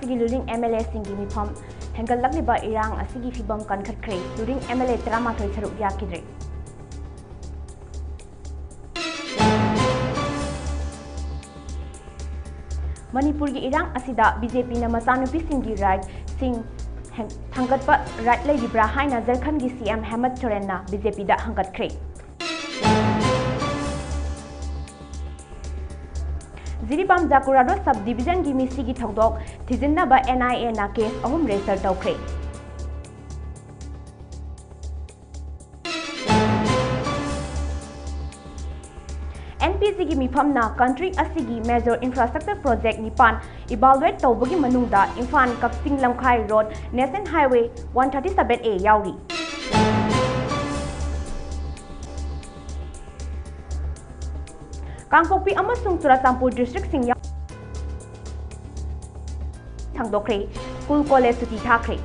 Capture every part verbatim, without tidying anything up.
ꯒꯤ ꯂꯨꯔꯤꯡ MLAꯁꯤꯡꯒꯤ ꯃꯤꯐꯝ꯫ ꯍꯦꯟꯒꯠꯂꯛꯂꯤꯕ ꯏꯔꯥꯡ ꯑꯁꯤꯒꯤ ꯐꯤꯕꯝ ꯀꯟꯈꯠꯈ꯭ꯔꯦ꯫ ꯂꯨꯔꯤꯡ MLA ꯇꯔꯥꯃꯥꯊꯣꯏ ꯁꯔꯨꯛ ꯌꯥꯈꯤꯗ꯭ꯔꯦ꯫ ꯃꯅꯤꯄꯨꯔꯒꯤ ꯏꯔꯥꯡ ꯑꯁꯤꯗ BJPꯅ ꯃꯆꯥꯅꯨꯄꯤꯁꯤꯡꯒꯤ rightꯁꯤꯡ ꯍꯦꯟ-, ꯊꯥꯡꯒꯠꯄ right ꯂꯩꯔꯤꯕ꯭ꯔꯥ ꯍꯥꯏꯅ ꯖꯔꯈꯟꯒꯤ CM ꯍꯦꯃꯟꯇ ꯁꯣꯔꯦꯟꯅ BJPꯗ ꯍꯪꯒꯠꯈ꯭ꯔꯦ꯫ ꯖꯤꯔꯤꯕꯥꯝ ꯖꯥꯀꯨꯔꯥꯔꯣ sub divisionꯒꯤ ꯃꯤꯁꯤꯒꯤ ꯊꯧꯗꯣꯛ ꯊꯤꯖꯤꯟꯅꯕ NIAꯅ case ꯑꯍꯨꯝ register ꯇꯧꯈ꯭ꯔꯦ꯫ NPCꯒꯤ ꯃꯤꯐꯝꯅ country ꯑꯁꯤꯒꯤ major infrastructure project ꯅꯤꯄꯥꯟ evaluate ꯇꯧꯕꯒꯤ ꯃꯅꯨꯡꯗ ꯏꯝꯐꯥꯜ ꯀꯛꯆꯤꯡ ꯂꯝꯈꯥꯏ road, National Highway one thirty seven A ꯌꯥꯎꯔꯤ꯫ ꯀꯥꯡꯄꯣꯛꯄꯤ ꯑꯃꯁꯨꯡ ꯆꯨꯔꯥꯆꯥꯟꯄꯨꯔ districtꯁꯤꯡ ꯌꯥꯎ-, ꯁꯥꯡꯗꯣꯛꯈ꯭ꯔꯦ꯫ School college ꯁꯨꯇꯤ ꯊꯥꯈ꯭ꯔꯦ꯫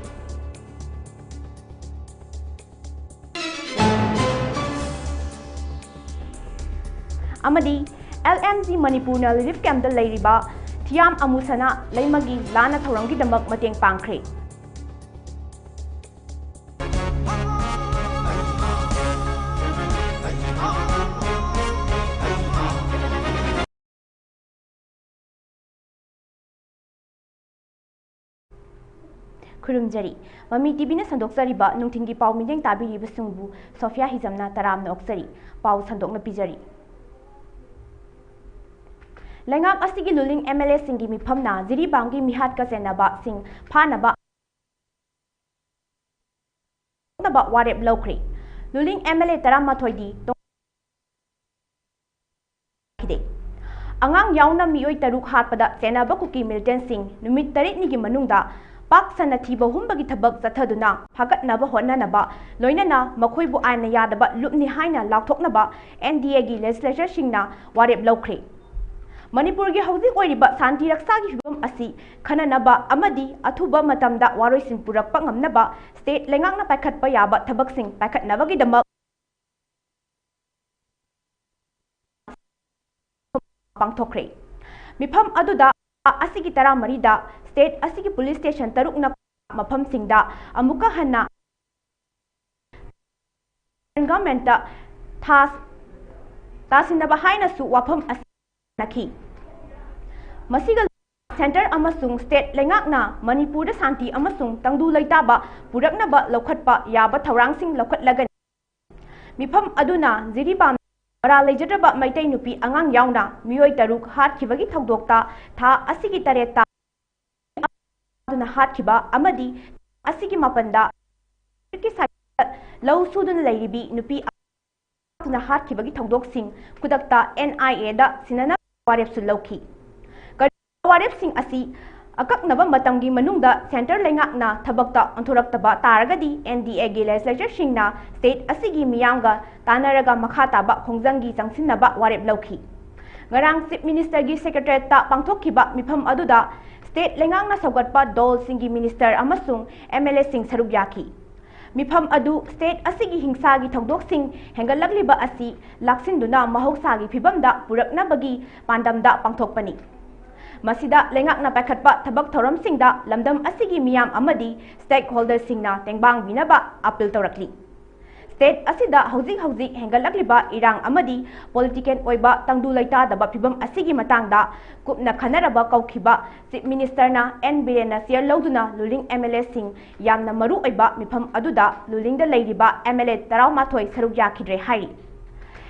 ꯑꯃꯗꯤ LMG ꯃꯅꯤꯄꯨꯔꯅ relief campꯇ ꯂꯩꯔꯤꯕ ꯊꯤꯌꯥꯝ ꯑꯃꯨꯁꯅꯥ ꯂꯩꯃꯒꯤ ꯂꯥꯟꯅ ꯊꯧꯔꯝꯒꯤꯗꯃꯛ ꯃꯇꯦꯡ ꯄꯥꯡꯈ꯭ꯔꯦ꯫ ꯈꯨꯔꯨꯝꯖꯔꯤ꯫ ꯃꯃꯤ TVꯅ ꯁꯟꯗꯣꯛꯆꯔꯤꯕ ꯅꯨꯡꯊꯤꯜꯒꯤ ꯄꯥꯎ ꯃꯤꯠꯌꯦꯡ ꯇꯥꯕꯤꯔꯤꯕꯁꯤꯡꯕꯨ ꯁꯣꯐꯤꯌꯥ ꯍꯤꯖꯝꯅ ꯇꯔꯥꯝꯅ ꯑꯣꯛꯆꯔꯤ꯫ ꯄꯥꯎ ꯁꯟꯗꯣꯛꯅ ꯄꯤꯖꯔꯤ꯫ ꯂꯩꯉꯥꯛ ꯑꯁꯤꯒꯤ ꯂꯨꯂꯤꯡ MLAꯁꯤꯡꯒꯤ ꯃꯤꯐꯝꯅ ꯖꯤꯔꯤꯕꯥꯝꯒꯤ ꯃꯤꯍꯥꯠꯀ ꯆꯦꯟꯅꯕꯁꯤꯡ ꯐꯥꯅꯕ ꯅꯕ ꯋꯥꯔꯦꯞ ꯂꯧꯈ꯭ꯔꯦ꯫ ꯂꯨꯂꯤꯡ MLA ꯇꯔꯥꯃꯥꯊꯣꯏꯗꯤ ꯇꯣꯡ-, ꯑꯉꯥꯡ ꯌꯥꯎꯅ ꯃꯤꯑꯣꯏ ꯇꯔꯨꯛ ꯍꯥꯠꯄꯗ ꯆꯦꯟꯅꯕ ꯀꯨꯀꯤ militantꯁꯤꯡ ꯅꯨꯃꯤꯠ ꯇꯔꯦꯠꯅꯤꯒꯤ ꯃꯅꯨꯡꯗ ꯄꯥꯛ ꯁꯟꯅ ꯊꯤꯕ ꯍꯨꯝꯕꯒꯤ ꯊꯕꯛ ꯆꯠꯊꯗꯨꯅ ꯐꯥꯒꯠꯅꯕ ꯍꯣꯠꯅꯅꯕ, ꯂꯣꯏꯅꯅ ꯃꯈꯣꯏꯕꯨ ꯑꯥꯏꯟꯅ ꯌꯥꯗꯕ ꯂꯨꯞꯅꯤ ꯍꯥꯏꯅ ꯂꯥꯎꯊꯣꯛꯅꯕ NDAꯒꯤ legislatorꯁꯤꯡꯅ ꯋꯥꯔꯦꯞ ꯂꯧꯈ꯭ꯔꯦ꯫ ꯃꯅꯤꯄꯨꯔꯒꯤ ꯍꯧꯖꯤꯛ ꯑꯣꯏꯔꯤꯕ ꯁꯥꯟꯇꯤ ꯔꯛꯁꯥꯒꯤ ꯐꯤꯕꯝ ꯑꯁꯤ ꯈꯟꯅꯅꯕ ꯑꯃꯗꯤ ꯑꯊꯨꯕ ꯃꯇꯝꯗ ꯋꯥꯔꯣꯏꯁꯤꯟ ꯄꯨꯔꯛꯄ ꯉꯝꯅꯕ state ꯂꯩꯉꯥꯛꯅ ꯄꯥꯏꯈꯠꯄ ꯌꯥꯕ ꯊꯕꯛꯁꯤꯡ ꯄꯥꯏꯈꯠꯅꯕꯒꯤꯗꯃꯛ ꯄꯥꯡꯊꯣꯛꯈ꯭ꯔꯦ꯫ ꯃꯤꯐꯝ ꯑꯗꯨꯗ ꯑꯁꯤꯒꯤ ꯇꯔꯥꯃꯔꯤꯗ state ꯑꯁꯤꯒꯤ police station ꯇꯔꯨꯛꯅ ꯃꯐꯝꯁꯤꯡꯗ ꯑꯃꯨꯛꯀ ꯍꯟꯅ government ꯇ ꯊꯥ ꯇꯥꯁꯤꯟꯅꯕ ꯍꯥꯏꯅꯁꯨ ꯋꯥꯐꯝ ꯑꯁꯤ ꯅꯈꯤ꯫ ꯃꯁꯤꯒ centre ꯑꯃꯁꯨꯡ state ꯂꯩꯉꯥꯛꯅ ꯃꯅꯤꯄꯨꯔꯗ ꯁꯥꯟꯇꯤ ꯑꯃꯁꯨꯡ ꯇꯪꯗꯨ ꯂꯩꯇꯥꯕ ꯄꯨꯔꯛꯅꯕ ꯂꯧꯈꯠꯄ ꯌꯥꯕ ꯊꯧꯔꯥꯡꯁꯤꯡ ꯂꯧꯈꯠꯂꯒꯅꯤ꯫ ꯃꯤꯐꯝ ꯑꯗꯨꯅ ꯖꯤꯔꯤꯕꯥꯝ ꯃꯔꯥꯜ ꯂꯩꯖꯗ꯭ꯔꯕ ꯃꯩꯇꯩ ꯅꯨꯄꯤ ꯑꯉꯥꯡ ꯌꯥꯎꯅ ꯃꯤꯑꯣꯏ ꯇꯔꯨꯛ ꯍꯥꯠꯈꯤꯕꯒꯤ ꯊꯧꯗꯣꯛꯇ ꯊꯥ ꯑꯁꯤꯒꯤ ꯇꯔꯦꯠꯇ ꯑꯗꯨꯅ ꯍꯥꯠꯈꯤꯕ ꯑꯃꯗꯤ ꯑꯁꯤꯒꯤ ꯃꯥꯄꯟꯗ ꯂꯧ ꯁꯨꯗꯨꯅ ꯂꯩꯔꯤꯕꯤ ꯅꯨꯄꯤ ꯑꯗꯨꯅ ꯍꯥꯠꯈꯤꯕꯒꯤ ꯊꯧꯗꯣꯛꯁꯤꯡ ꯈꯨꯗꯛꯇ N I A ꯗ ꯁꯤꯟꯅꯅꯕ ꯋꯥꯔꯦꯞꯁꯨ ꯂꯧꯈꯤ꯫ ꯀꯔꯤꯒꯨꯝꯕ ꯋꯥꯔꯦꯞꯁꯤꯡ ꯑꯁꯤ ꯑꯀꯛꯅꯕ ꯃꯇꯝꯒꯤ ꯃꯅꯨꯡꯗ centre ꯂꯩꯉꯥꯛꯅ ꯊꯕꯛꯇ ꯑꯣꯟꯊꯣꯔꯛꯇꯕ ꯇꯥꯔꯒꯗꯤ N D A ꯒꯤ legislature ꯁꯤꯡꯅ state ꯑꯁꯤꯒꯤ ꯃꯤꯌꯥꯝꯒ ꯇꯥꯟꯅꯔꯒ ꯃꯈꯥ ꯇꯥꯕ ꯈꯣꯡꯖꯪꯒꯤ ꯆꯪꯁꯤꯟꯅꯕ ꯋꯥꯔꯦꯞ ꯂꯧꯈꯤ꯫ ꯉꯔꯥꯡ Chief Minister ꯒꯤ Secretariat ꯇ ꯄꯥꯡꯊꯣꯛꯈꯤꯕ ꯃꯤꯐꯝ ꯑꯗꯨꯗ state ꯂꯩꯉꯥꯛꯅ ꯁꯧꯒꯠꯄ ꯗꯣꯜꯁꯤꯡꯒꯤ minister ꯑꯃꯁꯨꯡ M L A ꯁꯤꯡ ꯁꯔꯨꯛ ꯌꯥꯈꯤ꯫ ꯃꯤꯐꯝ ꯑꯗꯨ state ꯑꯁꯤꯒꯤ ꯍꯤꯡꯁꯥꯒꯤ ꯊꯧꯗꯣꯛꯁꯤꯡ ꯍꯦꯟꯒꯠꯂꯛꯂꯤꯕ ꯑꯁꯤ ꯂꯥꯛꯁꯤꯟꯗꯨꯅ ꯃꯍꯧꯁꯥꯒꯤ ꯐꯤꯕꯝꯗ ꯄꯨꯔꯛꯅꯕꯒꯤ ꯄꯥꯟꯗꯝꯗ ꯄꯥꯡꯊꯣꯛꯄꯅꯤ꯫ ꯃꯁꯤꯗ ꯂꯩꯉꯥꯛꯅ ꯄꯥꯏꯈꯠꯄ ꯊꯕꯛ ꯊꯧꯔꯝꯁꯤꯡꯗ ꯂꯝꯗꯝ ꯑꯁꯤꯒꯤ ꯃꯤꯌꯥꯝ ꯑꯃꯗꯤ stakeholder ꯁꯤꯡꯅ ꯇꯦꯡꯕꯥꯡꯕꯤꯅꯕ appeal ꯇꯧꯔꯛꯂꯤ꯫ State ꯑꯁꯤꯗ ꯍꯧꯖꯤꯛ ꯍꯧꯖꯤꯛ ꯍꯦꯟꯒꯠꯂꯛꯂꯤꯕ ꯏꯔꯥꯡ ꯑꯃꯗꯤ political ꯑꯣꯏꯕ ꯇꯪꯗꯨ ꯂꯩꯇꯥꯗꯕ ꯐꯤꯕꯝ ꯑꯁꯤꯒꯤ ꯃꯇꯥꯡꯗ ꯀꯨꯞꯅ ꯈꯟꯅꯔꯕ ꯀꯧꯈꯤꯕ Chief Minister ꯅ N ꯕꯤꯔꯦꯟꯅ chair ꯂꯧꯗꯨꯅ ꯂꯨꯂꯤꯡ M L A ꯁꯤꯡ ꯌꯥꯝꯅ ꯃꯔꯨ ꯑꯣꯏꯕ ꯃꯤꯐꯝ ꯑꯗꯨꯗ ꯂꯨꯂꯤꯡꯗ ꯂꯩꯔꯤꯕ M L A ꯇꯔꯥꯃꯥꯊꯣꯏ ꯁꯔꯨꯛ ꯌꯥꯈꯤꯗ꯭ꯔꯦ ꯍꯥꯏꯔꯤ꯫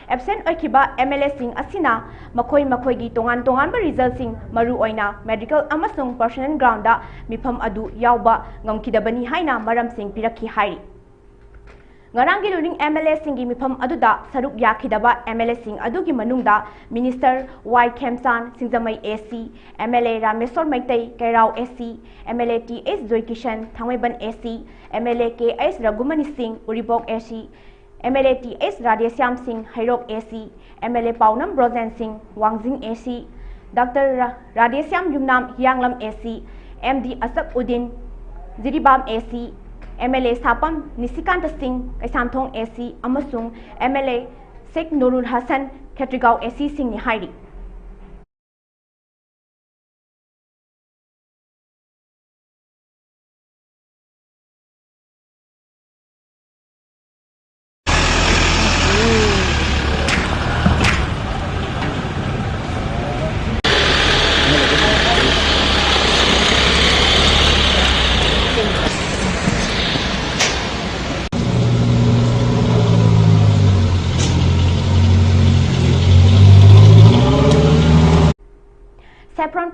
Absent ꯑꯣꯏꯈꯤꯕ M L A ꯁꯤꯡ ꯑꯁꯤꯅ ꯃꯈꯣꯏ ꯃꯈꯣꯏꯒꯤ ꯇꯣꯉꯥꯟ ꯇꯣꯉꯥꯟꯕ result ꯁꯤꯡ, ꯃꯔꯨ ꯑꯣꯏꯅ medical ꯑꯃꯁꯨꯡ personal ground ꯗ ꯃꯤꯐꯝ ꯑꯗꯨ ꯌꯥꯎꯕ ꯉꯝꯈꯤꯗꯕꯅꯤ ꯍꯥꯏꯅ ꯃꯔꯝꯁꯤꯡ ꯄꯤꯔꯛꯈꯤ ꯍꯥꯏꯔꯤ꯫ ꯉꯔꯥꯡꯒꯤ ꯂꯨꯂꯤꯡ M L A ꯁꯤꯡꯒꯤ ꯃꯤꯐꯝ ꯑꯗꯨꯗ ꯁꯔꯨꯛ ꯌꯥꯈꯤꯗꯕ M L A ꯁꯤꯡ ꯑꯗꯨꯒꯤ ꯃꯅꯨꯡꯗ Minister Y ꯈꯦꯝꯆꯥꯟ, Singjamei A C, M L A Rameshwor Meitei, ꯀꯩꯔꯥꯎ A C, M L A T H Joykishan, Thangmeiband A C, M L A K H ꯔꯘꯨꯃꯅꯤ ꯁꯤꯡ, ꯎꯔꯤꯄꯣꯛ A C, M L A T H Radheshyam ꯁꯤꯡ, ꯍꯩꯔꯣꯛ A C, M L A ꯄꯥꯎꯅꯝ Brojen ꯁꯤꯡ, ꯋꯥꯡꯖꯤꯡ A C, Doctor ꯔꯥ-, ꯔꯥꯙꯦꯁ꯭ꯌꯥꯝ ꯌꯨꯝꯅꯥꯝ, ꯍꯤꯌꯥꯡꯂꯝ A C, M D ꯑꯁꯛ Uddin, Jiribam A C, M L A ꯁꯥꯄꯝ ꯅꯤꯁꯤꯀꯥꯟꯇ ꯁꯤꯡ, Keishamthong A C, ꯑꯃꯁꯨꯡ M L A Sheikh ꯅꯨꯔꯨꯜ Hasan, Khetrigao A C ꯁꯤꯡꯅꯤ ꯍꯥꯏꯔꯤ꯫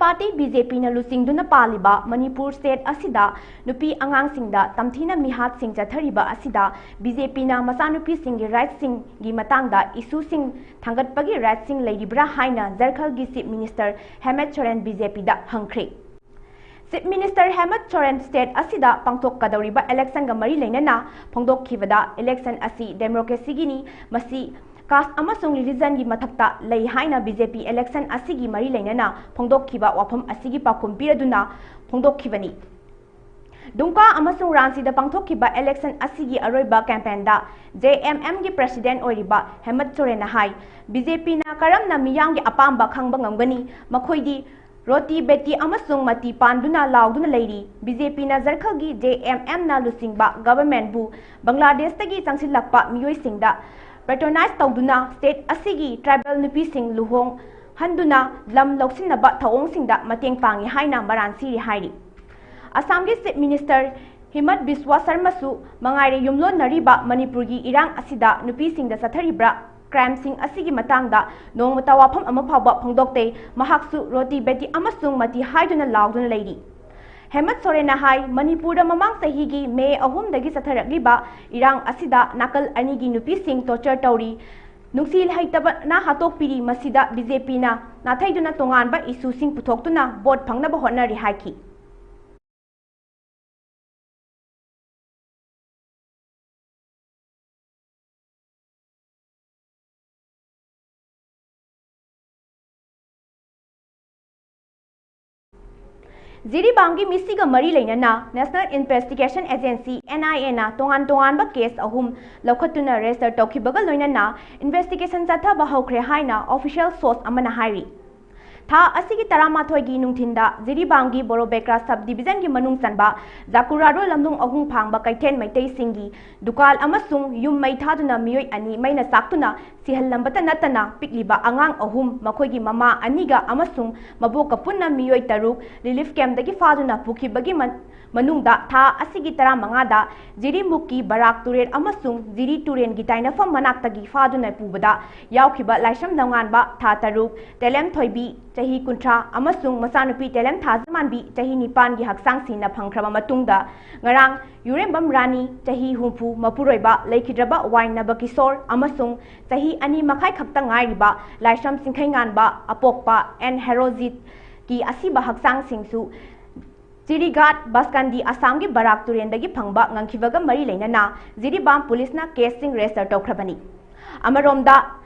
Party B J ꯄꯤꯅ ꯂꯨꯆꯤꯡꯗꯨꯅ ꯄꯥꯜꯂꯤꯕ ꯃꯅꯤꯄꯨꯔ state ꯑꯁꯤꯗ ꯅꯨꯄꯤ ꯑꯉꯥꯡꯁꯤꯡꯗ ꯇꯝꯊꯤꯅ ꯃꯤꯍꯥꯠꯁꯤꯡ ꯆꯠꯊꯔꯤꯕ ꯑꯁꯤꯗ ꯕꯤ ꯖꯦ ꯄꯤꯅ ꯃꯆꯥꯅꯨꯄꯤꯁꯤꯡꯒꯤ rightꯁꯤꯡꯒꯤ ꯃꯇꯥꯡꯗ issueꯁꯤꯡ ꯊꯥꯡꯒꯠꯄꯒꯤ rightꯁꯤꯡ ꯂꯩꯔꯤꯕ꯭ꯔꯥ ꯍꯥꯏꯅ ꯖꯔꯈꯜꯒꯤ Chief Minister ꯍꯦꯃꯟꯇ ꯁꯣꯔꯦꯟ ꯕꯤ ꯖꯦ ꯄꯤꯗ ꯍꯪꯈ꯭ꯔꯦ꯫ Chief Minister ꯍꯦꯃꯟꯇ ꯁꯣꯔꯦꯟ state ꯑꯁꯤꯗ ꯄꯥꯡꯊꯣꯛꯀꯗꯧꯔꯤꯕ electionꯒ ꯃꯔꯤ ꯂꯩꯅꯅ ꯐꯣꯡꯗꯣꯛꯈꯤꯕꯗ election ꯑꯁꯤ democracyꯒꯤꯅꯤ, ꯃꯁꯤ caste ꯑꯃꯁꯨꯡ religionꯒꯤ ꯃꯊꯛꯇ ꯂꯩ ꯍꯥꯏꯅ ꯕꯤ ꯖꯦ ꯄꯤ election ꯑꯁꯤꯒꯤ ꯃꯔꯤ ꯂꯩꯅꯅ ꯐꯣꯡꯗꯣꯛꯈꯤꯕ ꯋꯥꯐꯝ ꯑꯁꯤꯒꯤ ꯄꯥꯎꯈꯨꯝ ꯄꯤꯔꯗꯨꯅ ꯐꯣꯡꯗꯣꯛꯈꯤꯕꯅꯤ꯫ ꯗꯨꯝꯀꯥ ꯑꯃꯁꯨꯡ ꯔꯥꯟꯆꯤꯗ ꯄꯥꯡꯊꯣꯛꯈꯤꯕ election ꯑꯁꯤꯒꯤ ꯑꯔꯣꯏꯕ campaignꯗ J M Mꯒꯤ president ꯑꯣꯏꯔꯤꯕ ꯍꯦꯃꯟꯇ ꯁꯣꯔꯦꯟꯅ ꯍꯥꯏ, ꯕꯤ ꯖꯦ ꯄꯤꯅ ꯀꯔꯝꯅ ꯃꯤꯌꯥꯝꯒꯤ ꯑꯄꯥꯝꯕ ꯈꯪꯕ ꯉꯝꯒꯅꯤ? ꯃꯈꯣꯏꯗꯤ ꯔꯣꯇꯤ ꯕꯦꯇꯤ ꯑꯃꯁꯨꯡ ꯃꯇꯤ ꯄꯥꯟꯗꯨꯅ ꯂꯥꯎꯗꯨꯅ ꯂꯩꯔꯤ꯫ ꯕꯤ ꯖꯦ ꯄꯤꯅ ꯖꯔꯈꯜꯒꯤ J M Mꯅ ꯂꯨꯆꯤꯡꯕ governmentꯕꯨ ꯕꯪꯒ꯭ꯂꯥꯗꯦꯁꯇꯒꯤ ꯆꯪꯁꯤꯜꯂꯛꯄ ꯃꯤꯑꯣꯏꯁꯤꯡꯗ patronize ꯇꯧꯗꯨꯅ state ꯑꯁꯤꯒꯤ tribal ꯅꯨꯄꯤꯁꯤꯡ ꯂꯨꯍꯣꯡꯍꯟꯗꯨꯅ ꯂꯝ ꯂꯧꯁꯤꯟꯅꯕ ꯊꯧꯑꯣꯡꯁꯤꯡꯗ ꯃꯇꯦꯡ ꯄꯥꯡꯏ ꯍꯥꯏꯅ ꯃꯔꯥꯟ ꯁꯤꯔꯤ ꯍꯥꯏꯔꯤ꯫ ꯑꯁꯥꯝꯒꯤ Chief Minister ꯍꯤꯃꯟꯇ ꯕꯤꯁ꯭ꯋ ꯁꯔꯃꯁꯨ ꯃꯉꯥꯏꯔꯦ ꯌꯨꯝꯂꯣꯟꯅꯔꯤꯕ ꯃꯅꯤꯄꯨꯔꯒꯤ ꯏꯔꯥꯡ ꯑꯁꯤꯗ ꯅꯨꯄꯤꯁꯤꯡꯗ ꯆꯠꯊꯔꯤꯕ꯭ꯔꯥ crimeꯁꯤꯡ ꯑꯁꯤꯒꯤ ꯃꯇꯥꯡꯗ ꯅꯣꯡꯃꯇ ꯋꯥꯐꯝ ꯑꯃ ꯐꯥꯎꯕ ꯐꯣꯡꯗꯣꯛꯇꯦ꯫ ꯃꯍꯥꯛꯁꯨ ꯔꯣꯇꯤ ꯕꯦꯇꯤ ꯑꯃꯁꯨꯡ ꯃꯇꯤ ꯍꯥꯏꯗꯨꯅ ꯂꯥꯎꯗꯨꯅ ꯂꯩꯔꯤ꯫ ꯍꯦꯃꯟꯇ ꯁꯣꯔꯦꯟꯅ ꯍꯥꯏ, ꯃꯅꯤꯄꯨꯔꯗ ꯃꯃꯥꯡ ꯆꯍꯤꯒꯤ ꯃꯦ ꯑꯍꯨꯝꯗꯒꯤ ꯆꯠꯊꯔꯛꯂꯤꯕ ꯏꯔꯥꯡ ꯑꯁꯤꯗ ꯅꯥꯀꯜ ꯑꯅꯤꯒꯤ ꯅꯨꯄꯤꯁꯤꯡ torture ꯇꯧꯔꯤ, ꯅꯨꯡꯁꯤ ꯍꯩꯇꯕꯅ ꯍꯥꯠꯇꯣꯛꯄꯤꯔꯤ꯫ ꯃꯁꯤꯗ ꯕꯤ ꯖꯦ ꯄꯤꯅ ꯅꯥꯊꯩꯗꯨꯅ ꯇꯣꯉꯥꯟꯕ issueꯁꯤꯡ ꯄꯨꯊꯣꯛꯇꯨꯅ vote ꯐꯪꯅꯕ ꯍꯣꯠꯅꯔꯤ ꯍꯥꯏꯈꯤ꯫ ꯖꯤꯔꯤꯕꯥꯝꯒꯤ ꯃꯤꯁꯤꯒ ꯃꯔꯤ ꯂꯩꯅꯅ National Investigation Agency, N I Aꯅ ꯇꯣꯉꯥꯟ ꯇꯣꯉꯥꯟꯕ case ꯑꯍꯨꯝ ꯂꯧꯈꯠꯇꯨꯅ register ꯇꯧꯈꯤꯕꯒ ꯂꯣꯏꯅꯅ investigation ꯆꯠꯊꯕ ꯍꯧꯈ꯭ꯔꯦ ꯍꯥꯏꯅ official source ꯑꯃꯅ ꯍꯥꯏꯔꯤ꯫ ꯊꯥ ꯑꯁꯤꯒꯤ ꯇꯔꯥꯃꯥꯊꯣꯏꯒꯤ ꯅꯨꯡꯊꯤꯟꯗ ꯖꯤꯔꯤꯕꯥꯝꯒꯤ ꯕꯣꯔꯣꯕꯦꯀ꯭ꯔꯥ sub divisionꯒꯤ ꯃꯅꯨꯡ ꯆꯟꯕ ꯖꯥꯀꯨꯔꯥꯔꯣ ꯂꯝꯂꯣꯡ ꯑꯍꯨꯝ ꯐꯥꯡꯕ ꯀꯩꯊꯦꯜ ꯃꯩꯇꯩꯁꯤꯡꯒꯤ ꯗꯨꯀꯥꯟ ꯑꯃꯁꯨꯡ ꯌꯨꯝ ꯃꯩ ꯊꯥꯗꯨꯅ ꯃꯤꯑꯣꯏ ꯑꯅꯤ ꯃꯩꯅ ꯆꯥꯛꯇꯨꯅ ꯁꯤꯍꯜꯂꯝꯕꯇ ꯅꯠꯇꯅ ꯄꯤꯛꯂꯤꯕ ꯑꯉꯥꯡ ꯑꯍꯨꯝ, ꯃꯈꯣꯏꯒꯤ ꯃꯃꯥ ꯑꯅꯤꯒ ꯑꯃꯁꯨꯡ ꯃꯕꯣꯛꯀ ꯄꯨꯟꯅ ꯃꯤꯑꯣꯏ ꯇꯔꯨꯛ relief campꯇꯒꯤ ꯐꯥꯗꯨꯅ ꯄꯨꯈꯤꯕꯒꯤ ꯃ-, ꯃꯅꯨꯡꯗ ꯊꯥ ꯑꯁꯤꯒꯤ ꯇꯔꯥꯃꯉꯥꯗ ꯖꯤꯔꯤꯃꯨꯛꯀꯤ ꯕꯔꯥꯛ ꯇꯨꯔꯦꯜ ꯑꯃꯁꯨꯡ ꯖꯤꯔꯤ ꯇꯨꯔꯦꯜꯒꯤ ꯇꯥꯏꯅꯐꯝ ꯃꯅꯥꯛꯇꯒꯤ ꯐꯥꯗꯨꯅ ꯄꯨꯕꯗ ꯌꯥꯎꯈꯤꯕ ꯂꯥꯏꯁ꯭ꯔꯝ ꯅꯣꯡꯉꯥꯟꯕ, ꯊꯥ ꯇꯔꯨꯛ, ꯇꯦꯂꯦꯝ ꯊꯣꯏꯕꯤ, ꯆꯍꯤ ꯀꯨꯟꯊ꯭ꯔꯥ, ꯑꯃꯁꯨꯡ ꯃꯆꯥꯅꯨꯄꯤ ꯇꯦꯂꯦꯝ ꯊꯥꯖꯃꯥꯟꯕꯤ, ꯆꯍꯤ ꯅꯤꯄꯥꯟꯒꯤ ꯍꯛꯆꯥꯡꯁꯤꯡꯅ ꯐꯪꯈ꯭ꯔꯕ ꯃꯇꯨꯡꯗ, ꯉꯔꯥꯡ ꯌꯨꯔꯦꯝꯕꯝ ꯔꯥꯅꯤ, ꯆꯍꯤ ꯍꯨꯝꯐꯨ, ꯃꯄꯨꯔꯣꯏꯕ ꯂꯩꯈꯤꯗ꯭ꯔꯕ ꯋꯥꯏ ꯅꯕꯀꯤꯁꯣꯔ ꯑꯃꯁꯨꯡ ꯆꯍꯤ ꯑꯅꯤ ꯃꯈꯥꯏ ꯈꯛꯇ ꯉꯥꯏꯔꯤꯕ ꯂꯥꯏꯁ꯭ꯔꯝ ꯆꯤꯡꯈꯩꯉꯥꯟꯕ, ꯑꯄꯣꯛꯄ ꯑꯦꯟ ꯍꯦꯔꯣꯖꯤꯠꯀꯤ ꯑꯁꯤꯕ ꯍꯛꯆꯥꯡꯁꯤꯡꯁꯨ ꯆꯤꯔꯤꯒꯥꯠ ꯕꯁꯀꯟꯗꯤ ꯑꯁꯥꯝꯒꯤ ꯕꯔꯥꯛ ꯇꯨꯔꯦꯟꯗꯒꯤ ꯐꯪꯕ ꯉꯝꯈꯤꯕꯒ ꯃꯔꯤ ꯂꯩꯅꯅ ꯖꯤꯔꯤꯕꯥꯝ ꯄꯨꯂꯤꯁꯅ ꯀꯦꯁꯁꯤꯡ ꯔꯦꯖꯤꯁꯇꯔ ꯇꯧꯈ꯭ꯔꯕꯅꯤ꯫ ꯑꯃꯔꯣꯝꯗ,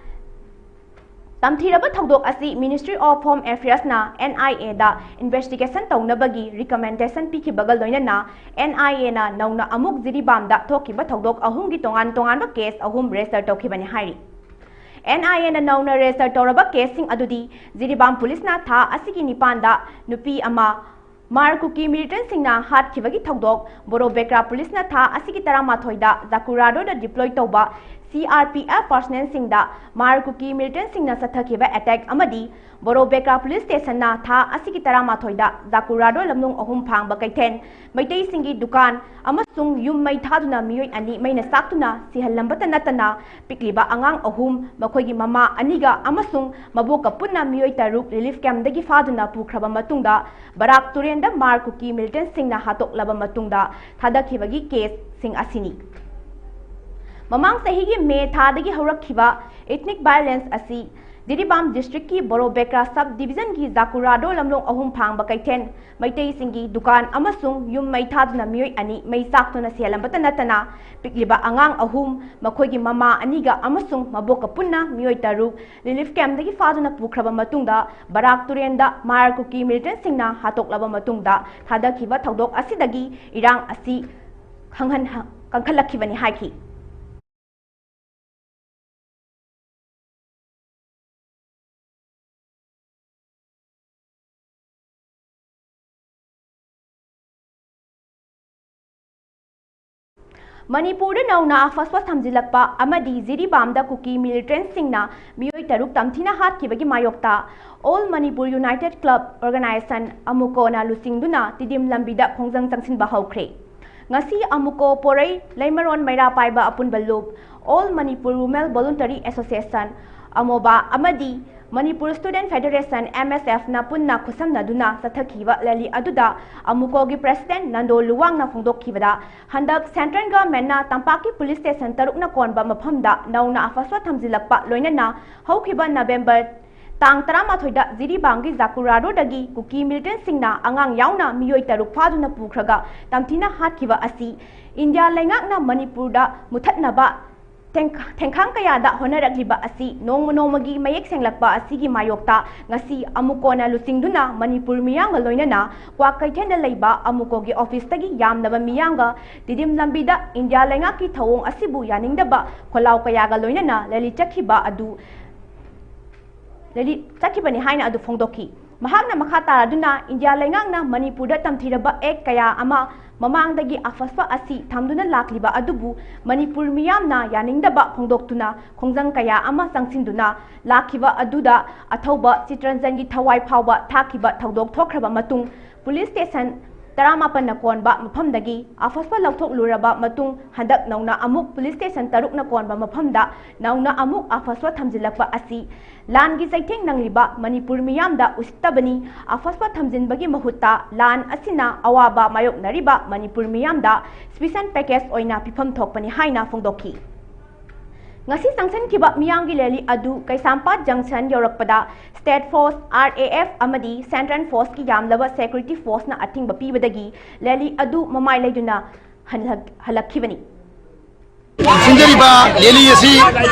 ꯇꯝꯊꯤꯔꯕ ꯊꯧꯗꯣꯛ ꯑꯁꯤ Ministry of Home Affairsꯅ N I Aꯗ investigation ꯇꯧꯅꯕꯒꯤ recommendation ꯄꯤꯈꯤꯕꯒ ꯂꯣꯏꯅꯅ N I Aꯅ ꯅꯧꯅ ꯑꯃꯨꯛ ꯖꯤꯔꯤꯕꯥꯝꯗ ꯊꯣꯛꯈꯤꯕ ꯊꯧꯗꯣꯛ ꯑꯍꯨꯝꯒꯤ ꯇꯣꯉꯥꯟ ꯇꯣꯉꯥꯟꯕ ꯀꯦꯁ ꯑꯍꯨꯝ ꯔꯦꯖꯤꯁꯇꯔ ꯇꯧꯈꯤꯕꯅꯤ ꯍꯥꯏꯔꯤ꯫ N I Aꯅ ꯅꯧꯅ ꯔꯦꯖꯤꯁꯇꯔ ꯇꯧꯔꯕ ꯀꯦꯁꯁꯤꯡ ꯑꯗꯨꯗꯤ ꯖꯤꯔꯤꯕꯥꯝ ꯄꯨꯂꯤꯁꯅ ꯊꯥ ꯑꯁꯤꯒꯤ ꯅꯤꯄꯥꯟꯗ ꯅꯨꯄꯤ ꯑꯃ ꯃꯥꯔ ꯀꯨꯀꯤ ꯃꯤꯂꯤꯇꯦꯟꯁꯤꯡꯅ ꯍꯥꯠꯈꯤꯕꯒꯤ ꯊꯧꯗꯣꯛ, ꯕꯣꯔꯣ ꯕꯦꯀ꯭ꯔꯥ ꯄꯨꯂꯤꯁꯅ ꯊꯥ ꯑꯁꯤꯒꯤ ꯇꯔꯥꯃꯥꯊꯣꯏꯗ ꯖꯥꯀꯨꯔꯥꯗꯣꯗ deploy ꯇꯧꯕ C R P F personnelꯁꯤꯡꯗ ꯃꯥꯔ ꯀꯨꯀꯤ ꯃꯤꯂꯤꯇꯦꯟꯁꯤꯡꯅ ꯆꯠꯊꯈꯤꯕ attack ꯑꯃꯗꯤ ꯕꯣꯔꯣ ꯕꯦꯀ꯭ꯔꯥ ꯄꯨꯂꯤꯁ ꯁ꯭ꯇꯦꯁꯟꯅ ꯊꯥ ꯑꯁꯤꯒꯤ ꯇꯔꯥꯃꯥꯊꯣꯏꯗ ꯖꯥꯀꯨꯔꯥꯗꯣ ꯂꯝꯂꯣꯡ ꯑꯍꯨꯝ ꯐꯥꯡꯕ ꯀꯩꯊꯦꯜ ꯃꯩꯇꯩꯁꯤꯡꯒꯤ ꯗꯨꯀꯥꯟ ꯑꯃꯁꯨꯡ ꯌꯨꯝ ꯃꯩ ꯊꯥꯗꯨꯅ ꯃꯤꯑꯣꯏ ꯑꯅꯤ ꯃꯩꯅ ꯆꯥꯛꯇꯨꯅ ꯁꯤꯍꯜꯂꯝꯕꯇ ꯅꯠꯇꯅ, ꯄꯤꯛꯂꯤꯕ ꯑꯉꯥꯡ ꯑꯍꯨꯝ, ꯃꯈꯣꯏꯒꯤ ꯃꯃꯥ ꯑꯅꯤꯒ ꯑꯃꯁꯨꯡ ꯃꯕꯣꯛꯀ ꯄꯨꯟꯅ ꯃꯤꯑꯣꯏ ꯇꯔꯨꯛ relief campꯗꯒꯤ ꯐꯥꯗꯨꯅ ꯄꯨꯈ꯭ꯔꯕ ꯃꯇꯨꯡꯗ, ꯕꯔꯥꯛ ꯇꯨꯔꯦꯟꯗ ꯃꯥꯔ ꯀꯨꯀꯤ ꯃꯤꯂꯤꯇꯦꯟꯁꯤꯡꯅ ꯍꯥꯠꯇꯣꯛꯂꯕ ꯃꯇꯨꯡꯗ ꯊꯥꯗꯈꯤꯕꯒꯤ ꯀꯦꯁꯁꯤꯡ ꯑꯁꯤꯅꯤ꯫ ꯃꯃꯥꯡ ꯆꯍꯤꯒꯤ ꯃꯦ ꯊꯥꯗꯒꯤ ꯍꯧꯔꯛꯈꯤꯕ ethnic violence ꯑꯁꯤ ꯖꯤꯔꯤꯕꯥꯝ districtꯀꯤ ꯕꯣꯔꯣ ꯕꯦꯀ꯭ꯔꯥ sub divisionꯒꯤ ꯖꯥꯀꯨꯔꯥꯗꯣ ꯂꯝꯂꯣꯡ ꯑꯍꯨꯝ ꯐꯥꯡꯕ ꯀꯩꯊꯦꯜ ꯃꯩꯇꯩꯁꯤꯡꯒꯤ ꯗꯨꯀꯥꯟ ꯑꯃꯁꯨꯡ ꯌꯨꯝ ꯃꯩ ꯊꯥꯗꯨꯅ ꯃꯤꯑꯣꯏ ꯑꯅꯤ ꯃꯩ ꯆꯥꯛꯇꯨꯅ ꯁꯤꯍꯜꯂꯝꯕꯇ ꯅꯠꯇꯅ, ꯄꯤꯛꯂꯤꯕ ꯑꯉꯥꯡ ꯑꯍꯨꯝ, ꯃꯈꯣꯏꯒꯤ ꯃꯃꯥ ꯑꯅꯤꯒ ꯑꯃꯁꯨꯡ ꯃꯕꯣꯛꯀ ꯄꯨꯟꯅ ꯃꯤꯑꯣꯏ ꯇꯔꯨꯛ relief campꯗꯒꯤ ꯐꯥꯗꯨꯅ ꯄꯨꯈ꯭ꯔꯕ ꯃꯇꯨꯡꯗ, ꯕꯔꯥꯛ ꯇꯨꯔꯦꯟꯗ ꯃꯥꯔ ꯀꯨꯀꯤ ꯃꯤꯂꯤꯇꯦꯟꯁꯤꯡꯅ ꯍꯥꯠꯇꯣꯛꯂꯕ ꯃꯇꯨꯡꯗ ꯊꯥꯗꯈꯤꯕ ꯊꯧꯗꯣꯛ ꯑꯁꯤꯗꯒꯤ ꯏꯔꯥꯡ ꯑꯁꯤ ꯈꯪꯍꯟ-, ꯀꯟꯈꯠꯂꯛꯈꯤꯕꯅꯤ ꯍꯥꯏꯈꯤ꯫ ꯃꯅꯤꯄꯨꯔꯗ ꯅꯧꯅ ꯑꯐꯁꯄ ꯊꯝꯖꯤꯜꯂꯛꯄ ꯑꯃꯗꯤ ꯖꯤꯔꯤꯕꯥꯝꯗ ꯀꯨꯀꯤ ꯃꯤꯂꯤꯇꯦꯟꯠꯁꯤꯡꯅ ꯃꯤꯑꯣꯏ ꯇꯔꯨꯛ ꯇꯝꯊꯤꯅ ꯍꯥꯠꯈꯤꯕꯒꯤ ꯃꯥꯌꯣꯛꯇ All Manipur United Club Organisation, ꯑꯃꯨꯀꯣꯅ ꯂꯨꯆꯤꯡꯗꯨꯅ ꯇꯤꯗꯤꯝ ꯂꯝꯕꯤꯗ ꯈꯣꯡꯖꯪ ꯆꯪꯁꯤꯟꯕ ꯍꯧꯈ꯭ꯔꯦ꯫ ꯉꯁꯤ ꯑꯃꯨꯀꯣ, ꯄꯣꯔꯩ, ꯂꯩꯃꯔꯣꯟ, ꯃꯩꯔꯥ ꯄꯥꯏꯕ ꯑꯄꯨꯟꯕ ꯂꯨꯞ, All Manipur Women Voluntary Association, ꯑꯃꯣꯕꯥ ꯑꯃꯗꯤ Manipur Student Federation, MSF ꯅ ꯄꯨꯟꯅ ꯈꯨꯠꯁꯝꯅꯗꯨꯅ ꯆꯠꯊꯈꯤꯕ ꯔꯦꯂꯤ ꯑꯗꯨꯗ ꯑꯃꯨꯀꯣꯒꯤ ꯄ꯭ꯔꯦꯁꯤꯗꯦꯟꯠ ꯅꯟꯗꯣ ꯂꯨꯋꯥꯡꯅ ꯐꯣꯡꯗꯣꯛꯈꯤꯕꯗ, ꯍꯟꯗꯛ ꯁꯦꯟꯇ꯭ꯔꯦꯜ ꯒꯚꯔꯟꯃꯦꯟꯠꯅ ꯇꯝꯄꯥꯛꯀꯤ ꯄꯨꯂꯤꯁ ꯁ꯭ꯇꯦꯁꯟ ꯇꯔꯨꯛꯅ ꯀꯣꯟꯕ ꯃꯐꯝꯗ ꯅꯧꯅ ꯑꯐꯁꯄ ꯊꯝꯖꯤꯜꯂꯛꯄ ꯂꯣꯏꯅꯅ ꯍꯧꯈꯤꯕ ꯅꯕꯦꯝꯕꯔ ꯇꯥꯡ ꯇꯔꯥꯃꯥꯊꯣꯏꯗ ꯖꯤꯔꯤꯕꯥꯝꯒꯤ ꯖꯥꯀꯨꯔꯥ ꯔꯣꯗꯒꯤ ꯀꯨꯀꯤ ꯃꯤꯂꯤꯇꯦꯟꯠꯁꯤꯡꯅ ꯑꯉꯥꯡ ꯌꯥꯎꯅ ꯃꯤꯑꯣꯏ ꯇꯔꯨꯛ ꯐꯥꯗꯨꯅ ꯄꯨꯈ꯭ꯔꯒ ꯇꯝꯊꯤꯅ ꯍꯥꯠꯈꯤꯕ ꯑꯁꯤ ꯏꯟꯗꯤꯌꯥ ꯂꯩꯉꯥꯛꯅ ꯃꯅꯤꯄꯨꯔꯗ ꯃꯨꯊꯠꯅꯕ ꯊꯦꯡ-, ꯊꯦꯡꯈꯥꯡ ꯀꯌꯥꯗ ꯍꯣꯠꯅꯔꯛꯂꯤꯕ ꯑꯁꯤ ꯅꯣꯡꯃ ꯅꯣꯡꯃꯒꯤ ꯃꯌꯦꯛ ꯁꯦꯡꯂꯛꯄ ꯑꯁꯤꯒꯤ ꯃꯥꯌꯣꯛꯇ ꯉꯁꯤ ꯑꯃꯨꯀꯣꯅ ꯂꯨꯆꯤꯡꯗꯨꯅ ꯃꯅꯤꯄꯨꯔ ꯃꯤꯌꯥꯝꯒ ꯂꯣꯏꯅꯅ ꯀ꯭ꯋꯥꯀꯩꯊꯦꯜꯗ ꯂꯩꯕ ꯑꯃꯨꯀꯣꯒꯤ ꯑꯣꯐꯤꯁꯇꯒꯤ ꯌꯥꯝꯂꯕ ꯃꯤꯌꯥꯝꯒ ꯇꯤꯗꯤꯝ ꯂꯝꯕꯤꯗ ꯏꯟꯗꯤꯌꯥ ꯂꯩꯉꯥꯛꯀꯤ ꯊꯧꯑꯣꯡ ꯑꯁꯤꯕꯨ ꯌꯥꯅꯤꯡꯗꯕ ꯈꯣꯜꯂꯥꯎ ꯀꯌꯥꯒ ꯂꯣꯏꯅꯅ ꯔꯦꯂꯤ ꯆꯠꯈꯤꯕ ꯑꯗꯨ ꯔꯦꯂꯤ ꯆꯠꯈꯤꯕꯅꯤ ꯍꯥꯏꯅ ꯑꯗꯨ ꯐꯣꯡꯗꯣꯛꯈꯤ꯫ ꯃꯍꯥꯛꯅ ꯃꯈꯥ ꯇꯥꯔꯗꯨꯅ ꯏꯟꯗꯤꯌꯥ ꯂꯩꯉꯥꯛꯅ ꯃꯅꯤꯄꯨꯔꯗ ꯇꯝꯊꯤꯔꯕ ꯑꯦꯛ ꯀꯌꯥ ꯑꯃ ꯃꯃꯥꯡꯗꯒꯤ ꯑꯐꯁꯄ ꯑꯁꯤ ꯊꯝꯗꯨꯅ ꯂꯥꯛꯂꯤꯕ ꯑꯗꯨꯕꯨ ꯃꯅꯤꯄꯨꯔ ꯃꯤꯌꯥꯝꯅ ꯌꯥꯅꯤꯡꯗꯕ ꯐꯣꯡꯗꯣꯛꯇꯨꯅ ꯈꯣꯡꯖꯪ ꯀꯌꯥ ꯑꯃ ꯆꯪꯁꯤꯟꯗꯨꯅ ꯂꯥꯛꯈꯤꯕ ꯑꯗꯨꯗ ꯑꯊꯧꯕ ꯆꯤꯇꯔꯟꯖꯟꯒꯤ ꯊꯋꯥꯏ ꯐꯥꯎꯕ ꯊꯥꯈꯤꯕ ꯊꯧꯗꯣꯛ ꯊꯣꯛꯈ꯭ꯔꯕ ꯃꯇꯨꯡ ꯄꯨꯂꯤꯁ ꯁ꯭ꯇꯦꯁꯟ ꯇꯔꯥꯃꯥꯄꯟꯅ ꯀꯣꯟꯕ ꯃꯐꯝꯗꯒꯤ ꯑꯐꯁꯄ ꯂꯧꯊꯣꯛꯂꯨꯔꯕ ꯃꯇꯨꯡ ꯍꯟꯗꯛ ꯅꯧꯅ ꯑꯃꯨꯛ ꯄꯨꯂꯤꯁ ꯁ꯭ꯇꯦꯁꯟ ꯇꯔꯨꯛꯅ ꯀꯣꯟꯕ ꯃꯐꯝꯗ ꯅꯧꯅ ꯑꯃꯨꯛ ꯑꯐꯁꯄ ꯊꯝꯖꯤꯜꯂꯛꯄ ꯑꯁꯤ ꯂꯥꯟꯒꯤ ꯆꯩꯊꯦꯡ ꯅꯪꯂꯤꯕ ꯃꯅꯤꯄꯨꯔ ꯃꯤꯌꯥꯝꯗ ꯎꯁꯤꯠꯇꯕꯅꯤ꯫ ꯑꯐꯁꯄ ꯊꯝꯖꯤꯟꯕꯒꯤ ꯃꯍꯨꯠꯇ ꯂꯥꯟ ꯑꯁꯤꯅ ꯑꯋꯥꯕ ꯃꯥꯌꯣꯛꯅꯔꯤꯕ ꯃꯅꯤꯄꯨꯔ ꯃꯤꯌꯥꯝꯗ ꯁ꯭ꯄꯤꯁꯦꯜ ꯄꯦꯀꯦꯖ ꯑꯣꯏꯅ ꯄꯤꯐꯝ ꯊꯣꯛꯄꯅꯤ ꯍꯥꯏꯅ ꯐꯣꯡꯗꯣꯛꯈꯤ꯫ ꯉꯁꯤ ꯆꯪꯁꯤꯟꯈꯤꯕ ꯃꯤꯌꯥꯝꯒꯤ ꯔꯦꯂꯤ ꯑꯗꯨ ꯀꯩꯁꯥꯝꯄꯥꯠ ꯖꯪꯁꯟ ꯌꯧꯔꯛꯄꯗ ꯁ꯭ꯇꯦꯠ ꯐꯣꯔꯁ, RAF ꯑꯃꯗꯤ ꯁꯦꯟꯇ꯭ꯔꯦꯜ ꯐꯣꯔꯁꯀꯤ ꯌꯥꯝꯂꯕ ꯁꯦꯀ꯭ꯌꯨꯔꯤꯇꯤ ꯐꯣꯔꯁꯅ ꯑꯊꯤꯡꯕ ꯄꯤꯕꯗꯒꯤ ꯔꯦꯂꯤ ꯑꯗꯨ ꯃꯃꯥꯏ ꯂꯩꯗꯨꯅ ꯍꯜꯂꯛ-, ꯍꯜꯂꯛꯈꯤꯕꯅꯤ꯫ ꯁꯤꯟꯖꯔꯤꯕ ꯔꯦꯂꯤ ꯑꯁꯤ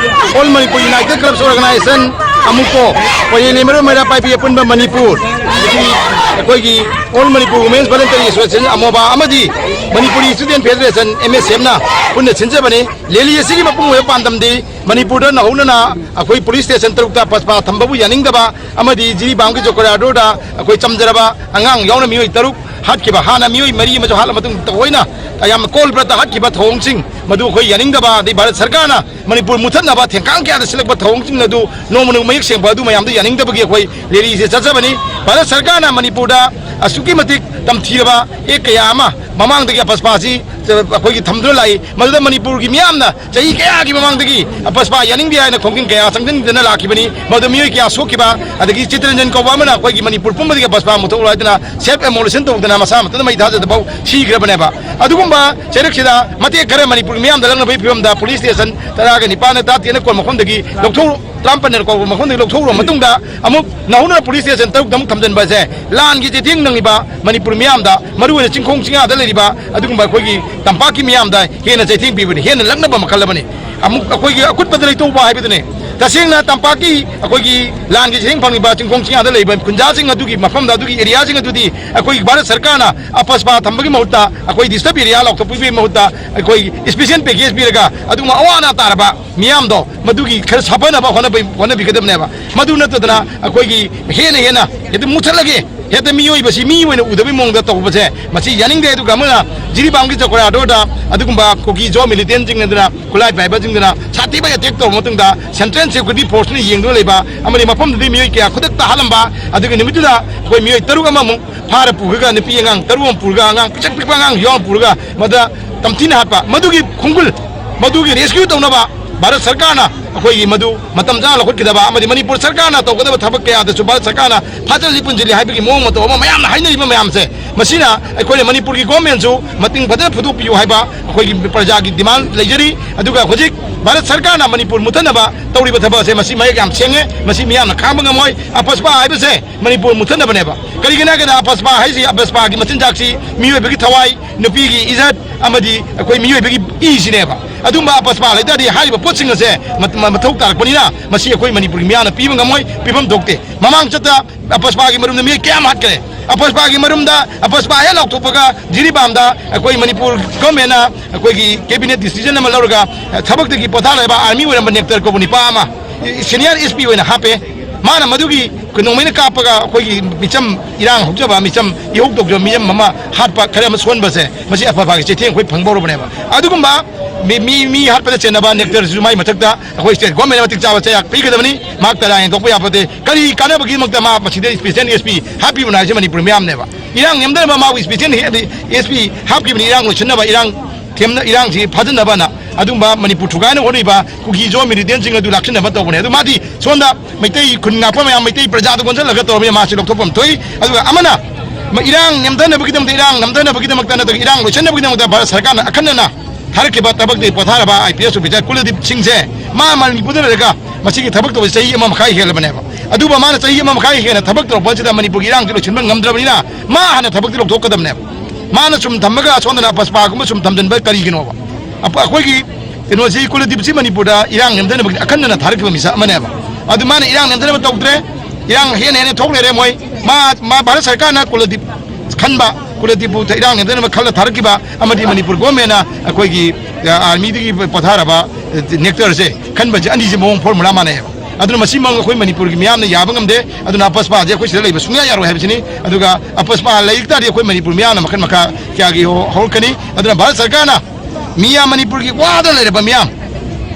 All Manipur United Clubs Organisation, ꯑꯃꯨꯀꯣ, ꯄꯣꯔꯩ, ꯂꯩꯃꯔꯣꯟ, ꯃꯩꯔꯥ ꯄꯥꯏꯕꯤ ꯑꯄꯨꯟꯕ ꯃꯅꯤꯄꯨꯔ, ꯑꯗꯒꯤ ꯑꯩꯈꯣꯏꯒꯤ All Manipur Women's Voluntary Association, ꯑꯃꯣꯕꯥ, ꯑꯃꯗꯤ Manipuri Student Federation, MSF ꯅ ꯄꯨꯟꯅ ꯁꯤꯟꯖꯕꯅꯤ꯫ ꯔꯦꯂꯤ ꯑꯁꯤꯒꯤ ꯃꯄꯨꯡ ꯑꯣꯏꯕ ꯄꯥꯟꯗꯝꯗꯤ ꯃꯅꯤꯄꯨꯔꯗ ꯅꯧꯍꯧꯅꯅ ꯑꯩꯈꯣꯏ ꯄꯨꯂꯤꯁ ꯁ꯭ꯇꯦꯁꯟ ꯇꯔꯨꯛꯇ ꯐꯁꯄ ꯊꯝꯕꯕꯨ ꯌꯥꯅꯤꯡꯗꯕ ꯑꯃꯗꯤ ꯖꯤꯔꯤꯕꯥꯝꯒꯤ ꯖꯣꯀꯔꯥꯗꯣꯗ ꯑꯩꯈꯣꯏ ꯆꯝꯖꯔꯕ ꯑꯉꯥꯡ ꯌꯥꯎꯅ ꯃꯤꯑꯣꯏ ꯇꯔꯨꯛ ꯍꯥꯠꯈꯤꯕ, ꯍꯥꯟꯅ ꯃꯤꯑꯣꯏ ꯃꯔꯤ ꯑꯃꯁꯨ ꯍꯥꯠꯂ ꯃꯇꯨꯡ ꯇꯧꯑꯣꯏꯅ ꯌꯥꯝꯅ ꯀꯣꯜ ꯕ꯭ꯂꯠꯇ ꯍꯥꯠꯈꯤꯕ ꯊꯧꯑꯣꯡꯁꯤꯡ ꯃꯗꯨ ꯑꯩꯈꯣꯏ ꯌꯥꯅꯤꯡꯗꯕ, ꯑꯗꯩ ꯚꯥꯔꯠ ꯁꯔꯀꯥꯔꯅ ꯃꯅꯤꯄꯨꯔ ꯃꯨꯊꯠꯅꯕ ꯊꯦꯡꯀꯥꯡ ꯀꯌꯥꯗ ꯁꯤꯜꯂꯛꯄ ꯊꯧꯑꯣꯡꯁꯤꯡ ꯑꯗꯨ ꯅꯣꯡꯃ ꯅꯣꯡꯃ ꯃꯌꯦꯛ ꯁꯦꯡꯕ ꯑꯗꯨ ꯃꯌꯥꯝꯗꯨ ꯌꯥꯅꯤꯡꯗꯕꯒꯤ ꯑꯩꯈꯣꯏ ꯔꯦꯂꯤꯁꯦ ꯆꯠꯆꯕꯅꯤ꯫ ꯚꯥꯔꯠ ꯁꯔꯀꯥꯔꯅ ꯃꯅꯤꯄꯨꯔꯗ ꯑꯁꯨꯛꯀꯤ ꯃꯇꯤꯛ ꯇꯝꯊꯤꯔꯕ ꯑꯦꯛ ꯀꯌꯥ ꯑꯃ ꯃꯃꯥꯡꯗꯒꯤ ꯑꯄꯁꯄꯥꯁꯤ ꯑꯩꯈꯣꯏꯒꯤ ꯊꯝꯗꯨꯅ ꯂꯥꯛꯏ꯫ ꯃꯗꯨꯗ ꯃꯅꯤꯄꯨꯔꯒꯤ ꯃꯤꯌꯥꯝꯅ ꯆꯍꯤ ꯀꯌꯥꯒꯤ ꯃꯃꯥꯡꯗꯒꯤ ꯑꯄꯁꯄꯥ ꯌꯥꯅꯤꯡꯗꯦ ꯍꯥꯏꯅ ꯈꯣꯡꯖꯪ ꯀꯌꯥ ꯆꯪꯁꯤꯟꯗꯨꯅ ꯂꯥꯛꯈꯤꯕꯅꯤ꯫ ꯃꯗꯨ ꯃꯤꯑꯣꯏ ꯀꯌꯥ ꯁꯣꯛꯈꯤꯕ, ꯑꯗꯒꯤ ꯆꯤꯇꯔꯟꯖꯟ ꯀꯧꯕ ꯑꯃꯅ ꯑꯩꯈꯣꯏꯒꯤ ꯃꯅꯤꯄꯨꯔ ꯄꯨꯝꯕꯗꯒꯤ ꯑꯄꯁꯄꯥ ꯃꯨꯊꯣꯛꯂꯣ ꯍꯥꯏꯗꯨꯅ ꯁꯦꯜꯐ ꯑꯦꯃꯣꯂꯦꯁꯟ ꯇꯧꯗꯅ ꯃꯁꯥ ꯃꯊꯟꯇ ꯃꯩ ꯊꯥꯖꯗꯐꯥꯎ ꯁꯤꯈ꯭ꯔꯕꯅꯦꯕ꯫ ꯑꯗꯨꯒꯨꯝꯕ ꯆꯩꯔꯛꯁꯤꯗ ꯃꯇꯦꯛ ꯈꯔ ꯃꯅꯤꯄꯨꯔꯒꯤ ꯃꯤꯌꯥꯝꯗ ꯂꯛꯅꯕꯒꯤ ꯐꯤꯕꯝꯗ ꯄꯨꯂꯤꯁ ꯁ꯭ꯇꯦꯁꯟ ꯇꯔꯥꯒ ꯅꯤꯄꯥꯟꯅ ꯇꯔꯥꯇꯔꯦꯠꯅ ꯀꯣꯟ ꯃꯐꯝꯗꯒꯤ ꯂꯧꯊꯣꯛ-, ꯇꯔꯥꯃꯥꯄꯟꯅ ꯀꯣꯟ ꯃꯐꯝꯗꯒꯤ ꯂꯧꯊꯣꯛꯎꯔꯕ ꯃꯇꯨꯡꯗ ꯑꯃꯨꯛ ꯅꯧꯍꯧꯅꯅ ꯄꯨꯂꯤꯁ ꯁ꯭ꯇꯦꯁꯟ ꯇꯔꯨꯛꯇ ꯑꯃꯨꯛ ꯊꯝꯖꯤꯟꯕ ꯑꯁꯦ ꯂꯥꯟꯒꯤ ꯆꯩꯊꯦꯡ ꯅꯪꯂꯤꯕ ꯃꯅꯤꯄꯨꯔ ꯃꯤꯌꯥꯝꯗ, ꯃꯔꯨꯑꯣꯏꯅ ꯆꯤꯡꯈꯣꯡ ꯆꯤꯡꯌꯥꯗ ꯂꯩꯔꯤꯕ ꯑꯗꯨꯒꯨꯝꯕ ꯑꯩꯈꯣꯏꯒꯤ ꯇꯝꯄꯥꯛꯀꯤ ꯃꯤꯌꯥꯝꯗ ꯍꯦꯟꯅ ꯆꯩꯊꯦꯡ ꯄꯤꯕꯅꯤ, ꯍꯦꯟꯅ ꯂꯛꯅꯕ ꯃꯈꯜ ꯑꯃꯅꯤ꯫ ꯑꯃꯨꯛ ꯑꯩꯈꯣꯏꯒꯤ ꯑꯀꯨꯠꯄꯗ ꯂꯩꯇꯧꯕ ꯍꯥꯏꯕꯗꯨꯅꯤ꯫ ꯇꯁꯦꯡꯅ ꯇꯝꯄꯥꯛꯀꯤ ꯑꯩꯈꯣꯏꯒꯤ ꯂꯥꯟꯒꯤ ꯆꯩꯊꯦꯡ ꯐꯪꯂꯤꯕ ꯆꯤꯡꯈꯣꯡ ꯆꯤꯡꯌꯥꯗ ꯂꯩꯕ ꯈꯨꯟꯖꯥꯁꯤꯡ ꯑꯗꯨꯒꯤ ꯃꯐꯝꯗ, ꯑꯗꯨꯒꯤ ꯑꯦꯔꯤꯌꯥꯁꯤꯡ ꯑꯗꯨꯗꯤ ꯑꯩꯈꯣꯏꯒꯤ ꯚꯥꯔꯠ ꯁꯔꯀꯥꯔꯅ ꯑꯄꯁꯄꯥ ꯊꯝꯕꯒꯤ ꯃꯍꯨꯠꯇ, ꯑꯩꯈꯣꯏ ꯗꯤꯁꯇꯔꯕ ꯑꯦꯔꯤꯌꯥ ꯂꯥꯎꯊꯣꯛꯄꯤꯕꯒꯤ ꯃꯍꯨꯠꯇ ꯑꯩꯈꯣꯏ ꯏꯁꯄꯤꯁꯦꯜ ꯄꯦꯀꯦꯖ ꯄꯤꯔꯒ ꯑꯗꯨꯒꯨꯝꯕ ꯑꯋꯥ ꯑꯅꯥ ꯇꯥꯔꯕ ꯃꯤꯌꯥꯝꯗꯣ ꯃꯗꯨꯒꯤ ꯈꯔ ꯁꯥꯐꯅꯕ ꯍꯣꯠꯅꯕ-, ꯍꯣꯠꯅꯕꯤꯒꯗꯕꯅꯦꯕ꯫ ꯃꯗꯨ ꯅꯠꯇꯗꯅ ꯑꯩꯈꯣꯏꯒꯤ ꯍꯦꯟꯅ ꯍꯦꯟꯅ ꯍꯦꯛꯇ ꯃꯨꯊꯠꯂꯒꯦ, ꯍꯦꯛꯇ ꯃꯤꯑꯣꯏꯕꯁꯤ ꯃꯤ ꯑꯣꯏꯅ ꯎꯗꯕꯒꯤ ꯃꯑꯣꯡꯗ ꯇꯧꯕꯁꯦ ꯃꯁꯤ ꯌꯥꯅꯤꯡꯗꯦ꯫ ꯑꯗꯨꯒ ꯑꯃꯅ ꯖꯤꯔꯤꯕꯥꯝꯒꯤ ꯆꯧꯀ꯭ꯔꯥꯗꯣꯔꯗ ꯑꯗꯨꯒꯨꯝꯕ ꯀꯨꯀꯤ ꯖꯣ ꯃꯤꯂꯤꯇꯦꯟꯁꯤꯡ ꯑꯗꯨꯅ ꯈꯨꯠꯂꯥꯏ ꯄꯥꯏꯕꯁꯤꯡꯗꯨꯅ ꯁꯥꯊꯤꯕ ꯑꯦꯇꯦꯛ ꯇꯧꯕ ꯃꯇꯨꯡꯗ ꯁꯦꯟꯇ꯭ꯔꯦꯜ ꯁꯦꯀ꯭ꯌꯨꯔꯤꯇꯤ ꯐꯣꯔꯁꯅ ꯌꯦꯡꯗꯨꯅ ꯂꯩꯕ ꯑꯃꯗꯤ ꯃꯐꯝꯗꯨꯗꯒꯤ ꯃꯤꯑꯣꯏ ꯀꯌꯥ ꯈꯨꯗꯛꯇ ꯍꯥꯠꯂꯝꯕ, ꯑꯗꯨꯒ ꯅꯨꯃꯤꯠꯇꯨꯗ ꯑꯩꯈꯣꯏ ꯃꯤꯑꯣꯏ ꯇꯔꯨꯛ ꯑꯃꯃꯨꯛ ꯐꯥꯔ ꯄꯨꯔꯒ, ꯅꯨꯄꯤ ꯑꯉꯥꯡ ꯇꯔꯨꯛ ꯑꯃ ꯄꯨꯔꯒ, ꯑꯉꯥꯡ ꯄꯤꯁꯛ ꯄꯤꯛꯄ ꯑꯉꯥꯡꯁꯨ ꯌꯥꯎꯅ ꯄꯨꯔꯒ ꯃꯗꯨꯗ ꯇꯝꯊꯤꯅ ꯍꯥꯠꯄ, ꯃꯗꯨꯒꯤ ꯈꯣꯡꯒꯨꯜ, ꯃꯗꯨꯒꯤ ꯔꯦꯁꯀ꯭ꯌꯨ ꯇꯧꯅꯕ ꯚꯥꯔꯠ ꯁꯔꯀꯥꯔꯅ ꯑꯩꯈꯣꯏꯒꯤ ꯃꯗꯨ ꯃꯇꯝ ꯆꯥꯅ ꯂꯧꯈꯠꯈꯤꯗꯕ ꯑꯃꯗꯤ ꯃꯅꯤꯄꯨꯔ ꯁꯔꯀꯥꯔꯅ ꯇꯧꯒꯗꯕ ꯊꯕꯛ ꯀꯌꯥꯗꯁꯨ ꯚꯥꯔꯠ ꯁꯔꯀꯥꯔꯅ ꯐꯥꯖꯤꯜꯂꯤ ꯄꯨꯟꯁꯤꯜꯂꯤ ꯍꯥꯏꯕꯒꯤ ꯃꯑꯣꯡ ꯃꯇꯧ ꯑꯃ ꯃꯌꯥꯝꯅ ꯍꯥꯏꯅꯔꯤꯕ ꯃꯌꯥꯝꯁꯦ, ꯃꯁꯤꯅ ꯑꯩꯈꯣꯏꯅ ꯃꯅꯤꯄꯨꯔꯒꯤ ꯒꯣꯔꯃꯦꯟꯁꯨ ꯃꯇꯤꯡ ꯐꯖꯅ ꯐꯨꯗꯣꯛꯄꯤꯌꯨ ꯍꯥꯏꯕ ꯑꯩꯈꯣꯏꯒꯤ ꯄ꯭ꯔꯖꯥꯒꯤ ꯗꯤꯃꯥꯟ ꯂꯩꯖꯔꯤ꯫ ꯑꯗꯨꯒ ꯍꯧꯖꯤꯛ ꯚꯥꯔꯠ ꯁꯔꯀꯥꯔꯅ ꯃꯅꯤꯄꯨꯔ ꯃꯨꯠꯊꯠꯅꯕ ꯇꯧꯔꯤꯕ ꯊꯕꯛ ꯑꯁꯦ ꯃꯁꯤ ꯃꯌꯦꯛ ꯌꯥꯝ ꯁꯦꯡꯉꯦ, ꯃꯁꯤ ꯃꯤꯌꯥꯝꯅ ꯈꯥꯡꯕ ꯉꯝꯃꯣꯏ꯫ ꯑꯄꯁꯄꯥ ꯍꯥꯏꯕꯁꯦ ꯃꯅꯤꯄꯨꯔ ꯃꯨꯠꯊꯠꯅꯕꯅꯦꯕ꯫ ꯀꯔꯤꯒꯤꯅꯣ ꯍꯥꯏ ꯀꯥꯟꯗ ꯑꯄꯁꯄꯥ ꯍꯥꯏꯁꯤ ꯑꯄꯁꯄꯥꯒꯤ ꯃꯆꯤꯟꯖꯥꯛꯁꯤ ꯃꯤꯑꯣꯏꯕꯒꯤ ꯊꯋꯥꯏ, ꯅꯨꯄꯤꯒꯤ ꯏꯖꯠ ꯑꯃꯗꯤ ꯑꯩꯈꯣꯏ ꯃꯤꯑꯣꯏꯕꯒꯤ ꯏꯁꯤꯅꯦꯕ꯫ ꯑꯗꯨꯝꯕ ꯑꯄꯁꯄꯥ ꯂꯩꯇꯥꯔꯗꯤ ꯍꯥꯏꯔꯤꯕ ꯄꯣꯠꯁꯤꯡ ꯑꯁꯦ ꯃ-, ꯃ-, ꯃꯊꯧ ꯇꯥꯔꯛꯄꯅꯤꯅ ꯃꯁꯤ ꯑꯩꯈꯣꯏ ꯃꯅꯤꯄꯨꯔꯒꯤ ꯃꯤꯌꯥꯝꯅ ꯄꯤꯕ ꯉꯝꯃꯣꯏ, ꯄꯤꯐꯝ ꯊꯣꯛꯇꯦ꯫ ꯃꯃꯥꯡ ꯆꯠꯇ ꯑꯄꯁꯄꯥꯒꯤ ꯃꯔꯨꯝꯗ ꯃꯤ ꯀꯌꯥꯝ ꯍꯥꯠꯈ꯭ꯔꯦ꯫ ꯑꯄꯁꯄꯥꯒꯤ ꯃꯔꯨꯝꯗ ꯑꯄꯁꯄꯥ ꯍꯦꯛ ꯂꯥꯎꯊꯣꯛꯄꯒ ꯖꯤꯔꯤꯕꯥꯝꯗ ꯑꯩꯈꯣꯏ ꯃꯅꯤꯄꯨꯔ ꯒꯣꯔꯃꯦꯟꯅ ꯑꯩꯈꯣꯏꯒꯤ ꯀꯦꯕꯤꯅꯦꯠ ꯗꯤꯁꯤꯖꯟ ꯑꯃ ꯂꯧꯔꯒ ꯊꯕꯛꯇꯒꯤ ꯄꯣꯊꯥꯔꯕ ꯑꯥꯔꯃꯤ ꯑꯣꯏꯔꯝꯕ ꯅꯦꯛꯇꯔ ꯀꯧꯕ ꯅꯤꯄꯥ ꯑꯃ ꯁꯦꯅꯤꯌꯔ ꯑꯦꯁ ꯄꯤ ꯑꯣꯏꯅ ꯍꯥꯞꯄꯦ꯫ ꯃꯥꯅ ꯃꯗꯨꯒꯤ ꯅꯣꯡꯃꯩꯅ ꯀꯥꯞꯄꯒ ꯑꯩꯈꯣꯏꯒꯤ ꯃꯤꯆꯝ, ꯏꯔꯥꯡ ꯍꯧꯖꯕ ꯃꯤꯆꯝ, ꯏꯍꯧ ꯇꯧꯖꯕ ꯃꯤꯆꯝ ꯑꯃ ꯍꯥꯠꯄ ꯈꯔ ꯑꯃ ꯁꯣꯟꯕꯁꯦ, ꯃꯁꯤ ꯑꯐꯕꯒꯤ ꯆꯩꯊꯦꯡ ꯑꯩꯈꯣꯏ ꯐꯪꯕ ꯍꯧꯔꯕꯅꯦꯕ꯫ ꯑꯗꯨꯒꯨꯝꯕ ꯃꯤ, ꯃꯤ, ꯃꯤ ꯍꯥꯠꯄꯗ ꯆꯦꯟꯅꯕ ꯅꯦꯛꯇꯔꯁꯤꯁꯨ ꯃꯥꯏ ꯃꯊꯛꯇ ꯑꯩꯈꯣꯏ ꯁ꯭ꯇꯦꯠ ꯒꯣꯔꯃꯦꯟꯅ ꯃꯇꯤꯛ ꯆꯥꯕ ꯆꯩꯔꯥꯛ ꯄꯤꯒꯗꯕꯅꯤ꯫ ꯃꯍꯥꯛ ꯇꯔꯥ ꯍꯦꯟꯗꯣꯛꯄ ꯌꯥꯄꯣꯠꯇꯦ꯫ ꯀꯔꯤ ꯀꯥꯟꯅꯕꯒꯤꯗꯃꯛꯇ ꯃꯥ ꯃꯁꯤꯗ ꯁ꯭ꯄꯦꯁꯤꯌꯦꯜ ꯑꯦꯁ ꯄꯤ ꯍꯥꯞꯄꯤꯕꯅꯣ ꯍꯥꯏꯁꯦ ꯃꯅꯤꯄꯨꯔ ꯃꯤꯌꯥꯝꯅꯦꯕ꯫ ꯏꯔꯥꯡ ꯅꯦꯝꯊꯅꯕ ꯃꯥꯕꯨ ꯁ꯭ꯄꯦꯁꯤꯌꯦꯜ ꯑꯦꯁ ꯄꯤ ꯍꯥꯞꯈꯤꯕꯅꯤ, ꯏꯔꯥꯡ ꯂꯣꯏꯁꯤꯟꯅꯕ, ꯏꯔꯥꯡ ꯊꯦꯝꯅ, ꯏꯔꯥꯡꯁꯤ ꯐꯥꯖꯤꯟꯅꯕꯅ꯫ ꯑꯗꯨꯒꯨꯝꯕ ꯃꯅꯤꯄꯨꯔ ꯊꯨꯒꯥꯏꯅ ꯍꯣꯠꯅꯔꯤꯕ ꯀꯨꯀꯤ ꯖꯣ ꯃꯤꯂꯤꯇꯦꯟꯁꯤꯡ ꯑꯗꯨ ꯂꯥꯛꯁꯤꯟꯅꯕ ꯇꯧꯕꯅꯦ꯫ ꯑꯗꯨ ꯃꯥꯗꯤ ꯁꯣꯝꯗ ꯃꯩꯇꯩ ꯈꯨꯟ ꯉꯥꯛꯄ ꯃꯌꯥꯝ, ꯃꯩꯇꯩ ꯄ꯭ꯔꯖꯥꯗ ꯑꯣꯟꯁꯤꯜꯂꯒ ꯇꯧꯔꯕꯅꯤꯅ ꯃꯥꯁꯤ ꯂꯧꯊꯣꯛꯐꯝ ꯊꯣꯛꯏ꯫ ꯑꯗꯨꯒ ꯑꯃꯅ ꯃ-, ꯏꯔꯥꯡ ꯅꯦꯝꯊꯅꯕꯒꯤꯗꯃꯛꯇ, ꯏꯔꯥꯡ ꯅꯝꯊꯅꯕꯒꯤꯗꯃꯛꯇ ꯅꯠꯇ꯭ꯔꯒ ꯏꯔꯥꯡ ꯂꯣꯏꯁꯤꯟꯅꯕꯒꯤꯗꯃꯛꯇ ꯚꯥꯔꯠ ꯁꯔꯀꯥꯔꯅ ꯑꯈꯟꯅꯅ ꯊꯥꯔꯛꯈꯤꯕ ꯊꯕꯛꯇꯒꯤ ꯄꯣꯊꯥꯔꯕ ꯑꯥꯏ ꯄꯤ ꯑꯦꯁ ꯑꯣꯐꯤꯁꯥꯔ ꯀꯨꯂꯗꯤꯞ ꯁꯤꯡꯁꯦ ꯃꯥ ꯃꯅꯤꯄꯨꯔꯗ ꯂꯩꯔꯒ ꯃꯁꯤꯒꯤ ꯊꯕꯛ ꯇꯧꯕ ꯆꯍꯤ ꯑꯃ ꯃꯈꯥꯏ ꯍꯦꯜꯂꯕꯅꯦꯕ꯫ ꯑꯗꯨꯕꯨ ꯃꯥꯅ ꯆꯍꯤ ꯑꯃ ꯃꯈꯥꯏ ꯍꯦꯟꯅ ꯊꯕꯛ ꯇꯧꯔꯛꯄ ꯑꯁꯤꯗ ꯃꯅꯤꯄꯨꯔꯒꯤ ꯏꯔꯥꯡꯁꯤ ꯂꯣꯏꯁꯤꯟꯕ ꯉꯝꯗ꯭ꯔꯕꯅꯤꯅ ꯃꯥ ꯍꯥꯟꯅ ꯊꯕꯛꯇꯤ ꯂꯧꯊꯣꯛꯀꯗꯕꯅꯦꯕ꯫ ꯃꯥꯅ ꯁꯨꯝ ꯊꯝꯃꯒ ꯁꯣꯝꯗꯅ ꯑꯄꯁꯄꯥꯒꯨꯝꯕ ꯁꯨꯝ ꯊꯝꯖꯤꯟꯕ ꯀꯔꯤꯒꯤꯅꯣꯕ? ꯑꯄ-, ꯑꯩꯈꯣꯏꯒꯤ ꯀꯩꯅꯣꯁꯤ, ꯀꯨꯂꯗꯤꯞꯁꯤ ꯃꯅꯤꯄꯨꯔꯗ ꯏꯔꯥꯡ ꯅꯦꯝꯊꯅꯕꯒꯤ ꯑꯈꯟꯅꯅ ꯊꯥꯔꯛꯈꯤꯕ ꯃꯤꯁꯛ ꯑꯃꯅꯦꯕ꯫ ꯑꯗꯨ ꯃꯥꯅ ꯏꯔꯥꯡ ꯅꯦꯝꯊꯅꯕ ꯇꯧꯗ꯭ꯔꯦ, ꯏꯔꯥꯡ ꯍꯦꯟꯅ ꯍꯦꯟꯅ ꯊꯣꯛ ꯂꯩꯔꯦ꯫ ꯃꯣꯏ ꯃꯥ, ꯃꯥ ꯚꯥꯔꯠ ꯁꯔꯀꯥꯔꯅ ꯀꯨꯂꯗꯤꯞ ꯈꯟꯕ, ꯀꯨꯂꯗꯤꯞꯄꯨ ꯏꯔꯥꯡ ꯅꯦꯝꯊꯅꯕ ꯈꯜꯂ ꯊꯥꯔꯛꯈꯤꯕ ꯑꯃꯗꯤ ꯃꯅꯤꯄꯨꯔ ꯒꯣꯔꯃꯦꯟꯅ ꯑꯩꯈꯣꯏꯒꯤ, ꯑ, ꯑꯥꯔꯃꯤꯗꯒꯤ ꯄꯣꯊꯥꯔꯕ, ꯑ, ꯅꯦꯛꯇꯔꯁꯦ ꯈꯟꯕꯁꯦ, ꯑꯅꯤꯁꯦ ꯃꯑꯣꯡ ꯐꯣꯔꯃꯨꯂꯥ ꯃꯥꯟꯅꯩꯌꯦꯕ꯫ ꯑꯗꯨꯅ ꯃꯁꯤꯃꯛ ꯑꯩꯈꯣꯏ ꯃꯅꯤꯄꯨꯔꯒꯤ ꯃꯤꯌꯥꯝꯅ ꯌꯥꯕ ꯉꯝꯗꯦ꯫ ꯑꯗꯨꯅ ꯑꯄꯁꯄꯥꯁꯦ ꯑꯩꯈꯣꯏ ꯁꯤꯗ ꯂꯩꯕ ꯁꯨꯡꯌꯥ ꯌꯥꯔꯣꯏ ꯍꯥꯏꯕꯁꯤꯅꯤ꯫ ꯑꯗꯨꯒ ꯑꯄꯁꯄꯥ ꯂꯩ ꯇꯥꯔꯗꯤ ꯑꯩꯈꯣꯏ ꯃꯅꯤꯄꯨꯔ ꯃꯤꯌꯥꯝꯅ ꯃꯈꯜ ꯃꯈꯥ ꯀꯌꯥꯒꯤ ꯍꯧ-, ꯍꯧꯔꯛꯀꯅꯤ꯫ ꯑꯗꯨꯅ ꯚꯥꯔꯠ ꯁꯔꯀꯥꯔꯅ ꯃꯤꯌꯥꯝ, ꯃꯅꯤꯄꯨꯔꯒꯤ ꯋꯥꯗ ꯂꯩꯔꯕ ꯃꯤꯌꯥꯝ,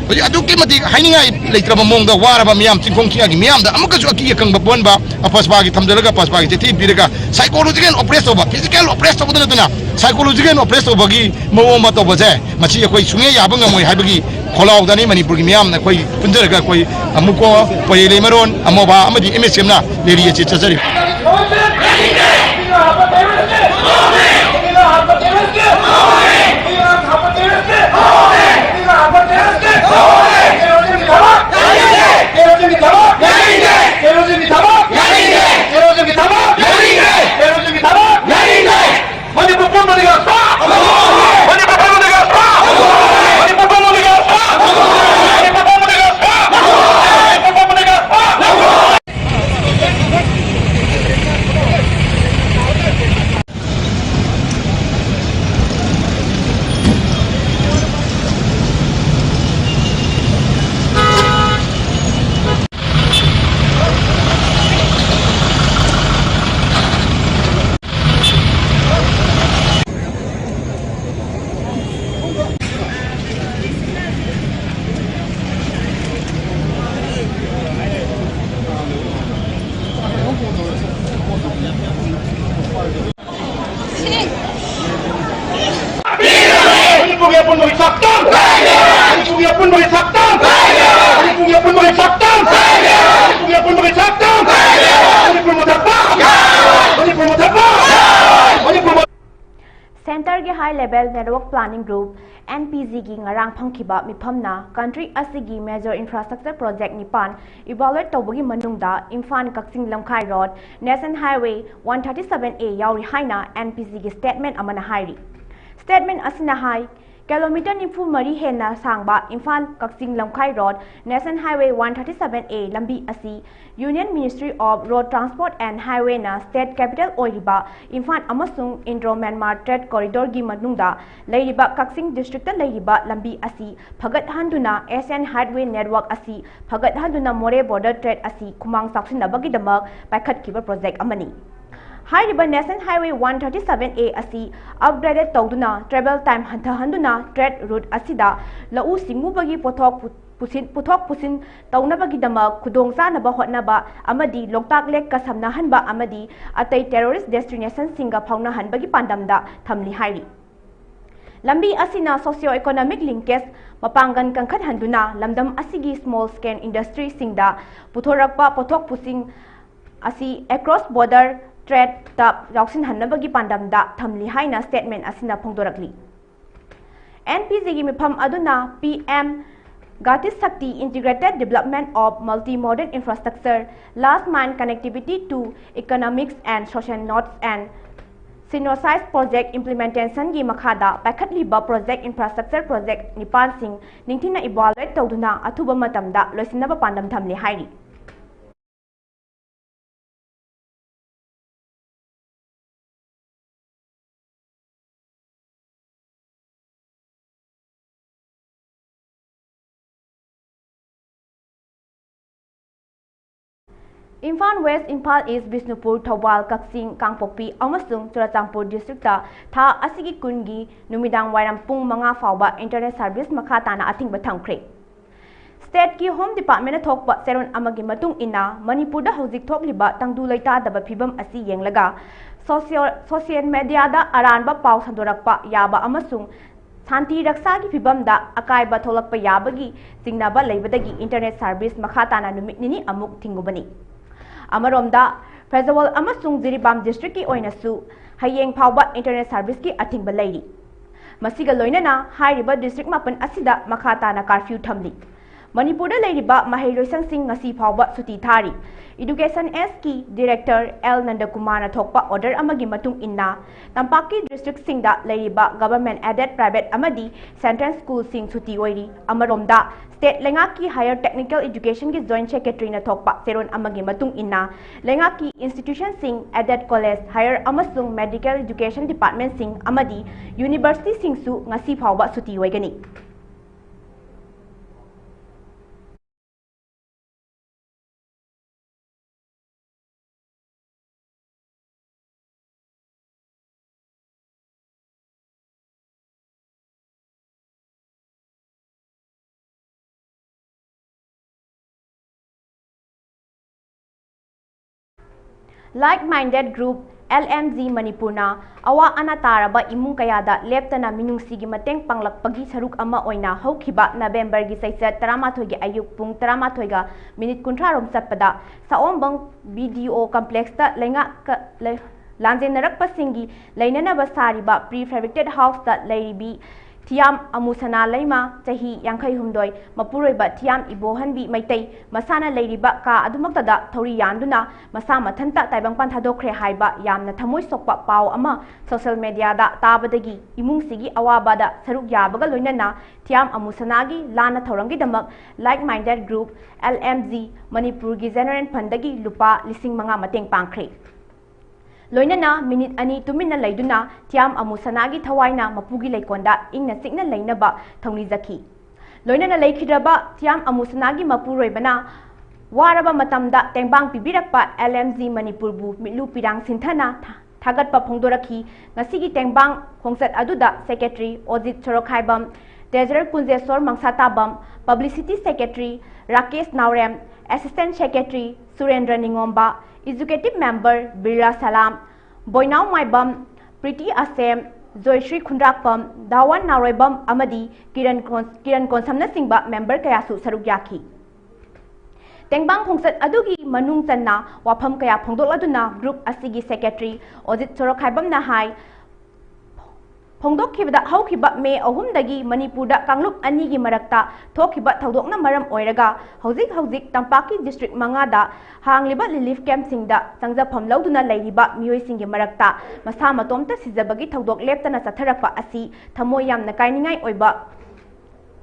ꯍꯧꯖꯤꯛ ꯑꯗꯨꯛꯀꯤ ꯃꯇꯤꯛ ꯍꯥꯏꯅꯤꯡꯉꯥꯏ ꯂꯩꯇ꯭ꯔꯕ ꯃꯑꯣꯡꯗ ꯋꯥꯔꯕ ꯃꯤꯌꯥꯝ, ꯆꯤꯡꯈꯣꯡ ꯆꯤꯡꯌꯥꯒꯤ ꯃꯤꯌꯥꯝꯗ ꯑꯃꯨꯛꯀꯁꯨ ꯑꯀꯤ ꯑꯀꯪꯕ ꯄꯣꯛꯍꯟꯕ, ꯑꯄꯁꯄꯥꯒꯤ ꯊꯝꯖꯤꯜꯂꯒ ꯑꯄꯁꯄꯥꯒꯤ ꯆꯤꯊꯤ ꯄꯤꯔꯒ psychological oppress ꯇꯧꯕ, physical oppress ꯇꯧꯕꯗ ꯅꯠꯇꯅ psychological oppress ꯇꯧꯕꯒꯤ ꯃꯑꯣꯡ ꯑꯃ ꯇꯧꯕꯁꯦ, ꯃꯁꯤ ꯑꯩꯈꯣꯏ ꯁꯨꯡꯌꯥ ꯌꯥꯕ ꯉꯝꯃꯣꯏ ꯍꯥꯏꯕꯒꯤ ꯈꯣꯜꯂꯥꯎꯗꯅꯤ ꯃꯅꯤꯄꯨꯔꯒꯤ ꯃꯤꯌꯥꯝꯅ ꯑꯩꯈꯣꯏ ꯄꯨꯟꯖꯔꯒ ꯑꯩꯈꯣꯏ ꯑꯃꯨꯛꯀꯣ, ꯄꯣꯏꯔꯩ ꯂꯩꯃꯔꯣꯟ, ꯑꯃꯣꯕꯥ ꯑꯃꯗꯤ ꯑꯦꯝ ꯑꯦꯁ ꯑꯦꯝꯅ ꯔꯦꯂꯤ ꯑꯁꯤ ꯆꯠꯆꯔꯤꯕ꯫ ꯃꯅꯤꯄꯨꯔ ꯄꯨꯝꯕꯗꯒꯤ ꯑꯁꯥ! ꯃꯅꯤꯄꯨꯔ ꯄꯨꯝꯕꯗꯒꯤ ꯑꯁꯥ! ꯃꯅꯤꯄꯨꯔ ꯄꯨꯝꯕꯗꯒꯤ ꯑꯁꯥ! ꯃꯅꯤꯄꯨꯔ ꯄꯨꯝꯕꯗꯒꯤ ꯑꯁꯥ! Belt Network Planning Group, N P G ꯒꯤ ꯉꯔꯥꯡ ꯐꯪꯈꯤꯕ ꯃꯤꯐꯝꯅ country ꯑꯁꯤꯒꯤ major infrastructure project ꯅꯤꯄꯥꯟ evaluate ꯇꯧꯕꯒꯤ ꯃꯅꯨꯡꯗ ꯏꯝꯐꯥꯜ ꯀꯛꯆꯤꯡ ꯂꯝꯈꯥꯏ road, National Highway one thirty seven A ꯌꯥꯎꯔꯤ ꯍꯥꯏꯅ N P G ꯒꯤ statement ꯑꯃꯅ ꯍꯥꯏꯔꯤ꯫ Statement ꯑꯁꯤꯅ ꯍꯥꯏ, ꯀꯤꯂꯣꯃꯤꯇꯔ ꯅꯤꯐꯨ ꯃꯔꯤ ꯍꯦꯟꯅ ꯁꯥꯡꯕ ꯏꯝꯐꯥꯜ ꯀꯛꯆꯤꯡ ꯂꯝꯈꯥꯏ road, National Highway one thirty seven A ꯂꯝꯕꯤ ꯑꯁꯤ Union Ministry of Road Transport and Highway ꯅ state capital ꯑꯣꯏꯔꯤꯕ ꯏꯝꯐꯥꯜ ꯑꯃꯁꯨꯡ Indo-Myanmar trade corridor ꯒꯤ ꯃꯅꯨꯡꯗ ꯂꯩꯔꯤꯕ ꯀꯛꯆꯤꯡ district ꯇ ꯂꯩꯔꯤꯕ ꯂꯝꯕꯤ ꯑꯁꯤ ꯐꯒꯠꯍꯟꯗꯨꯅ Asian Highway Network ꯑꯁꯤ ꯐꯒꯠꯍꯟꯗꯨꯅ ꯃꯣꯔꯦ border trade ꯑꯁꯤ ꯈꯨꯃꯥꯡ ꯆꯥꯎꯁꯤꯟꯅꯕꯒꯤꯗꯃꯛ ꯄꯥꯏꯈꯠꯈꯤꯕ project ꯑꯃꯅꯤ꯫ ꯍꯥꯏꯔꯤꯕ National Highway one thirty seven A ꯑꯁꯤ upgraded ꯇꯧꯗꯨꯅ travel time ꯍꯟꯊꯍꯟꯗꯨꯅ trade route ꯑꯁꯤꯗ ꯂꯧꯎ ꯁꯤꯡꯎꯕꯒꯤ ꯄꯣꯠꯊꯣꯛ ꯄꯨ-, ꯄꯨꯁꯤꯟ-, ꯄꯨꯊꯣꯛ ꯄꯨꯁꯤꯟ ꯇꯧꯅꯕꯒꯤꯗꯃꯛ ꯈꯨꯗꯣꯡꯆꯥꯅꯕ ꯍꯣꯠꯅꯕ ꯑꯃꯗꯤ ꯂꯣꯛꯇꯥꯛ lake ꯀ ꯁꯝꯅꯍꯟꯕ ꯑꯃꯗꯤ ꯑꯇꯩ tourist destination ꯁꯤꯡꯒ ꯐꯥꯎꯅꯍꯟꯕꯒꯤ ꯄꯥꯟꯗꯝꯗ ꯊꯝꯂꯤ ꯍꯥꯏꯔꯤ꯫ ꯂꯝꯕꯤ ꯑꯁꯤꯅ socio economic linkage ꯃꯄꯥꯡꯒꯜ ꯀꯟꯈꯠꯍꯟꯗꯨꯅ ꯂꯝꯗꯝ ꯑꯁꯤꯒꯤ small scale industry ꯁꯤꯡꯗ ꯄꯨꯊꯣꯔꯛꯄ ꯄꯣꯠꯊꯣꯛ ꯄꯨꯁꯤꯟ ꯑꯁꯤ across border trade ꯇ ꯌꯥꯎꯁꯤꯟꯍꯟꯅꯕꯒꯤ ꯄꯥꯟꯗꯝꯗ ꯊꯝꯂꯤ ꯍꯥꯏꯅ statement ꯑꯁꯤꯅ ꯐꯣꯡꯗꯣꯔꯛꯂꯤ꯫ N P G ꯒꯤ ꯃꯤꯐꯝ ꯑꯗꯨꯅ P M Gati Shakti Integrated Development of Multimodal Infrastructure, Last Mile Connectivity to Economics and Social Nodes and Synergize Project Implementation ꯒꯤ ꯃꯈꯥꯗ ꯄꯥꯏꯈꯠꯂꯤꯕ project infrastructure project ꯅꯤꯄꯥꯟꯁꯤꯡ ꯅꯤꯡꯊꯤꯅ evaluate ꯇꯧꯗꯨꯅ ꯑꯊꯨꯕ ꯃꯇꯝꯗ ꯂꯣꯏꯁꯤꯟꯅꯕ ꯄꯥꯟꯗꯝ ꯊꯝꯂꯤ ꯍꯥꯏꯔꯤ꯫ ꯏꯝꯐꯥꯜ West, ꯏꯝꯐꯥꯜ East, ꯕꯤꯁꯅꯨꯄꯨꯔ, ꯊꯧꯕꯥꯜ, ꯀꯛꯆꯤꯡ, ꯀꯥꯡꯄꯣꯛꯄꯤ ꯑꯃꯁꯨꯡ ꯆꯨꯔꯆꯥꯟꯄꯨꯔ district ꯇ ꯊꯥ ꯑꯁꯤꯒꯤ ꯀꯨꯟꯒꯤ ꯅꯨꯃꯤꯗꯥꯡ ꯋꯥꯏꯔꯝ ꯄꯨꯡ ꯃꯉꯥ ꯐꯥꯎꯕ internet service ꯃꯈꯥ ꯇꯥꯅ ꯑꯊꯤꯡꯕ ꯊꯝꯈ꯭ꯔꯦ꯫ State ꯀꯤ Home Department ꯅ ꯊꯣꯛꯄ ꯆꯦꯔꯣꯜ ꯑꯃꯒꯤ ꯃꯇꯨꯡ ꯏꯟꯅ, ꯃꯅꯤꯄꯨꯔꯗ ꯍꯧꯖꯤꯛ ꯊꯣꯛꯂꯤꯕ ꯇꯪꯗꯨ ꯂꯩꯇꯥꯗꯕ ꯐꯤꯕꯝ ꯑꯁꯤ ꯌꯦꯡꯂꯒ, social, social media ꯗ ꯑꯔꯥꯟꯕ ꯄꯥꯎ ꯁꯟꯗꯣꯔꯛꯄ ꯌꯥꯕ ꯑꯃꯁꯨꯡ ꯁꯥꯟꯇꯤ ꯔꯛꯁꯥꯒꯤ ꯐꯤꯕꯝꯗ ꯑꯀꯥꯏꯕ ꯊꯣꯛꯂꯛꯄ ꯌꯥꯕꯒꯤ ꯆꯤꯡꯅꯕ ꯂꯩꯕꯗꯒꯤ internet service ꯃꯈꯥ ꯇꯥꯅ ꯅꯨꯃꯤꯠ ꯅꯤꯅꯤ ꯑꯃꯨꯛ ꯊꯤꯡꯉꯨꯕꯅꯤ꯫ ꯑꯃꯔꯣꯝꯗ, ꯐꯦꯖꯋꯜ ꯑꯃꯁꯨꯡ ꯖꯤꯔꯤꯕꯥꯝ district ꯀꯤ ꯑꯣꯏꯅꯁꯨ ꯍꯌꯦꯡ ꯐꯥꯎꯕ internet service ꯀꯤ ꯑꯊꯤꯡꯕ ꯂꯩꯔꯤ꯫ ꯃꯁꯤꯒ ꯂꯣꯏꯅꯅ ꯍꯥꯏꯔꯤꯕ ꯗꯤꯁꯇ꯭ꯔꯤꯛ ꯃꯥꯄꯟ ꯑꯁꯤꯗ ꯃꯈꯥ ꯇꯥꯅ ꯀꯥꯔꯐ꯭ꯌꯨ ꯊꯝꯂꯤ꯫ ꯃꯅꯤꯄꯨꯔꯗ ꯂꯩꯔꯤꯕ ꯃꯍꯩꯔꯣꯏꯁꯪꯁꯤꯡ ꯉꯁꯤ ꯐꯥꯎꯕ ꯁꯨꯇꯤ ꯊꯥꯔꯤ꯫ ꯏꯗꯨꯀꯦꯁꯟ ꯑꯦꯁꯀꯤ ꯗꯤꯔꯦꯛꯇꯔ ꯑꯦꯜ ꯅꯟꯗꯀꯨꯃꯥꯔꯅ ꯊꯣꯛꯄ ꯑꯣꯔꯗꯔ ꯑꯃꯒꯤ ꯃꯇꯨꯡ ꯏꯟꯅ ꯇꯝꯄꯥꯛꯀꯤ ꯗꯤꯁꯇ꯭ꯔꯤꯛꯁꯤꯡꯗ ꯂꯩꯔꯤꯕ ꯒꯚꯔꯟꯃꯦꯟ ꯑꯦꯗꯦꯗ ꯄ꯭ꯔꯥꯏꯚꯦꯠ ꯑꯃꯗꯤ ꯁꯦꯟꯇ꯭ꯔꯦꯜ ꯁ꯭ꯀꯨꯜꯁꯤꯡ ꯁꯨꯇꯤ ꯑꯣꯏꯔꯤ꯫ ꯑꯃꯔꯣꯝꯗ ꯁ꯭ꯇꯦꯠ ꯂꯩꯉꯥꯛꯀꯤ ꯍꯥꯌꯔ ꯇꯦꯛꯅꯤꯀꯦꯜ ꯏꯗꯨꯀꯦꯁꯟꯒꯤ ꯖꯣꯏꯟꯠ ꯁꯦꯀ꯭ꯔꯦꯇꯔꯤꯅ ꯊꯣꯛꯄ ꯆꯦꯔꯣꯜ ꯑꯃꯒꯤ ꯃꯇꯨꯡ ꯏꯟꯅ ꯂꯩꯉꯥꯛꯀꯤ ꯏꯟꯁꯇꯤꯇ꯭ꯌꯨꯁꯟꯁꯤꯡ, ꯑꯦꯗꯦꯗ ꯀꯣꯂꯦꯖ, ꯍꯥꯌꯔ ꯑꯃꯁꯨꯡ ꯃꯦꯗꯤꯀꯦꯜ ꯏꯗꯨꯀꯦꯁꯟ ꯗꯤꯄꯥꯔꯠꯃꯦꯟꯠꯁꯤꯡ ꯑꯃꯗꯤ ꯌꯨꯅꯤꯚꯔꯁꯤꯇꯤꯁꯤꯡꯁꯨ ꯉꯁꯤ ꯐꯥꯎꯕ ꯁꯨꯇꯤ ꯑꯣꯏꯒꯅꯤ꯫ Like Minded Group, L M G ꯃꯅꯤꯄꯨꯔꯅ ꯑꯋꯥ ꯑꯅꯥ ꯇꯥꯔꯕ ꯏꯃꯨꯡ ꯀꯌꯥꯗ ꯂꯦꯞꯇꯅ ꯃꯤꯅꯨꯡꯁꯤꯒꯤ ꯃꯇꯦꯡ ꯄꯥꯡꯂꯛꯄꯒꯤ ꯁꯔꯨꯛ ꯑꯃ ꯑꯣꯏꯅ ꯍꯧꯈꯤꯕ ꯅꯕꯦꯝꯕꯔꯒꯤ ꯆꯩꯆꯠ ꯇꯔꯥꯃꯥꯊꯣꯏꯒꯤ ꯑꯌꯨꯛ ꯄꯨꯡ ꯇꯔꯥꯃꯥꯊꯣꯏꯒ ꯃꯤꯅꯤꯠ ꯀꯨꯟꯊ꯭ꯔꯥ ꯔꯣꯝ ꯆꯠꯄꯗ ꯁꯑꯣꯝꯕꯨꯡ B D O complexꯇ ꯂꯩꯉꯥꯛꯀ-, ꯂꯩ-, ꯂꯥꯟꯖꯦꯟꯅꯔꯛꯄꯁꯤꯡꯒꯤ ꯂꯩꯅꯅꯕ ꯁꯥꯔꯤꯕ pre fabricated houseꯇ ꯂꯩꯔꯤꯕꯤ ꯊꯤꯌꯥꯝ ꯑꯃꯨꯁꯅꯥ ꯂꯩꯃ, ꯆꯍꯤ ꯌꯥꯡꯈꯩ ꯍꯨꯝꯗꯣꯏ, ꯃꯄꯨꯔꯣꯏꯕ ꯊꯤꯌꯥꯝ ꯏꯕꯣꯍꯟꯕꯤ ꯃꯩꯇꯩ, ꯃꯁꯥꯅ ꯂꯩꯔꯤꯕ ꯀꯥ ꯑꯗꯨꯃꯛꯇꯗ ꯊꯧꯔꯤ ꯌꯥꯟꯗꯨꯅ ꯃꯁꯥ ꯃꯊꯟꯇ ꯇꯥꯏꯕꯪꯄꯥꯟ ꯊꯥꯗꯣꯛꯈ꯭ꯔꯦ ꯍꯥꯏꯕ ꯌꯥꯝꯅ ꯊꯃꯣꯏ ꯁꯣꯛꯄ ꯄꯥꯎ ꯑꯃ social mediaꯗ ꯇꯥꯕꯗꯒꯤ ꯏꯃꯨꯡꯁꯤꯒꯤ ꯑꯋꯥꯕꯗ ꯁꯔꯨꯛ ꯌꯥꯕꯒ ꯂꯣꯏꯅꯅ ꯊꯤꯌꯥꯝ ꯑꯃꯨꯁꯅꯥꯒꯤ ꯂꯥꯟꯅ ꯊꯧꯔꯝꯒꯤꯗꯃꯛ Like Minded Group, L M G, ꯃꯅꯤꯄꯨꯔꯒꯤ general fundꯗꯒꯤ ꯂꯨꯄꯥ ꯂꯤꯁꯤꯡ ꯃꯉꯥ ꯃꯇꯦꯡ ꯄꯥꯡꯈ꯭ꯔꯦ꯫ ꯂꯣꯏꯅꯅ ꯃꯤꯅꯤꯠ ꯑꯅꯤ ꯇꯨꯃꯤꯟꯅ ꯂꯩꯗꯨꯅ ꯊꯤꯌꯥꯝ ꯑꯃꯨꯁꯅꯥꯒꯤ ꯊꯋꯥꯏꯅ ꯃꯄꯨꯒꯤ ꯂꯩꯀꯣꯜꯗ ꯏꯪꯅ ꯆꯤꯛꯅ ꯂꯩꯅꯕ ꯊꯧꯅꯤꯖꯈꯤ꯫ ꯂꯣꯏꯅꯅ ꯂꯩꯈꯤꯗ꯭ꯔꯕ ꯊꯤꯌꯥꯝ ꯑꯃꯨꯁꯅꯥꯒꯤ ꯃꯄꯨꯔꯣꯏꯕꯅ ꯋꯥꯔꯕ ꯃꯇꯝꯗ ꯇꯦꯡꯕꯥꯡ ꯄꯤꯕꯤꯔꯛꯄ L M G ꯃꯅꯤꯄꯨꯔꯕꯨ ꯃꯤꯠꯂꯨ ꯄꯤꯔꯥꯡ ꯁꯤꯟꯊꯅ ꯊꯥ-, ꯊꯥꯒꯠꯄ ꯐꯣꯡꯗꯣꯔꯛꯈꯤ꯫ ꯉꯁꯤꯒꯤ ꯇꯦꯡꯕꯥꯡ ꯈꯣꯡꯆꯠ ꯑꯗꯨꯗ secretary ꯑꯣꯖꯤꯠ ꯁꯣꯔꯣꯛꯈꯥꯏꯕꯝ, treasurer ꯀꯨꯟꯖꯦꯁꯣꯔ ꯃꯪꯁꯥꯇꯥꯕꯝ, publicity secretary ꯔꯥꯀꯦꯁ ꯅꯥꯎꯔꯦꯝ, assistant secretary ꯁꯨꯔꯦꯟꯗ꯭ꯔ ꯅꯤꯉꯣꯝꯕ, executive member Birla ꯁꯂꯥꯝ, ꯕꯣꯏꯅꯥꯎ ꯃꯥꯏꯕꯝ, ꯄ꯭ꯔꯤꯇꯤ ꯑꯁꯦꯝ, ꯖꯣꯏꯁ꯭ꯔꯤ ꯈꯨꯟꯗ꯭ꯔꯥꯛꯄꯝ, ꯙꯥꯋꯟ ꯅꯥꯎꯔꯣꯏꯕꯝ ꯑꯃꯗꯤ ꯀꯤꯔꯟ ꯀꯣꯟ-, ꯀꯤꯔꯟ ꯀꯣꯟꯁꯝꯅꯆꯤꯡꯕ member ꯀꯌꯥꯁꯨ ꯁꯔꯨꯛ ꯌꯥꯈꯤ꯫ ꯇꯦꯡꯕꯥꯡ ꯈꯣꯡꯆꯠ ꯑꯗꯨꯒꯤ ꯃꯅꯨꯡ ꯆꯟꯅ ꯋꯥꯐꯝ ꯀꯌꯥ ꯐꯣꯡꯗꯣꯛꯂꯗꯨꯅ group ꯑꯁꯤꯒꯤ secretary ꯑꯣꯖꯤꯠ ꯁꯣꯔꯣꯛꯈꯥꯏꯕꯝꯅ ꯍꯥꯏ, ꯐꯣꯡꯗꯣꯛꯈꯤꯕꯗ, ꯍꯧꯈꯤꯕ ꯃꯦ ꯑꯍꯨꯝꯗꯒꯤ ꯃꯅꯤꯄꯨꯔꯗ ꯀꯥꯡꯂꯨꯞ ꯑꯅꯤꯒꯤ ꯃꯔꯛꯇ ꯊꯣꯛꯈꯤꯕ ꯊꯧꯗꯣꯛꯅ ꯃꯔꯝ ꯑꯣꯏꯔꯒ ꯍꯧꯖꯤꯛ ꯍꯧꯖꯤꯛ ꯇꯝꯄꯥꯛꯀꯤ ꯗꯤꯁꯇ꯭ꯔꯤꯛ ꯃꯉꯥꯗ ꯍꯥꯡꯂꯤꯕ ꯔꯤꯂꯤꯐ ꯀꯦꯝꯞꯁꯤꯡꯗ ꯆꯪꯖꯐꯝ ꯂꯧꯗꯨꯅ ꯂꯩꯔꯤꯕ ꯃꯤꯑꯣꯏꯁꯤꯡꯒꯤ ꯃꯔꯛꯇ ꯃꯁꯥ ꯃꯇꯣꯝꯇ ꯁꯤꯖꯕꯒꯤ ꯊꯧꯗꯣꯛ ꯂꯦꯞꯇꯅ ꯆꯠꯊꯔꯛꯄ ꯑꯁꯤ ꯊꯃꯣꯏ ꯌꯥꯝꯅ ꯀꯥꯏꯅꯤꯡꯉꯥꯏ ꯑꯣꯏꯕ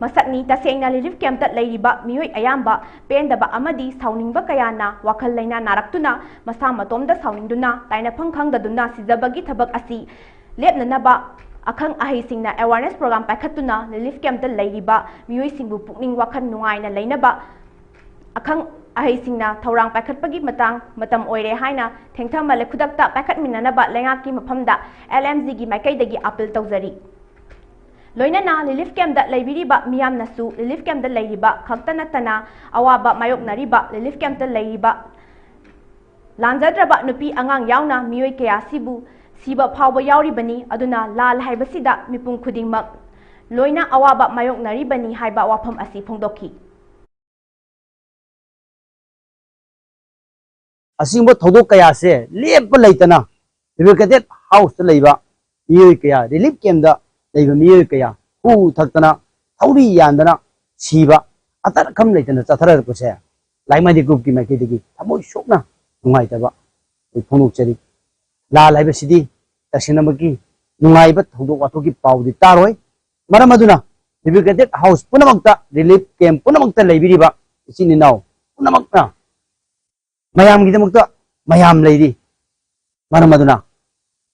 ꯃꯁꯛꯅꯤ꯫ ꯇꯁꯦꯡꯅ ꯔꯤꯂꯤꯐ ꯀꯦꯝꯞꯇ ꯂꯩꯔꯤꯕ ꯃꯤꯑꯣꯏ ꯑꯌꯥꯝꯕ ꯄꯦꯟꯗꯕ ꯑꯃꯗꯤ ꯁꯥꯎꯅꯤꯡꯕ ꯀꯌꯥꯅ ꯋꯥꯈꯜ ꯂꯩꯅꯥ ꯅꯥꯔꯛꯇꯨꯅ ꯃꯁꯥ ꯃꯇꯣꯝꯗ ꯁꯥꯎꯅꯤꯡꯗꯨꯅ ꯇꯥꯏꯅꯐꯝ ꯈꯪꯗꯗꯨꯅ ꯁꯤꯖꯕꯒꯤ ꯊꯕꯛ ꯑꯁꯤ ꯂꯦꯞꯅꯅꯕ ꯑꯈꯪ ꯑꯍꯩꯁꯤꯡꯅ ꯑꯦꯋꯥꯔꯅꯦꯁ ꯄ꯭ꯔꯣꯒ꯭ꯔꯥꯝ ꯄꯥꯏꯈꯠꯇꯨꯅ ꯔꯤꯂꯤꯐ ꯀꯦꯝꯞꯇ ꯂꯩꯔꯤꯕ ꯃꯤꯑꯣꯏꯁꯤꯡꯕꯨ ꯄꯨꯛꯅꯤꯡ ꯋꯥꯈꯜ ꯅꯨꯡꯉꯥꯏꯅ ꯂꯩꯅꯕ ꯑꯈꯪ ꯑꯍꯩꯁꯤꯡꯅ ꯊꯧꯔꯥꯡ ꯄꯥꯏꯈꯠꯄꯒꯤ ꯃꯇꯥꯡ ꯃꯇꯝ ꯑꯣꯏꯔꯦ ꯍꯥꯏꯅ ꯊꯦꯡꯊꯃꯜꯂꯦ꯫ ꯈꯨꯗꯛꯇ ꯄꯥꯏꯈꯠꯃꯤꯟꯅꯅꯕ ꯂꯩꯉꯥꯛꯀꯤ ꯃꯐꯝꯗ ꯑꯦꯜ ꯑꯦꯝ ꯖꯤꯒꯤ ꯃꯥꯏꯀꯩꯗꯒꯤ ꯑꯄꯤꯜ ꯇꯧꯖꯔꯤ꯫ ꯂꯣꯏꯅꯅ ꯔꯤꯂꯤꯐ ꯀꯦꯝꯞꯇ ꯂꯩꯕꯤꯔꯤꯕ ꯃꯤꯌꯥꯝꯅꯁꯨ ꯔꯤꯂꯤꯐ ꯀꯦꯝꯞꯇ ꯂꯩꯔꯤꯕ ꯈꯛꯇ ꯅꯠꯇꯅ ꯑꯋꯥꯕ ꯃꯥꯌꯣꯛꯅꯔꯤꯕ ꯔꯤꯂꯤꯐ ꯀꯦꯝꯞꯇ ꯂꯩꯔꯤꯕ ꯂꯥꯟꯖꯗ꯭ꯔꯕ ꯅꯨꯄꯤ ꯑꯉꯥꯡ ꯌꯥꯎꯅ ꯃꯤꯑꯣꯏ ꯀꯌꯥ ꯑꯁꯤꯕꯨ ꯁꯤꯕ ꯐꯥꯎꯕ ꯌꯥꯎꯔꯤꯕꯅꯤ꯫ ꯑꯗꯨꯅ ꯂꯥꯜ ꯍꯥꯏꯕꯁꯤꯗ ꯃꯤꯄꯨꯝ ꯈꯨꯗꯤꯡꯃꯛ ꯂꯣꯏꯅ ꯑꯋꯥꯕ ꯃꯥꯌꯣꯛꯅꯔꯤꯕꯅꯤ ꯍꯥꯏꯕ ꯋꯥꯐꯝ ꯑꯁꯤ ꯐꯣꯡꯗꯣꯛꯈꯤ꯫ ꯑꯁꯤꯒꯨꯝꯕ ꯊꯧꯗꯣꯛ ꯀꯌꯥꯁꯦ ꯂꯦꯞꯄ ꯂꯩꯇꯅ ꯏꯚꯦꯀ꯭ꯌꯨꯑꯦꯇꯦꯗ ꯍꯥꯎꯁꯇ ꯂꯩꯕ ꯃꯤꯑꯣꯏ ꯀꯌꯥ, ꯔꯤꯂꯤꯐ ꯀꯦꯝꯞꯇ ꯂꯩꯕ ꯃꯤꯑꯣꯏ ꯀꯌꯥ ꯍꯨ ꯊꯛꯇꯅ, ꯊꯧꯔꯤ ꯌꯥꯟꯗꯅ ꯁꯤꯕ, ꯑꯇꯠ ꯑꯈꯝ ꯂꯩꯇꯅ ꯆꯠꯊꯔꯛꯄꯁꯦ ꯂꯥꯏꯃꯥꯏꯗꯤ ꯒ꯭ꯔꯨꯞꯀꯤ ꯃꯥꯏꯀꯩꯗꯒꯤ ꯊꯃꯣꯏ ꯁꯣꯛꯅ ꯅꯨꯡꯉꯥꯏꯇꯕ ꯑꯩ ꯐꯣꯡꯗꯣꯛꯆꯔꯤ꯫ ꯂꯥꯜ ꯍꯥꯏꯕꯁꯤꯗꯤ ꯇꯁꯦꯡꯅꯃꯛꯀꯤ ꯅꯨꯡꯉꯥꯏꯕ ꯊꯧꯗꯣꯛ ꯋꯥꯊꯣꯛꯀꯤ ꯄꯥꯎꯗꯤ ꯇꯥꯔꯣꯏ꯫ ꯃꯔꯝ ꯑꯗꯨꯅ ꯏꯚꯦꯀ꯭ꯌꯨꯑꯦꯇꯦꯗ ꯍꯥꯎꯁ ꯄꯨꯝꯅꯃꯛꯇ, ꯔꯤꯂꯤꯐ ꯀꯦꯝꯞ ꯄꯨꯝꯅꯃꯛꯇ ꯂꯩꯕꯤꯔꯤꯕ ꯏꯆꯤꯟ ꯏꯅꯥꯎ ꯄꯨꯝꯅꯃꯛꯅ ꯃꯌꯥꯝꯒꯤꯗꯃꯛꯇ ꯃꯌꯥꯝ ꯂꯩꯔꯤ꯫ ꯃꯔꯝ ꯑꯗꯨꯅ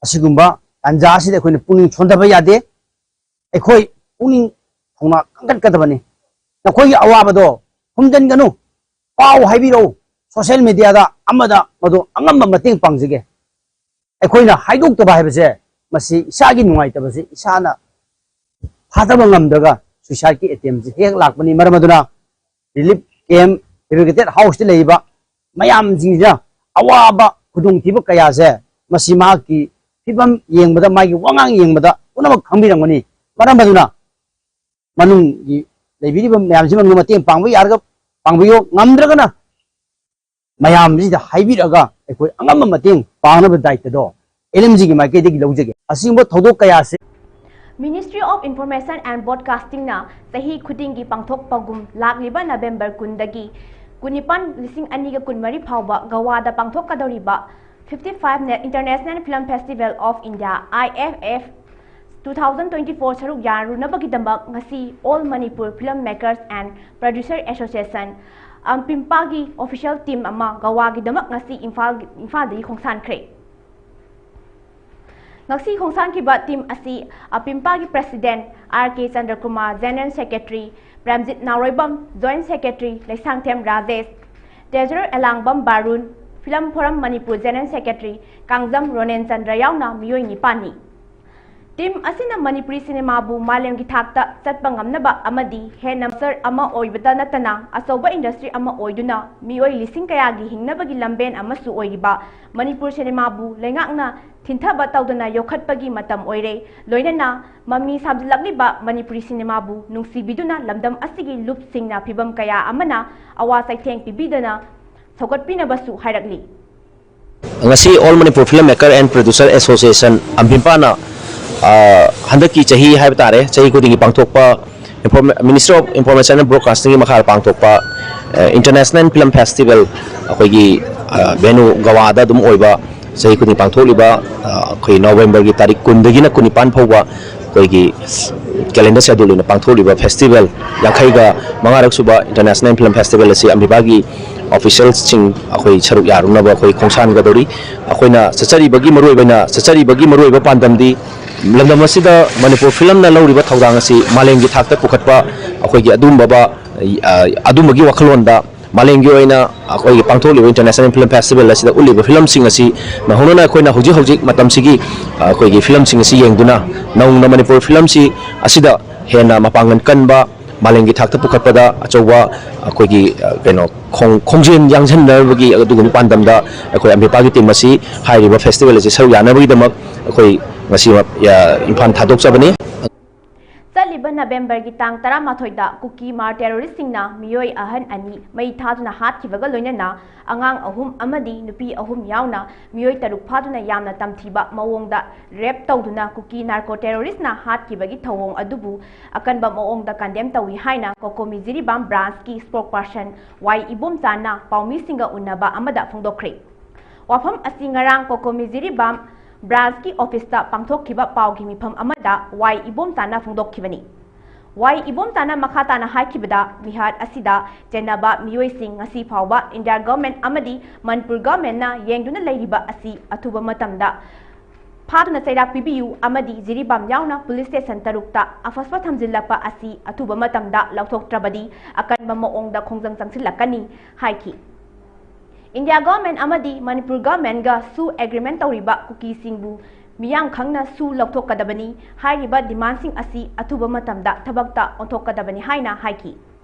ꯑꯁꯤꯒꯨꯝꯕ ꯇꯥꯟꯖꯥ ꯑꯁꯤꯗ ꯑꯩꯈꯣꯏꯅ ꯄꯨꯛꯅꯤꯡ ꯁꯣꯟꯊꯕ ꯌꯥꯗꯦ꯫ ꯑꯩꯈꯣꯏ ꯄꯨꯛꯅꯤꯡ ꯊꯧꯅꯥ ꯀꯟꯈꯠꯀꯗꯕꯅꯤ꯫ ꯅꯈꯣꯏꯒꯤ ꯑꯋꯥꯕꯗꯣ ꯍꯨꯝꯖꯤꯟꯒꯅꯨ, ꯄꯥꯎ ꯍꯥꯏꯕꯤꯔꯛꯎ, ꯁꯣꯁꯤꯌꯦꯜ ꯃꯦꯗꯤꯌꯥꯗ ꯑꯃꯗ ꯃꯗꯨ ꯑꯉꯝꯕ ꯃꯇꯦꯡ ꯄꯥꯡꯖꯒꯦ꯫ ꯑꯩꯈꯣꯏꯅ ꯍꯥꯏꯗꯣꯛꯇꯕ ꯍꯥꯏꯕꯁꯦ ꯃꯁꯤ ꯏꯁꯥꯒꯤ ꯅꯨꯡꯉꯥꯏꯇꯕꯁꯦ ꯏꯁꯥꯅ ꯐꯥꯊꯕ ꯉꯝꯗ꯭ꯔꯒ ꯁꯨꯏꯁꯥꯏꯗꯀꯤ ꯑꯦꯇꯦꯝꯁꯦ ꯍꯦꯛ ꯂꯥꯛꯄꯅꯤ꯫ ꯃꯔꯝ ꯑꯗꯨꯅ ꯔꯤꯂꯤꯐ ꯀꯦꯝꯞ, ꯏꯚꯦꯀ꯭ꯌꯨꯑꯦꯇꯦꯗ ꯍꯥꯎꯁꯇ ꯂꯩꯔꯤꯕ ꯃꯌꯥꯝꯁꯤꯡꯁꯤꯅ ꯑꯋꯥꯕ ꯈꯨꯗꯣꯡꯊꯤꯕ ꯀꯌꯥꯁꯦ ꯃꯁꯤ ꯃꯍꯥꯛꯀꯤ ꯐꯤꯕꯝ ꯌꯦꯡꯕꯗ, ꯃꯥꯒꯤ ꯋꯥꯉꯥꯡ ꯌꯦꯡꯕꯗ ꯄꯨꯝꯅꯃꯛ ꯈꯪꯕꯤꯔꯝꯒꯅꯤ꯫ ꯃꯔꯝ ꯑꯗꯨꯅ ꯃꯅꯨꯡꯒꯤ ꯂꯩꯕꯤꯔꯤꯕ ꯃꯌꯥꯝꯁꯤꯃꯛꯅ ꯃꯇꯦꯡ ꯄꯥꯡꯕ ꯌꯥꯔꯒ ꯄꯥꯡꯕꯤꯌꯣ, ꯉꯝꯗ꯭ꯔꯒꯅ ꯃꯌꯥꯝꯁꯤꯗ ꯍꯥꯏꯕꯤꯔꯛꯑꯒ ꯑꯩꯈꯣꯏ ꯑꯉꯝꯕ ꯃꯇꯦꯡ ꯄꯥꯡꯅꯕ ꯗꯥꯏꯇꯗꯣ ꯑꯦꯜ ꯑꯦꯝ ꯖꯤꯒꯤ ꯃꯥꯏꯀꯩꯗꯒꯤ ꯂꯧꯖꯒꯦ꯫ ꯑꯁꯤꯒꯨꯝꯕ ꯊꯧꯗꯣꯛ ꯀꯌꯥꯁꯦ Ministry of Information and Broadcastingꯅ ꯆꯍꯤ ꯈꯨꯗꯤꯡꯒꯤ ꯄꯥꯡꯊꯣꯛꯄꯒꯨꯝ ꯂꯥꯛꯂꯤꯕ ꯅꯕꯦꯝꯕꯔ ꯀꯨꯟꯗꯒꯤ ꯀꯨꯟꯅꯤꯄꯥꯟ, ꯂꯤꯁꯤꯡ ꯑꯅꯤꯒ ꯀꯨꯟꯃꯔꯤ ꯐꯥꯎꯕ ꯒꯋꯥꯗ ꯄꯥꯡꯊꯣꯛꯀꯗꯧꯔꯤꯕ fifty five International Film Festival of India, I F F, two thousand twenty four ꯁꯔꯨꯛ ꯌꯥꯔꯨꯅꯕꯒꯤꯗꯃꯛ ꯉꯁꯤ All Manipur Film Makers and Producer Association, ꯑꯝꯄꯤꯝꯄꯥꯒꯤ official team ꯑꯃ ꯒꯋꯥꯒꯤꯗꯃꯛ ꯉꯁꯤ ꯏꯝꯐꯥꯜ, ꯏꯝꯐꯥꯜꯗꯒꯤ ꯈꯣꯡꯁꯥꯟꯈ꯭ꯔꯦ꯫ ꯉꯁꯤ ꯈꯣꯡꯁꯥꯟꯈꯤꯕ team ꯑꯁꯤ ꯑꯄꯤꯝꯄꯥꯒꯤ President R K Chandrakumar, General Secretary Premjit Naoroibam, Joint Secretary Leishangthem Rajesh, Treasurer ꯑꯦꯂꯥꯡꯕꯝ ꯕꯥꯔꯨꯟ, Film Forum Manipur General Secretary Kangjam Ronen Chandra ꯌꯥꯎꯅ ꯃꯤꯑꯣꯏ ꯅꯤꯄꯥꯟꯅꯤ꯫ Team ꯑꯁꯤꯅ ꯃꯅꯤꯄꯨꯔꯤ ꯁꯤꯅꯦꯃꯥꯕꯨ ꯃꯥꯂꯦꯝꯒꯤ ꯊꯥꯛꯇ ꯆꯠꯄ ꯉꯝꯅꯕ ꯑꯃꯗꯤ ꯍꯦꯟꯅ ꯃꯁꯔ ꯑꯃ ꯑꯣꯏꯕꯇ ꯅꯠꯇꯅ ꯑꯆꯧꯕ industry ꯑꯃ ꯑꯣꯏꯗꯨꯅ ꯃꯤꯑꯣꯏ ꯂꯤꯁꯤꯡ ꯀꯌꯥꯒꯤ ꯍꯤꯡꯅꯕꯒꯤ ꯂꯝꯕꯦꯟ ꯑꯃꯁꯨ ꯑꯣꯏꯔꯤꯕ ꯃꯅꯤꯄꯨꯔ ꯁꯤꯅꯦꯃꯥꯕꯨ ꯂꯩꯉꯥꯛꯅ ꯊꯤꯟꯊꯕ ꯇꯧꯗꯅ ꯌꯣꯛꯈꯠꯄꯒꯤ ꯃꯇꯝ ꯑꯣꯏꯔꯦ꯫ ꯂꯣꯏꯅꯅ ꯃꯃꯤ ꯁꯥꯝꯖꯤꯜꯂꯛꯂꯤꯕ ꯃꯅꯤꯄꯨꯔꯤ ꯁꯤꯅꯦꯃꯥꯕꯨ ꯅꯨꯡꯁꯤꯕꯤꯗꯨꯅ ꯂꯝꯗꯝ ꯑꯁꯤꯒꯤ ꯂꯨꯞꯁꯤꯡꯅ ꯐꯤꯕꯝ ꯀꯌꯥ ꯑꯃꯅ ꯑꯋꯥ ꯆꯩꯊꯦꯡ ꯄꯤꯕꯤꯗꯅ ꯁꯧꯒꯠꯄꯤꯅꯕꯁꯨ ꯍꯥꯏꯔꯛꯂꯤ꯫ ꯉꯁꯤ All Manipur Film Maker and Producer Association, ꯑꯝꯕꯤꯝꯄꯥꯅ, ꯑ, ꯍꯟꯗꯛꯀꯤ ꯆꯍꯤ ꯍꯥꯏꯕ ꯇꯥꯔꯦ, ꯆꯍꯤ ꯈꯨꯗꯤꯡꯒꯤ ꯄꯥꯡꯊꯣꯛꯄ Inform-, Ministry of Information and Broadcastingꯒꯤ ꯃꯈꯥꯗ ꯄꯥꯡꯊꯣꯛꯄ, ꯑ, International Film Festival, ꯑꯩꯈꯣꯏꯒꯤ, ꯑ, venue ꯒꯋꯥꯗ ꯑꯗꯨꯝ ꯑꯣꯏꯕ, ꯆꯍꯤ ꯈꯨꯗꯤꯡ ꯄꯥꯡꯊꯣꯛꯂꯤꯕ, ꯑ, ꯑꯩꯈꯣꯏ ꯅꯣꯕꯦꯝꯕꯔꯒꯤ ꯇꯥꯔꯤꯛ ꯀꯨꯟꯗꯒꯤꯅ ꯀꯨꯟꯅꯤꯄꯥꯟ ꯐꯥꯎꯕ ꯑꯩꯈꯣꯏꯒꯤ calendar schedule ꯑꯣꯏꯅ ꯄꯥꯡꯊꯣꯛꯂꯤꯕ festival, ꯌꯥꯡꯈꯩꯒ ꯃꯉꯥꯔꯛ ꯁꯨꯕ International Film Festival ꯑꯁꯤ ꯑꯝꯕꯤꯝꯄꯥꯒꯤ officialꯁꯤꯡ ꯑꯩꯈꯣꯏ ꯁꯔꯨꯛ ꯌꯥꯔꯨꯅꯕ ꯑꯩꯈꯣꯏ ꯈꯣꯡꯁꯥꯟꯒꯗꯧꯔꯤ꯫ ꯑꯩꯈꯣꯏꯅ ꯆꯠꯆꯔꯤꯕꯒꯤ ꯃꯔꯨꯑꯣꯏꯕ ꯑꯣꯏꯅ, ꯆꯠꯆꯔꯤꯕꯒꯤ ꯃꯔꯨꯑꯣꯏꯕ ꯄꯥꯟꯗꯝꯗꯤ ꯂꯝꯗꯝ ꯑꯁꯤꯗ ꯃꯅꯤꯄꯨꯔ filmꯅ ꯂꯧꯔꯤꯕ ꯊꯧꯗꯥꯡ ꯑꯁꯤ ꯃꯥꯂꯦꯝꯒꯤ ꯊꯥꯛꯇ ꯄꯨꯈꯠꯄ, ꯑꯩꯈꯣꯏꯒꯤ ꯑꯗꯨꯝꯕ, ꯑ, ꯑꯗꯨꯝꯕꯒꯤ ꯋꯥꯈꯜꯂꯣꯟꯗ ꯃꯥꯂꯦꯝꯒꯤ ꯑꯣꯏꯅ ꯑꯩꯈꯣꯏꯒꯤ ꯄꯥꯡꯊꯣꯛꯂꯤꯕ International Film Festival ꯑꯁꯤꯗ ꯎꯠꯂꯤꯕ filmꯁꯤꯡ ꯑꯁꯤ ꯅꯧꯍꯧꯅꯅ ꯑꯩꯈꯣꯏꯅ ꯍꯧꯖꯤꯛ ꯍꯧꯖꯤꯛ ꯃꯇꯝꯁꯤꯒꯤ, ꯑ, ꯑꯩꯈꯣꯏꯒꯤ filmꯁꯤꯡ ꯑꯁꯤ ꯌꯦꯡꯗꯨꯅ ꯅꯧꯅ ꯃꯅꯤꯄꯨꯔ filmꯁꯤ ꯑꯁꯤꯗ ꯍꯦꯟꯅ ꯃꯄꯥꯡꯒꯜ ꯀꯟꯕ, ꯃꯥꯂꯦꯝꯒꯤ ꯊꯥꯛꯇ ꯄꯨꯈꯠꯄꯗ ꯑꯆꯧꯕ ꯑꯩꯈꯣꯏꯒꯤ, ꯑ, ꯀꯩꯅꯣ, ꯈꯣꯡ-, ꯈꯣꯡꯖꯦꯜ ꯌꯥꯡꯁꯤꯟꯅꯕꯒꯤ ꯑꯗꯨꯒꯨꯝꯕ ꯄꯥꯟꯗꯝꯗ ꯑꯩꯈꯣꯏ ꯑꯝꯕꯤꯝꯄꯥꯒꯤ team ꯑꯁꯤ ꯍꯥꯏꯔꯤꯕ festival ꯑꯁꯤ ꯁꯔꯨꯛ ꯌꯥꯅꯕꯒꯤꯗꯃꯛ ꯑꯩꯈꯣꯏ ꯉꯁꯤ, ꯑ, ꯏꯝꯐꯥꯜ ꯊꯥꯗꯣꯛꯆꯕꯅꯤ꯫ ꯆꯠꯂꯤꯕ ꯅꯕꯦꯝꯕꯔꯒꯤ ꯇꯥꯡ ꯇꯔꯥꯃꯥꯊꯣꯏꯗ ꯀꯨꯀꯤ ꯃꯥꯔ ꯇꯦꯔꯣꯔꯤꯁꯁꯤꯡꯅ ꯃꯤꯑꯣꯏ ꯑꯍꯟ ꯑꯅꯤ ꯃꯩ ꯊꯥꯗꯨꯅ ꯍꯥꯠꯈꯤꯕꯒ ꯂꯣꯏꯅꯅ ꯑꯉꯥꯡ ꯑꯍꯨꯝ ꯑꯃꯗꯤ ꯅꯨꯄꯤ ꯑꯍꯨꯝ ꯌꯥꯎꯅ ꯃꯤꯑꯣꯏ ꯇꯔꯨꯛ ꯐꯥꯗꯨꯅ ꯌꯥꯝꯅ ꯇꯝꯊꯤꯕ ꯃꯑꯣꯡꯗ ꯔꯦꯞ ꯇꯧꯗꯨꯅ ꯀꯨꯀꯤ ꯅꯥꯔꯀꯣ ꯇꯦꯔꯣꯔꯤꯁꯅ ꯍꯥꯠꯈꯤꯕꯒꯤ ꯊꯧꯑꯣꯡ ꯑꯗꯨꯕꯨ ꯑꯀꯟꯕ ꯃꯑꯣꯡꯗ ꯀꯟꯗꯦꯝ ꯇꯧꯏ ꯍꯥꯏꯅ ꯀꯣꯀꯣꯃꯤ ꯖꯤꯔꯤꯕꯥꯝ ꯕ꯭ꯔꯥꯟꯁꯀꯤ ꯁ꯭ꯄꯣꯛꯄꯔꯁꯟ ꯋꯥꯏ ꯏꯕꯣꯝꯆꯥꯅ ꯄꯥꯎꯃꯤꯁꯤꯡꯒ ꯎꯟꯅꯕ ꯑꯃꯗ ꯐꯣꯡꯗꯣꯛꯈ꯭ꯔꯦ꯫ ꯋꯥꯐꯝ ꯑꯁꯤ ꯉꯔꯥꯡ ꯀꯣꯀꯣꯃꯤ ꯖꯤꯔꯤꯕꯥꯝ ꯕ꯭ꯔꯥꯟꯁꯀꯤ ꯑꯣꯐꯤꯁꯇ ꯄꯥꯡꯊꯣꯛꯈꯤꯕ ꯄꯥꯎꯒꯤ ꯃꯤꯐꯝ ꯑꯃꯗ ꯋꯥꯏ ꯏꯕꯣꯝꯆꯥꯅ ꯐꯣꯡꯗꯣꯛꯈꯤꯕꯅꯤ꯫ ꯋꯥꯏ ꯏꯕꯣꯝꯆꯥꯅ ꯃꯈꯥ ꯇꯥꯅ ꯍꯥꯏꯈꯤꯕꯗ, ꯃꯤꯍꯥꯠ ꯑꯁꯤꯗ ꯆꯦꯟꯅꯕ ꯃꯤꯑꯣꯏꯁꯤꯡ ꯉꯁꯤ ꯐꯥꯎꯕ ꯏꯟꯗꯤꯌꯥ ꯒꯚꯔꯟꯃꯦꯟꯠ ꯑꯃꯗꯤ ꯃꯅꯤꯄꯨꯔ ꯒꯚꯔꯟꯃꯦꯟꯠꯅ ꯌꯦꯡꯗꯨꯅ ꯂꯩꯔꯤꯕ ꯑꯁꯤ ꯑꯊꯨꯕ ꯃꯇꯝꯗ ꯐꯥꯗꯨꯅ ꯆꯩꯔꯥꯛ ꯄꯤꯕꯤꯌꯨ ꯑꯃꯗꯤ ꯖꯤꯔꯤꯕꯥꯝ ꯌꯥꯎꯅ ꯄꯨꯂꯤꯁ ꯁ꯭ꯇꯦꯁꯟ ꯇꯔꯨꯛꯇ ꯑꯐꯁꯄ ꯊꯝꯖꯤꯜꯂꯛꯄ ꯑꯁꯤ ꯑꯊꯨꯕ ꯃꯇꯝꯗ ꯂꯧꯊꯣꯛꯇ꯭ꯔꯕꯗꯤ ꯑꯀꯟꯕ ꯃꯑꯣꯡꯗ ꯈꯣꯡꯖꯪ ꯆꯪꯁꯤꯜꯂꯛꯀꯅꯤ ꯍꯥꯏꯈꯤ꯫ ꯏꯟꯗꯤꯌꯥ ꯒꯚꯔꯟꯃꯦꯟꯠ ꯑꯃꯗꯤ ꯃꯅꯤꯄꯨꯔ ꯒꯚꯔꯟꯃꯦꯟꯠꯒ ꯁꯨ ꯑꯦꯒ꯭ꯔꯤꯃꯦꯟꯠ ꯇꯧꯔꯤꯕ ꯀꯨꯀꯤꯁꯤꯡꯕꯨ ꯃꯤꯌꯥꯝ ꯈꯪꯅ ꯁꯨ ꯂꯧꯊꯣꯛꯀꯗꯕꯅꯤ꯫ ꯍꯥꯏꯔꯤꯕ ꯗꯤꯃꯥꯟꯁꯤꯡ ꯑꯁꯤ ꯑꯊꯨꯕ ꯃꯇꯝꯗ ꯊꯕꯛꯇ ꯑꯣꯟꯊꯣꯛꯀꯗꯕꯅꯤ ꯍꯥꯏꯅ ꯍꯥꯏꯈꯤ꯫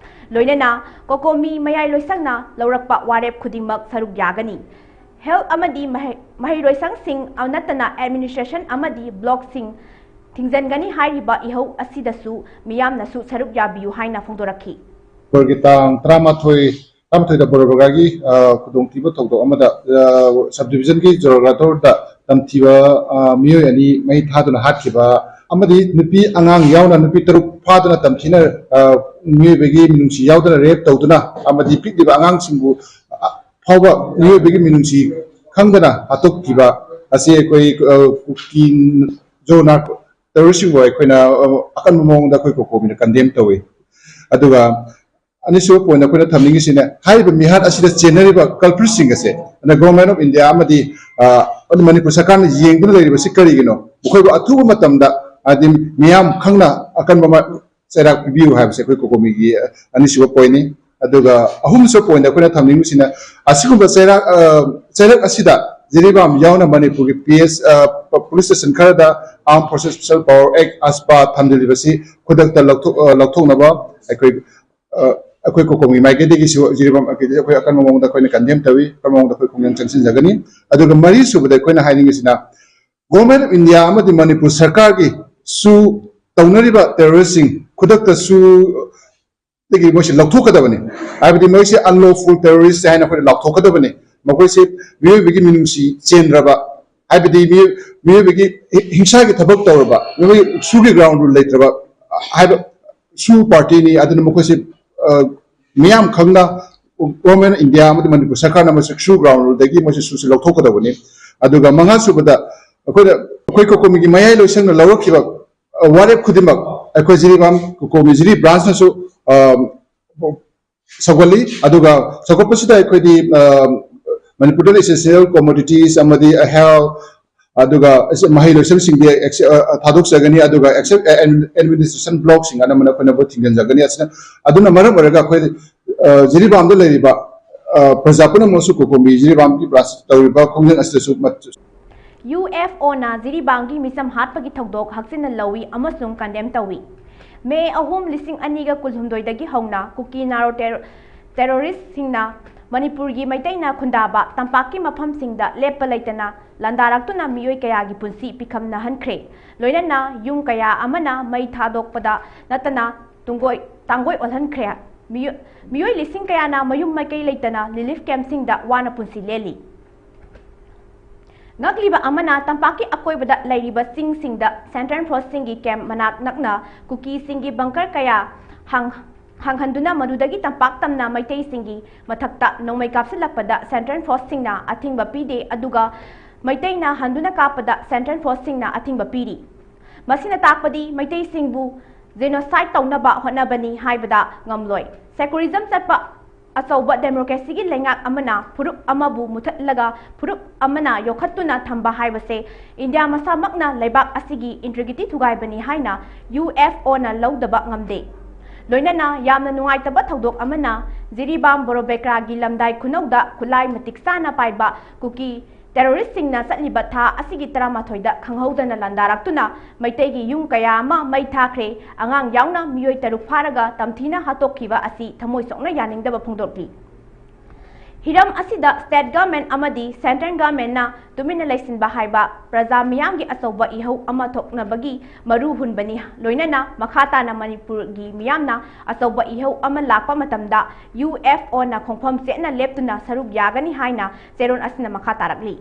ꯂꯣꯏꯅꯅ ꯀꯣꯀꯣꯃꯤ ꯃꯌꯥꯏ ꯂꯣꯏꯁꯪꯅ ꯂꯧꯔꯛꯄ ꯋꯥꯔꯦꯞ ꯈꯨꯗꯤꯡꯃꯛ ꯁꯔꯨꯛ ꯌꯥꯒꯅꯤ꯫ ꯍꯦꯜꯊ ꯑꯃꯗꯤ ꯃꯍꯩ-, ꯃꯍꯩꯔꯣꯏꯁꯪꯁꯤꯡ ꯅꯠꯇꯅ ꯑꯦꯗꯃꯤꯅꯤꯁꯇ꯭ꯔꯦꯁꯟ ꯑꯃꯗꯤ ꯕ꯭ꯂꯣꯛꯁꯤꯡ ꯊꯤꯡꯖꯤꯟꯒꯅꯤ ꯍꯥꯏꯔꯤꯕ ꯏꯍꯧ ꯑꯁꯤꯗꯁꯨ ꯃꯤꯌꯥꯝꯅꯁꯨ ꯁꯔꯨꯛ ꯌꯥꯕꯤꯌꯨ ꯍꯥꯏꯅ ꯐꯣꯡꯗꯣꯔꯛꯈꯤ꯫ ꯅꯕꯦꯝꯕꯔꯒꯤ ꯇꯥꯡ ꯇꯔꯥꯃꯥꯊꯣꯏ, ꯇꯔꯥꯃꯥꯊꯣꯏꯗ ꯕꯣꯔꯣꯕꯒꯥꯒꯤ, ꯑ, ꯈꯨꯗꯣꯡꯊꯤꯕ ꯊꯧꯗꯣꯛ ꯑꯃꯗ, ꯑ, ꯁꯕ ꯗꯤꯕꯤꯖꯟꯒꯤ ꯖꯣꯔꯒꯥꯗꯣꯔꯗ ꯇꯝꯊꯤꯕ, ꯑ, ꯃꯤꯑꯣꯏ ꯑꯅꯤ ꯃꯩ ꯊꯥꯗꯨꯅ ꯍꯥꯠꯈꯤꯕ ꯑꯃꯗꯤ ꯅꯨꯄꯤ ꯑꯉꯥꯡ ꯌꯥꯎꯅ ꯅꯨꯄꯤ ꯇꯔꯨꯛ ꯐꯥꯗꯨꯅ ꯇꯝꯊꯤꯅ, ꯑ, ꯃꯤꯑꯣꯏꯕꯒꯤ ꯃꯤꯅꯨꯡꯁꯤ ꯌꯥꯎꯗꯅ ꯔꯦꯞ ꯇꯧꯗꯨꯅ ꯑꯃꯗꯤ ꯄꯤꯛꯂꯤꯕ ꯑꯉꯥꯡꯁꯤꯡꯕꯨ, ꯑ, ꯐꯥꯎꯕ ꯃꯤꯑꯣꯏꯕꯒꯤ ꯃꯤꯅꯨꯡꯁꯤ ꯈꯪꯗꯅ ꯍꯥꯠꯇꯣꯛꯈꯤꯕ ꯑꯁꯤ ꯑꯩꯈꯣꯏ, ꯑ, ꯀꯨꯀꯤ ꯖꯣ ꯅꯥꯔꯀꯣ ꯇꯦꯔꯣꯔꯤꯁꯁꯤꯡꯕꯨ ꯑꯩꯈꯣꯏꯅ, ꯑ, ꯑꯀꯟꯕ ꯃꯑꯣꯡꯗ ꯑꯩꯈꯣꯏ ꯀꯣꯀꯣꯃꯤꯅ ꯀꯟꯗꯦꯝ ꯇꯧꯏ꯫ ꯑꯗꯨꯒ ꯑꯅꯤꯁꯨꯕ ꯄꯣꯏꯟꯠ ꯑꯩꯈꯣꯏꯅ ꯊꯝꯅꯤꯡꯉꯤꯁꯤꯅ, ꯍꯥꯏꯔꯤꯕ ꯃꯤꯍꯥꯠ ꯑꯁꯤꯗ ꯆꯦꯟꯅꯔꯤꯕ ꯀꯜꯄ꯭ꯔꯤꯠꯁꯤꯡ ꯑꯁꯦ, ꯑꯗ ꯒꯣꯚꯔꯟꯃꯦꯟꯠ ꯑꯣꯐ ꯏꯟꯗꯤꯌꯥ ꯑꯃꯗꯤ, ꯑ, ꯑꯃꯗꯤ ꯃꯅꯤꯄꯨꯔ ꯁꯔꯀꯥꯔꯅ ꯌꯦꯡꯗꯨꯅ ꯂꯩꯔꯤꯕꯁꯤ ꯀꯔꯤꯒꯤꯅꯣ? ꯃꯈꯣꯏꯕꯨ ꯑꯊꯨꯕ ꯃꯇꯝꯗ, ꯍꯥꯏꯗꯤ ꯃꯤꯌꯥꯝ ꯈꯪꯅ ꯑꯀꯟꯕ ꯃ-, ꯆꯩꯔꯥꯛ ꯄꯤꯕꯤꯌꯨ ꯍꯥꯏꯕꯁꯦ ꯑꯩꯈꯣꯏ ꯀꯣꯀꯣꯃꯤꯒꯤ ꯑꯅꯤꯁꯨꯕ ꯄꯣꯏꯟꯠꯅꯤ꯫ ꯑꯗꯨꯒ ꯑꯍꯨꯝꯁꯨꯕ ꯄꯣꯏꯟꯠ ꯑꯩꯈꯣꯏꯅ ꯊꯝꯅꯤꯡꯕꯁꯤꯅ, ꯑꯁꯤꯒꯨꯝꯕ ꯆꯩꯔꯥꯛ, ꯑ, ꯆꯩꯔꯛ ꯑꯁꯤꯗ ꯖꯤꯔꯤꯕꯥꯝ ꯌꯥꯎꯅ ꯃꯅꯤꯄꯨꯔꯒꯤ ꯄꯤ ꯑꯦꯁ, ꯑ, ꯄ-, ꯄꯨꯂꯤꯁ ꯁ꯭ꯇꯦꯁꯟ ꯈꯔꯗ Armed Forces Special Power Act, ꯑꯁꯄꯥ ꯊꯝꯖꯤꯜꯂꯤꯕꯁꯤ ꯈꯨꯗꯛꯇ ꯂꯧꯊꯣꯛ-, ꯑ, ꯂꯧꯊꯣꯛꯅꯕ ꯑꯩꯈꯣꯏ, ꯑ, ꯑꯩꯈꯣꯏ ꯀꯣꯀꯣꯃꯤ ꯃꯥꯏꯀꯩꯗꯒꯤꯁꯨ ꯖꯤꯔꯤꯕꯥꯝ ꯃꯥꯏꯀꯩꯗꯒꯤ ꯑꯩꯈꯣꯏ ꯑꯀꯟꯕ ꯃꯑꯣꯡꯗ ꯑꯩꯈꯣꯏꯅ ꯀꯟꯗꯦꯝ ꯇꯧꯏ, ꯑꯀꯟꯕ ꯃꯑꯣꯡꯗ ꯑꯩꯈꯣꯏ ꯈꯣꯡꯖꯪ ꯆꯪꯁꯤꯟꯖꯒꯅꯤ꯫ ꯑꯗꯨꯒ ꯃꯔꯤꯁꯨꯕꯗ ꯑꯩꯈꯣꯏꯅ ꯍꯥꯏꯅꯤꯡꯉꯤꯁꯤꯅ, ꯒꯣꯚꯔꯟꯃꯦꯟꯠ ꯑꯣꯐ ꯏꯟꯗꯤꯌꯥ ꯑꯃꯗꯤ ꯃꯅꯤꯄꯨꯔ ꯁꯔꯀꯥꯔꯒꯤꯁꯨ ꯇꯧꯅꯔꯤꯕ ꯇꯦꯔꯣꯔꯤꯁꯁꯤꯡ ꯈꯨꯗꯛꯇ ꯁꯨꯗꯒꯤ ꯃꯣꯏꯁꯦ ꯂꯧꯊꯣꯛꯀꯗꯕꯅꯤ꯫ ꯍꯥꯏꯕꯗꯤ ꯃꯣꯏꯁꯦ unlawful terrorist ꯍꯥꯏꯅ ꯑꯩꯈꯣꯏꯅ ꯂꯥꯎꯊꯣꯛꯀꯗꯕꯅꯤ꯫ ꯃꯈꯣꯏꯁꯦ ꯃꯤꯑꯣꯏꯕꯒꯤ ꯃꯤꯅꯨꯡꯁꯤ ꯆꯦꯟꯗ꯭ꯔꯕ, ꯍꯥꯏꯕꯗꯤ ꯃꯤꯑꯣꯏ-, ꯃꯤꯑꯣꯏꯕꯒꯤ ꯍꯤ-, ꯍꯤꯡꯁꯥꯒꯤ ꯊꯕꯛ ꯇꯧꯔꯕ, ꯃꯤꯑꯣꯏ ꯁꯨꯒꯤ ground rule ꯂꯩꯇ꯭ꯔꯕ ꯍꯥꯏꯕ ꯁꯨ party ꯅꯤ꯫ ꯑꯗꯨꯅ ꯃꯈꯣꯏꯁꯦ, ꯑ, ꯃꯤꯌꯥꯝ ꯈꯪꯅ Government of India ꯑꯃꯗꯤ ꯃꯅꯤꯄꯨꯔ ꯁꯔꯀꯥꯔꯅ ꯃꯁꯤ ꯁꯨ ground rule ꯗꯒꯤ ꯃꯣꯏꯁꯦ ꯁꯨꯁꯦ ꯂꯧꯊꯣꯛꯀꯗꯧꯕꯅꯤ꯫ ꯑꯗꯨꯒ ꯃꯉꯥ ꯁꯨꯕꯗ ꯑꯩꯈꯣꯏꯅ, ꯑꯩꯈꯣꯏ ꯀꯣꯀꯣꯃꯤꯒꯤ ꯃꯌꯥꯏ ꯂꯣꯏꯁꯪꯅ ꯂꯧꯔꯛꯈꯤꯕ, ꯑ, ꯋꯥꯔꯦꯞ ꯈꯨꯗꯤꯡꯃꯛ ꯑꯩꯈꯣꯏ ꯖꯤꯔꯤꯕꯥꯝ ꯀꯣꯀꯣꯃꯤ ꯖꯤꯔꯤ branch ꯅꯁꯨ, ꯑ, ꯁꯧꯒꯠꯂꯤ꯫ ꯑꯗꯨꯒ ꯁꯧꯒꯠꯄꯁꯤꯗ ꯑꯩꯈꯣꯏꯗꯤ, ꯑ, ꯃꯅꯤꯄꯨꯔꯗ essential commodities ꯑꯃꯗꯤ health, ꯑꯗꯨꯒ ꯃꯍꯩ ꯂꯣꯏꯁꯪꯁꯤꯡꯗꯤ ꯑꯦꯛꯁ-, ꯑ, ꯊꯥꯗꯣꯛꯆꯒꯅꯤ꯫ ꯑꯗꯨꯒ ꯑꯦꯛꯁꯦꯞ-, ꯑꯦ-, ꯑꯦꯟ-, administration block ꯁꯤꯡ ꯑꯅꯝꯕꯅ ꯑꯩꯈꯣꯏꯅ ꯊꯤꯡꯖꯤꯟꯖꯒꯅꯤ꯫ ꯑꯁꯤꯅ, ꯑꯗꯨꯅ ꯃꯔꯝ ꯑꯣꯏꯔꯒ ꯑꯩꯈꯣꯏ, ꯑ, ꯖꯤꯔꯤꯕꯥꯝꯗ ꯂꯩꯔꯤꯕ, ꯑ, ꯄ꯭ꯔꯖꯥ ꯄꯨꯝꯅꯃꯛꯁꯨ ꯀꯣꯀꯣꯃꯤ ꯖꯤꯔꯤꯕꯥꯝꯒꯤ branch ꯇꯧꯔꯤꯕ ꯈꯣꯡꯖꯪ ꯑꯁꯤꯗꯁꯨ ꯃꯠ-, UFO ꯅ ꯖꯤꯔꯤꯕꯥꯝꯒꯤ ꯃꯤꯆꯝ ꯍꯥꯠꯄꯒꯤ ꯊꯧꯗꯣꯛ ꯍꯛꯆꯤꯟꯅ ꯂꯧꯏ ꯑꯃꯁꯨꯡ condemn ꯇꯧꯏ꯫ ꯃꯦ ꯑꯍꯨꯝ, ꯂꯤꯁꯤꯡ ꯑꯅꯤꯒ ꯀꯨꯟꯍꯨꯝꯗꯣꯏꯗꯒꯤ ꯍꯧꯅ ꯀꯨꯀꯤ ꯅꯥꯔꯣ ꯇꯦꯔꯣ-, terrorist ꯁꯤꯡꯅ ꯃꯅꯤꯄꯨꯔꯒꯤ ꯃꯩꯇꯩꯅ ꯈꯨꯟꯗꯥꯕ ꯇꯝꯄꯥꯛꯀꯤ ꯃꯐꯝꯁꯤꯡꯗ ꯂꯦꯞꯄ ꯂꯩꯇꯅ ꯂꯥꯟꯗꯥꯔꯛꯇꯨꯅ ꯃꯤꯑꯣꯏ ꯀꯌꯥꯒꯤ ꯄꯨꯟꯁꯤ ꯄꯤꯈꯝꯅꯍꯟꯈ꯭ꯔꯦ꯫ ꯂꯣꯏꯅꯅ ꯌꯨꯝ ꯀꯌꯥ ꯑꯃꯅ ꯃꯩ ꯊꯥꯗꯣꯛꯄꯗ ꯅꯠꯇꯅ ꯇꯨꯡꯒꯣꯏ-, ꯇꯥꯡꯒꯣꯏ ꯑꯣꯜꯍꯟꯈ꯭ꯔꯦ꯫ ꯃꯤꯑꯣ-, ꯃꯤꯑꯣꯏ ꯂꯤꯁꯤꯡ ꯀꯌꯥꯅ ꯃꯌꯨꯝ ꯃꯀꯩ ꯂꯩꯇꯅ relief camp ꯁꯤꯡꯗ ꯋꯥꯅ ꯄꯨꯟꯁꯤ ꯂꯦꯜꯂꯤ꯫ ꯉꯛꯂꯤꯕ ꯑꯃꯅ, ꯇꯝꯄꯥꯛꯀꯤ ꯑꯀꯣꯏꯕꯗ ꯂꯩꯔꯤꯕ ꯆꯤꯡꯁꯤꯡꯗ Central Force ꯁꯤꯡꯒꯤ camp ꯃꯅꯥꯛ ꯅꯛꯅ ꯀꯨꯀꯤꯁꯤꯡꯒꯤ bunker ꯀꯌꯥ ꯍꯥꯡ-, ꯍꯥꯡꯍꯟꯗꯨꯅ ꯃꯗꯨꯗꯒꯤ ꯇꯝꯄꯥꯛ ꯇꯝꯅ ꯃꯩꯇꯩꯁꯤꯡꯒꯤ ꯃꯊꯛꯇ ꯅꯣꯡꯃꯩ ꯀꯥꯞꯁꯤꯜꯂꯛꯄꯗ Central Force ꯁꯤꯡꯅ ꯑꯊꯤꯡꯕ ꯄꯤꯗꯦ, ꯑꯗꯨꯒ ꯃꯩꯇꯩꯅ ꯍꯟꯗꯨꯅ ꯀꯥꯞꯄꯗ Central Force ꯁꯤꯡꯅ ꯑꯊꯤꯡꯕ ꯄꯤꯔꯤ꯫ ꯃꯁꯤꯅ ꯇꯥꯛꯄꯗꯤ ꯃꯩꯇꯩꯁꯤꯡꯕꯨ genocide ꯇꯧꯅꯕ ꯍꯣꯠꯅꯕꯅꯤ ꯍꯥꯏꯕꯗ ꯉꯝꯂꯣꯏ꯫ Secularism ꯆꯠꯄ ꯑꯆꯧꯕ democracy ꯒꯤ ꯂꯩꯉꯥꯛ ꯑꯃꯅ ꯐꯨꯔꯨꯞ ꯑꯃꯕꯨ ꯃꯨꯊꯠꯂꯒ ꯐꯨꯔꯨꯞ ꯑꯃꯅ ꯌꯣꯛꯈꯠꯇꯨꯅ ꯊꯝꯕ ꯍꯥꯏꯕꯁꯦ ꯏꯟꯗꯤꯌꯥ ꯃꯁꯥꯃꯛꯅ ꯂꯩꯕꯥꯛ ꯑꯁꯤꯒꯤ integrity ꯊꯨꯒꯥꯏꯕꯅꯤ ꯍꯥꯏꯅ UFO ꯅ ꯂꯧꯗꯕ ꯉꯝꯗꯦ꯫ ꯂꯣꯏꯅꯅ ꯌꯥꯝꯅ ꯅꯨꯡꯉꯥꯏꯇꯕ ꯊꯧꯗꯣꯛ ꯑꯃꯅ ꯖꯤꯔꯤꯕꯥꯝ ꯕꯣꯔꯣꯕꯦꯀ꯭ꯔꯥꯒꯤ ꯂꯝꯗꯥꯏ ꯈꯨꯅꯧꯗ ꯈꯨꯠꯂꯥꯏ ꯃꯇꯤꯛ ꯆꯥꯅ ꯄꯥꯏꯕ ꯀꯨꯀꯤ terrorist ꯁꯤꯡꯅ ꯆꯠꯂꯤꯕ ꯊꯥ ꯑꯁꯤꯒꯤ ꯇꯔꯥꯃꯥꯊꯣꯏꯗ ꯈꯪꯍꯧꯗꯅ ꯂꯥꯟꯗꯥꯔꯛꯇꯨꯅ ꯃꯩꯇꯩꯒꯤ ꯌꯨꯝ ꯀꯌꯥ ꯑꯃ ꯃꯩ ꯊꯥꯈ꯭ꯔꯦ꯫ ꯑꯉꯥꯡ ꯌꯥꯎꯅ ꯃꯤꯑꯣꯏ ꯇꯔꯨꯛ ꯐꯥꯔꯒ ꯇꯝꯊꯤꯅ ꯍꯥꯠꯇꯣꯛꯈꯤꯕ ꯑꯁꯤ ꯊꯃꯣꯏ ꯁꯣꯛꯅ ꯌꯥꯅꯤꯡꯗꯕ ꯐꯣꯡꯗꯣꯛꯂꯤ꯫ ꯍꯤꯔꯝ ꯑꯁꯤꯗ state government ꯑꯃꯗꯤ central governmentꯅ ꯇꯨꯃꯤꯟꯅ ꯂꯩꯁꯤꯟꯕ ꯍꯥꯏꯕ ꯄ꯭ꯔꯖꯥ ꯃꯤꯌꯥꯝꯒꯤ ꯑꯆꯧꯕ ꯏꯍꯧ ꯑꯃ ꯊꯣꯛꯅꯕꯒꯤ ꯃꯔꯨ ꯍꯨꯟꯕꯅꯤ꯫ ꯂꯣꯏꯅꯅ ꯃꯈꯥ ꯇꯥꯅ ꯃꯅꯤꯄꯨꯔꯒꯤ ꯃꯤꯌꯥꯝꯅ ꯑꯆꯧꯕ ꯏꯍꯧ ꯑꯃ ꯂꯥꯛꯄ ꯃꯇꯝꯗ UFOꯅ ꯈꯣꯡꯐꯝ ꯆꯦꯠꯅ ꯂꯦꯞꯇꯨꯅ ꯁꯔꯨꯛ ꯌꯥꯒꯅꯤ ꯍꯥꯏꯅ ꯆꯦꯔꯣꯜ ꯑꯁꯤꯅ ꯃꯈꯥ ꯇꯥꯔꯛꯂꯤ꯫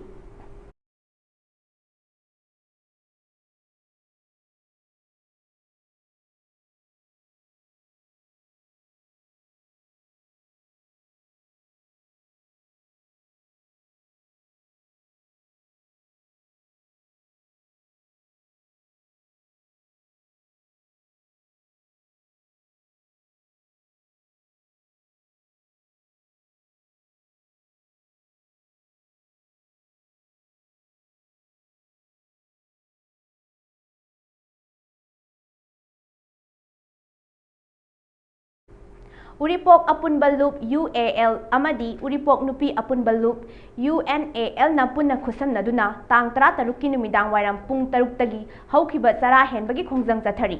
ꯎꯔꯤꯄꯣꯛ ꯑꯄꯨꯟꯕ ꯂꯨꯞ, UAL, ꯑꯃꯗꯤ ꯎꯔꯤꯄꯣꯛ ꯅꯨꯄꯤ ꯑꯄꯨꯟꯕ ꯂꯨꯞ, UNALꯅ ꯄꯨꯟꯅ ꯈꯨꯠꯁꯝꯅꯗꯨꯅ ꯇꯥꯡ ꯇꯔꯥꯇꯔꯨꯛꯀꯤ ꯅꯨꯃꯤꯗꯥꯡ ꯋꯥꯏꯔꯝ ꯄꯨꯡ ꯇꯔꯨꯛꯇꯒꯤ ꯍꯧꯈꯤꯕ ꯆꯔꯥ ꯍꯦꯟꯕꯒꯤ ꯈꯣꯡꯖꯪ ꯆꯠꯊꯔꯤ꯫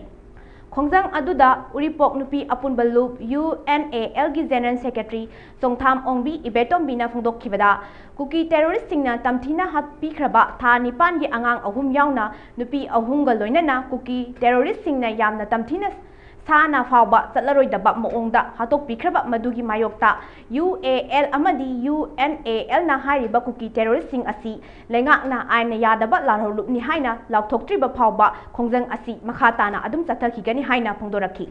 ꯈꯣꯡꯖꯪ ꯑꯗꯨꯗ ꯎꯔꯤꯄꯣꯛ ꯅꯨꯄꯤ ꯑꯄꯨꯟꯕ ꯂꯨꯞ, UNALꯒꯤ General Secretary ꯆꯣꯡꯊꯥꯝ ꯑꯣꯡꯕꯤ ꯏꯕꯦꯇꯣꯝꯕꯤꯅ ꯐꯣꯡꯗꯣꯛꯈꯤꯕꯗ, ꯀꯨꯀꯤ terroristꯁꯤꯡꯅ ꯇꯝꯊꯤꯅ ꯍꯥꯠꯄꯤꯈ꯭ꯔꯕ ꯊꯥ ꯅꯤꯄꯥꯟꯒꯤ ꯑꯉꯥꯡ ꯑꯍꯨꯝ ꯌꯥꯎꯅ ꯅꯨꯄꯤ ꯑꯍꯨꯝꯒ ꯂꯣꯏꯅꯅ ꯀꯨꯀꯤ terroristꯁꯤꯡꯅ ꯌꯥꯝꯅ ꯇꯝꯊꯤꯅ ꯁꯥꯅ ꯐꯥꯎꯕ ꯆꯠꯂꯔꯣꯏꯗꯕ ꯃꯑꯣꯡꯗ ꯍꯥꯠꯇꯣꯛꯄꯤꯈ꯭ꯔꯕ ꯃꯗꯨꯒꯤ ꯃꯥꯌꯣꯛꯇ UAL ꯑꯃꯗꯤ UNALꯅ ꯍꯥꯏꯔꯤꯕ ꯀꯨꯀꯤ terroristꯁꯤꯡ ꯑꯁꯤ ꯂꯩꯉꯥꯛꯅ ꯑꯥꯏꯟꯅ ꯌꯥꯗꯕ ꯂꯥꯜꯍꯧꯂꯨꯞꯅꯤ ꯍꯥꯏꯅ ꯂꯥꯎꯊꯣꯛꯇ꯭ꯔꯤꯕ ꯐꯥꯎꯕ ꯈꯣꯡꯖꯪ ꯑꯁꯤ ꯃꯈꯥ ꯇꯥꯅ ꯑꯗꯨꯝ ꯆꯠꯊꯈꯤꯒꯅꯤ ꯍꯥꯏꯅ ꯐꯣꯡꯗꯣꯔꯛꯈꯤ꯫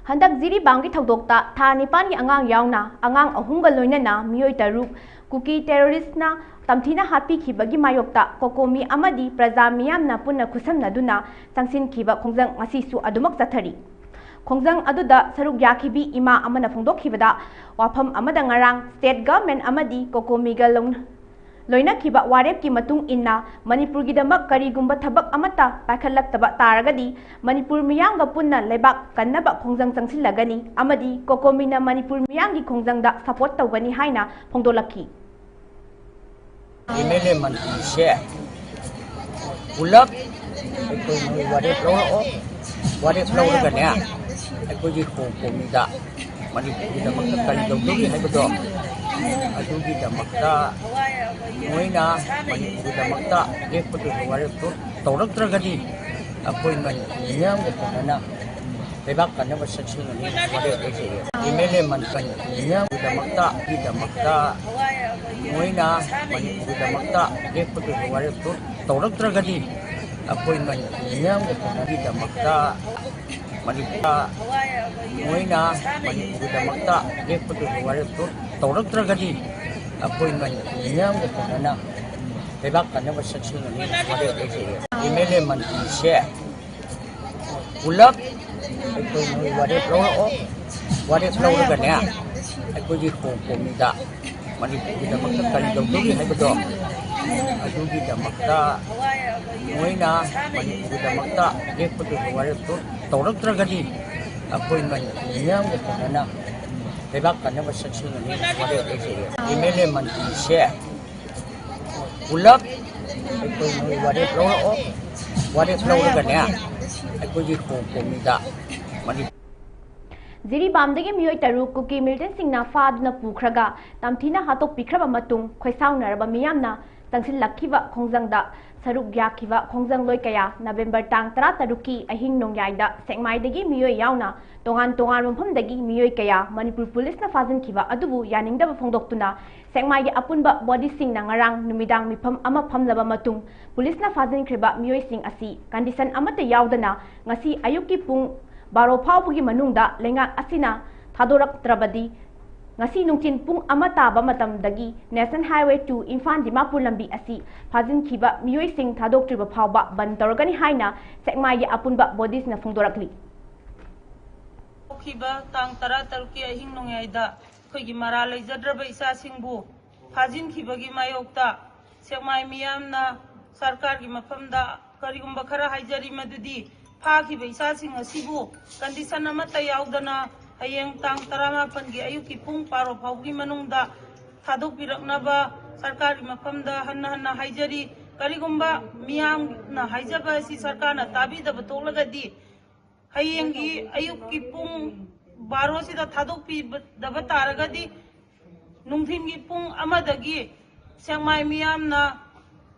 ꯍꯟꯗꯛ ꯖꯤꯔꯤꯕꯥꯝꯒꯤ ꯊꯧꯗꯣꯛꯇ ꯊꯥ ꯅꯤꯄꯥꯟꯒꯤ ꯑꯉꯥꯡ ꯌꯥꯎꯅ ꯑꯉꯥꯡ ꯑꯍꯨꯝꯒ ꯂꯣꯏꯅꯅ ꯃꯤꯑꯣꯏ ꯇꯔꯨꯛ ꯀꯨꯀꯤ terroristꯅ ꯇꯝꯊꯤꯅ ꯍꯥꯠꯄꯤꯈꯤꯕꯒꯤ ꯃꯥꯌꯣꯛꯇ ꯀꯣꯀꯣꯃꯤ ꯑꯃꯗꯤ ꯄ꯭ꯔꯖꯥ ꯃꯤꯌꯥꯝꯅ ꯄꯨꯟꯅ ꯈꯨꯠꯁꯝꯅꯗꯨꯅ ꯆꯪꯁꯤꯟꯈꯤꯕ ꯈꯣꯡꯖꯪ ꯉꯁꯤꯁꯨ ꯑꯗꯨꯃꯛ ꯆꯠꯊꯔꯤ꯫ ꯈꯣꯡꯖꯪ ꯑꯗꯨꯗ ꯁꯔꯨꯛ ꯌꯥꯈꯤꯕꯤ ꯏꯃꯥ ꯑꯃꯅ ꯐꯣꯡꯗꯣꯛꯈꯤꯕꯗ, ꯋꯥꯐꯝ ꯑꯃꯗ ꯉꯔꯥꯡ state government ꯑꯃꯗꯤ ꯀꯣꯀꯣꯃꯤꯒ ꯂꯧꯅ-, ꯂꯣꯏꯅꯈꯤꯕ ꯋꯥꯔꯦꯞꯀꯤ ꯃꯇꯨꯡ ꯏꯟꯅ ꯃꯅꯤꯄꯨꯔꯒꯤꯗꯃꯛ ꯀꯔꯤꯒꯨꯝꯕ ꯊꯕꯛ ꯑꯃꯠꯇ ꯄꯥꯏꯈꯠꯂꯛꯇꯕ ꯇꯥꯔꯒꯗꯤ ꯃꯅꯤꯄꯨꯔ ꯃꯤꯌꯥꯝꯒ ꯄꯨꯟꯅ ꯂꯩꯕꯥꯛ ꯀꯟꯅꯕ ꯈꯣꯡꯖꯪ ꯆꯪꯁꯤꯜꯂꯒꯅꯤ ꯑꯃꯗꯤ ꯀꯣꯀꯣꯃꯤꯅ ꯃꯅꯤꯄꯨꯔ ꯃꯤꯌꯥꯝꯒꯤ ꯈꯣꯡꯖꯪꯗ ꯁꯄꯣꯔꯠ ꯇꯧꯒꯅꯤ ꯍꯥꯏꯅ ꯐꯣꯡꯗꯣꯛꯂꯛꯈꯤ꯫ ꯑꯦꯝ ꯑꯦꯜ ꯑꯦ ꯃꯟꯇ꯭ꯔꯤꯁꯦ ꯄꯨꯂꯞ ꯑꯩꯈꯣꯏ ꯃꯣꯏ ꯋꯥꯔꯦꯞ ꯂꯧꯔꯛꯑꯣ꯫ ꯋꯥꯔꯦꯞ ꯂꯧꯔꯒꯅꯦ, ꯑꯩꯈꯣꯏꯒꯤ ꯀꯣꯀꯣꯃꯤꯗ ꯃꯅꯤꯄꯨꯔꯒꯤꯗꯃꯛꯇ ꯀꯔꯤ ꯇꯧꯗꯧꯔꯤ ꯍꯥꯏꯕꯗꯣ, ꯑꯗꯨꯒꯤꯗꯃꯛꯇ ꯃꯣꯏꯅ ꯃꯅꯤꯄꯨꯔꯒꯤꯗꯃꯛꯇ ꯂꯦꯞꯄꯗꯨꯒꯤ ꯋꯥꯔꯦꯞꯇꯨ ꯇꯧꯔꯛꯇ꯭ꯔꯒꯗꯤ ꯑꯩꯈꯣꯏ ꯃꯅꯤꯄꯨꯔ ꯃꯤꯌꯥꯝꯒ ꯄꯨꯟꯅꯅ ꯂꯩꯕꯥꯛ ꯀꯟꯅꯕ ꯆꯠꯁꯤꯟꯒꯅꯤ꯫ ꯋꯥꯔꯦꯞ ꯂꯧꯖꯩꯌꯦ꯫ ꯑꯦꯝ ꯑꯦꯜ ꯑꯦ ꯃꯟꯇ꯭ꯔꯤ ꯃꯤꯌꯥꯝꯒꯤꯗꯃꯛꯇ, ꯒꯤꯗꯃꯛꯇ ꯃꯣꯏꯅ ꯃꯅꯤꯄꯨꯔꯒꯤꯗꯃꯛꯇ ꯂꯦꯞꯄꯗꯨꯒꯤ ꯋꯥꯔꯦꯞꯇꯨ ꯇꯧꯔꯛꯇ꯭ꯔꯒꯗꯤ ꯑꯩꯈꯣꯏ ꯃꯅꯤꯄꯨꯔ ꯃꯤꯌꯥꯝꯒ ꯄꯨꯟꯅꯒꯤꯗꯃꯛꯇ ꯃꯅꯤꯄꯨꯔ ꯃꯣꯏꯅ ꯃꯅꯤꯄꯨꯔꯒꯤꯗꯃꯛꯇ ꯂꯦꯞꯄꯗꯨꯒꯤ ꯋꯥꯔꯦꯞꯇꯨ ꯇꯧꯔꯛꯇ꯭ꯔꯒꯗꯤ ꯑꯩꯈꯣꯏ ꯃꯅꯤꯄꯨꯔ ꯃꯤꯌꯥꯝꯒ ꯄꯨꯟꯅꯅ ꯂꯩꯕꯥꯛ ꯀꯟꯅꯕ ꯆꯠꯁꯤꯟꯒꯅꯤ꯫ ꯋꯥꯔꯦꯞ ꯂꯧꯖꯩꯌꯦ꯫ ꯑꯦꯝ ꯑꯦꯜ ꯑꯦ ꯃꯟꯇ꯭ꯔꯤꯁꯦ ꯄꯨꯂꯞ ꯑꯩꯈꯣꯏ ꯃꯣꯏ ꯋꯥꯔꯦꯞ ꯂꯧꯔꯛꯑꯣ꯫ ꯋꯥꯔꯦꯞ ꯂꯧꯔꯒꯅꯦ, ꯑꯩꯈꯣꯏꯒꯤ ꯀꯣꯀꯣꯃꯤꯗ ꯃꯅꯤꯄꯨꯔꯒꯤꯗꯃꯛꯇ ꯀꯔꯤ ꯇꯧꯗꯧꯔꯤ ꯍꯥꯏꯕꯗꯣ, ꯑꯗꯨꯒꯤꯗꯃꯛꯇ ꯃꯣꯏꯅ ꯃꯅꯤꯄꯨꯔꯒꯤꯗꯃꯛꯇ ꯂꯦꯞꯄꯗꯨꯒꯤ ꯋꯥꯔꯦꯞꯇꯨ ꯇꯧꯔꯛꯇ꯭ꯔꯒꯗꯤ ꯑꯩꯈꯣꯏ ꯃꯅꯤꯄꯨꯔ ꯃꯤꯌꯥꯝꯒ ꯄꯨꯟꯅꯅ ꯂꯩꯕꯥꯛ ꯀꯟꯅꯕ ꯆꯠꯁꯤꯟꯒꯅꯤ꯫ ꯋꯥꯔꯦꯞ ꯂꯧꯖꯩꯌꯦ꯫ ꯑꯦꯝ ꯑꯦꯜ ꯑꯦ ꯃꯟꯇ꯭ꯔꯤꯁꯦ ꯄꯨꯂꯞ ꯑꯩꯈꯣꯏ ꯃꯣꯏ ꯋꯥꯔꯦꯞ ꯂꯧꯔꯛꯑꯣ꯫ ꯋꯥꯔꯦꯞ ꯂꯧꯔꯒꯅꯦ, ꯑꯩꯈꯣꯏꯒꯤ ꯀꯣꯀꯣꯃꯤꯗ ꯃꯅꯤꯄꯨꯔ ꯖꯤꯔꯤꯕꯥꯝꯗꯒꯤ ꯃꯤꯑꯣꯏ ꯇꯔꯨꯛ ꯀꯨꯀꯤ ꯃꯤꯂꯤꯇꯦꯟꯁꯤꯡꯅ ꯐꯥꯗꯨꯅ ꯄꯨꯈ꯭ꯔꯒ ꯇꯝꯊꯤꯅ ꯍꯥꯠꯇꯣꯛꯄꯤꯈ꯭ꯔꯕ ꯃꯇꯨꯡ ꯈꯣꯏꯁꯥꯎꯅꯔꯕ ꯃꯤꯌꯥꯝꯅ ꯆꯪꯁꯤꯜꯂꯛꯈꯤꯕ ꯈꯣꯡꯖꯪꯗ ꯁꯔꯨꯛ ꯌꯥꯈꯤꯕ ꯈꯣꯡꯖꯪꯂꯣꯏ ꯀꯌꯥ ꯅꯕꯦꯝꯕꯔ ꯇꯥꯡ ꯇꯔꯥꯇꯔꯨꯛꯀꯤ ꯑꯍꯤꯡ ꯅꯣꯡꯌꯥꯏꯗ ꯁꯦꯛꯃꯥꯏꯗꯒꯤ ꯃꯤꯑꯣꯏ ꯌꯥꯎꯅ ꯇꯣꯉꯥꯟ ꯇꯣꯉꯥꯟꯕ ꯃꯐꯝꯗꯒꯤ ꯃꯤꯑꯣꯏ ꯀꯌꯥ ꯃꯅꯤꯄꯨꯔ ꯄꯨꯂꯤꯁꯅ ꯐꯥꯖꯤꯟꯈꯤꯕ ꯑꯗꯨꯕꯨ ꯌꯥꯅꯤꯡꯗꯕ ꯐꯣꯡꯗꯣꯛꯇꯨꯅ ꯁꯦꯛꯃꯥꯏꯒꯤ ꯑꯄꯨꯟꯕ ꯕꯣꯗꯤꯁꯤꯡꯅ ꯉꯔꯥꯡ ꯅꯨꯃꯤꯗꯥꯡ ꯃꯤꯐꯝ ꯑꯃ ꯐꯝꯂꯕ ꯃꯇꯨꯡ ꯄꯨꯂꯤꯁꯅ ꯐꯥꯖꯤꯟꯈ꯭ꯔꯤꯕ ꯃꯤꯑꯣꯏꯁꯤꯡ ꯑꯁꯤ ꯀꯟꯗꯤꯁꯟ ꯑꯃꯠꯇ ꯌꯥꯎꯗꯅ ꯉꯁꯤ ꯑꯌꯨꯛꯀꯤ ꯄꯨꯡ ꯕꯥꯔꯣ ꯐꯥꯎꯕꯒꯤ ꯃꯅꯨꯡꯗ ꯂꯩꯉꯥꯛ ꯑꯁꯤꯅ ꯊꯥꯗꯣꯔꯛꯇ꯭ꯔꯕꯗꯤ ꯉꯁꯤ ꯅꯨꯡꯊꯤꯜ ꯄꯨꯡ ꯑꯃ ꯇꯥꯕ ꯃꯇꯝꯗꯒꯤ National Highway two Imphal Dimapur ꯂꯝꯕꯤ ꯑꯁꯤ ꯐꯥꯖꯤꯟꯈꯤꯕ ꯃꯤꯑꯣꯏꯁꯤꯡ ꯊꯥꯗꯣꯛꯇ꯭ꯔꯤꯕ ꯐꯥꯎꯕ ꯕꯟ ꯇꯧꯔꯒꯅꯤ ꯍꯥꯏꯅ ꯁꯦꯛꯃꯥꯏꯒꯤ ꯑꯄꯨꯟꯕ ꯕꯣꯗꯤꯁꯅ ꯐꯣꯡꯗꯣꯔꯛꯂꯤ꯫ ꯍꯧꯈꯤꯕ ꯇꯥꯡ ꯇꯔꯥꯇꯔꯨꯛꯀꯤ ꯑꯍꯤꯡ ꯅꯣꯡꯌꯥꯏꯗ ꯑꯩꯈꯣꯏꯒꯤ ꯃꯔꯥꯜ ꯂꯩꯖꯗ꯭ꯔꯕ ꯏꯆꯥꯁꯤꯡꯕꯨ ꯐꯥꯖꯤꯟꯈꯤꯕꯒꯤ ꯃꯥꯌꯣꯛꯇ ꯁꯦꯛꯃꯥꯏ ꯃꯤꯌꯥꯝꯅ ꯁꯔꯀꯥꯔꯒꯤ ꯃꯐꯝꯗ ꯀꯔꯤꯒꯨꯝꯕ ꯈꯔ ꯍꯥꯏꯖꯔꯤ, ꯃꯗꯨꯗꯤ ꯐꯥꯈꯤꯕ ꯏꯆꯥꯁꯤꯡ ꯑꯁꯤꯕꯨ ꯀꯟꯗꯤꯁꯟ ꯑꯃꯠꯇ ꯌꯥꯎꯗꯅ ꯍꯌꯦꯡ ꯇꯥꯡ ꯇꯔꯥꯃꯥꯄꯟꯒꯤ ꯑꯌꯨꯛꯀꯤ ꯄꯨꯡ ꯕꯥꯔꯣ ꯐꯥꯎꯕꯒꯤ ꯃꯅꯨꯡꯗ ꯊꯥꯗꯣꯛꯄꯤꯔꯛꯅꯕ ꯁꯔꯀꯥꯔꯒꯤ ꯃꯐꯝꯗ ꯍꯟꯅ ꯍꯟꯅ ꯍꯥꯏꯖꯔꯤ꯫ ꯀꯔꯤꯒꯨꯝꯕ ꯃꯤꯌꯥꯝꯅ ꯍꯥꯏꯖꯕ ꯑꯁꯤ ꯁꯔꯀꯥꯔꯅ ꯇꯥꯕꯤꯗꯕ ꯊꯣꯛꯂꯒꯗꯤ, ꯍꯌꯦꯡꯒꯤ ꯑꯌꯨꯛꯀꯤ ꯄꯨꯡ ꯕꯥꯔꯣꯁꯤꯗ ꯊꯥꯗꯣꯛꯄꯤꯗꯕ ꯇꯥꯔꯒꯗꯤ, ꯅꯨꯡꯊꯤꯜꯒꯤ ꯄꯨꯡ ꯑꯃꯗꯒꯤ ꯁꯦꯛꯃꯥꯏ ꯃꯤꯌꯥꯝꯅ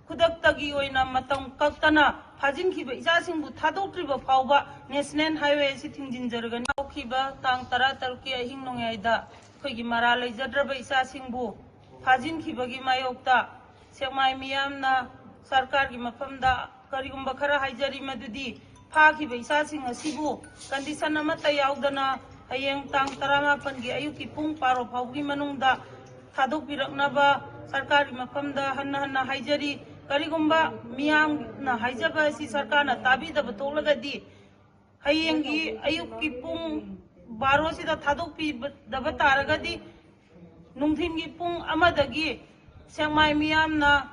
ꯈꯨꯗꯛꯇꯒꯤ ꯑꯣꯏꯅ ꯃꯇꯝ ꯀꯛꯇꯅ ꯐꯥꯖꯤꯟꯈꯤꯕ ꯏꯆꯥꯁꯤꯡꯕꯨ ꯊꯥꯗꯣꯛꯇ꯭ꯔꯤꯕ ꯐꯥꯎꯕ ꯅꯦꯁꯅꯦꯜ ꯍꯥꯏꯋꯦ ꯑꯁꯤ ꯊꯤꯡꯖꯤꯟꯖꯔꯒꯅꯤ꯫ ꯍꯧꯈꯤꯕ ꯇꯥꯡ ꯇꯔꯥꯇꯔꯨꯛꯀꯤ ꯑꯍꯤꯡ ꯅꯣꯡꯌꯥꯏꯗ ꯑꯩꯈꯣꯏꯒꯤ ꯃꯔꯥꯜ ꯂꯩꯖꯗ꯭ꯔꯕ ꯏꯆꯥꯁꯤꯡꯕꯨ ꯐꯥꯖꯤꯟꯈꯤꯕꯒꯤ ꯃꯥꯌꯣꯛꯇ ꯁꯦꯛꯃꯥꯏ ꯃꯤꯌꯥꯝꯅ ꯁꯔꯀꯥꯔꯒꯤ ꯃꯐꯝꯗ ꯀꯔꯤꯒꯨꯝꯕ ꯈꯔ ꯍꯥꯏꯖꯔꯤ, ꯃꯗꯨꯗꯤ ꯐꯥꯈꯤꯕ ꯏꯆꯥꯁꯤꯡ ꯑꯁꯤꯕꯨ ꯀꯟꯗꯤꯁꯟ ꯑꯃꯠꯇ ꯌꯥꯎꯗꯅ ꯍꯌꯦꯡ ꯇꯥꯡ ꯇꯔꯥꯃꯥꯄꯟꯒꯤ ꯑꯌꯨꯛꯀꯤ ꯄꯨꯡ ꯕꯥꯔꯣ ꯐꯥꯎꯒꯤ ꯃꯅꯨꯡꯗ ꯊꯥꯗꯣꯛꯄꯤꯔꯛꯅꯕ ꯁꯔꯀꯥꯔꯒꯤ ꯃꯐꯝꯗ ꯍꯟꯅ ꯍꯟꯅ ꯍꯥꯏꯖꯔꯤ꯫ ꯀꯔꯤꯒꯨꯝꯕ ꯃꯤꯌꯥꯝꯅ ꯍꯥꯏꯖꯕ ꯑꯁꯤ ꯁꯔꯀꯥꯔꯅ ꯇꯥꯕꯤꯗꯕ ꯊꯣꯛꯂꯒꯗꯤ, ꯍꯌꯦꯡꯒꯤ ꯑꯌꯨꯛꯀꯤ ꯄꯨꯡ ꯕꯥꯔꯣꯁꯤꯗ ꯊꯥꯗꯣꯛꯄꯤꯗꯕ ꯇꯥꯔꯒꯗꯤ, ꯅꯨꯡꯊꯤꯜꯒꯤ ꯄꯨꯡ ꯑꯃꯗꯒꯤ ꯁꯦꯛꯃꯥꯏ ꯃꯤꯌꯥꯝꯅ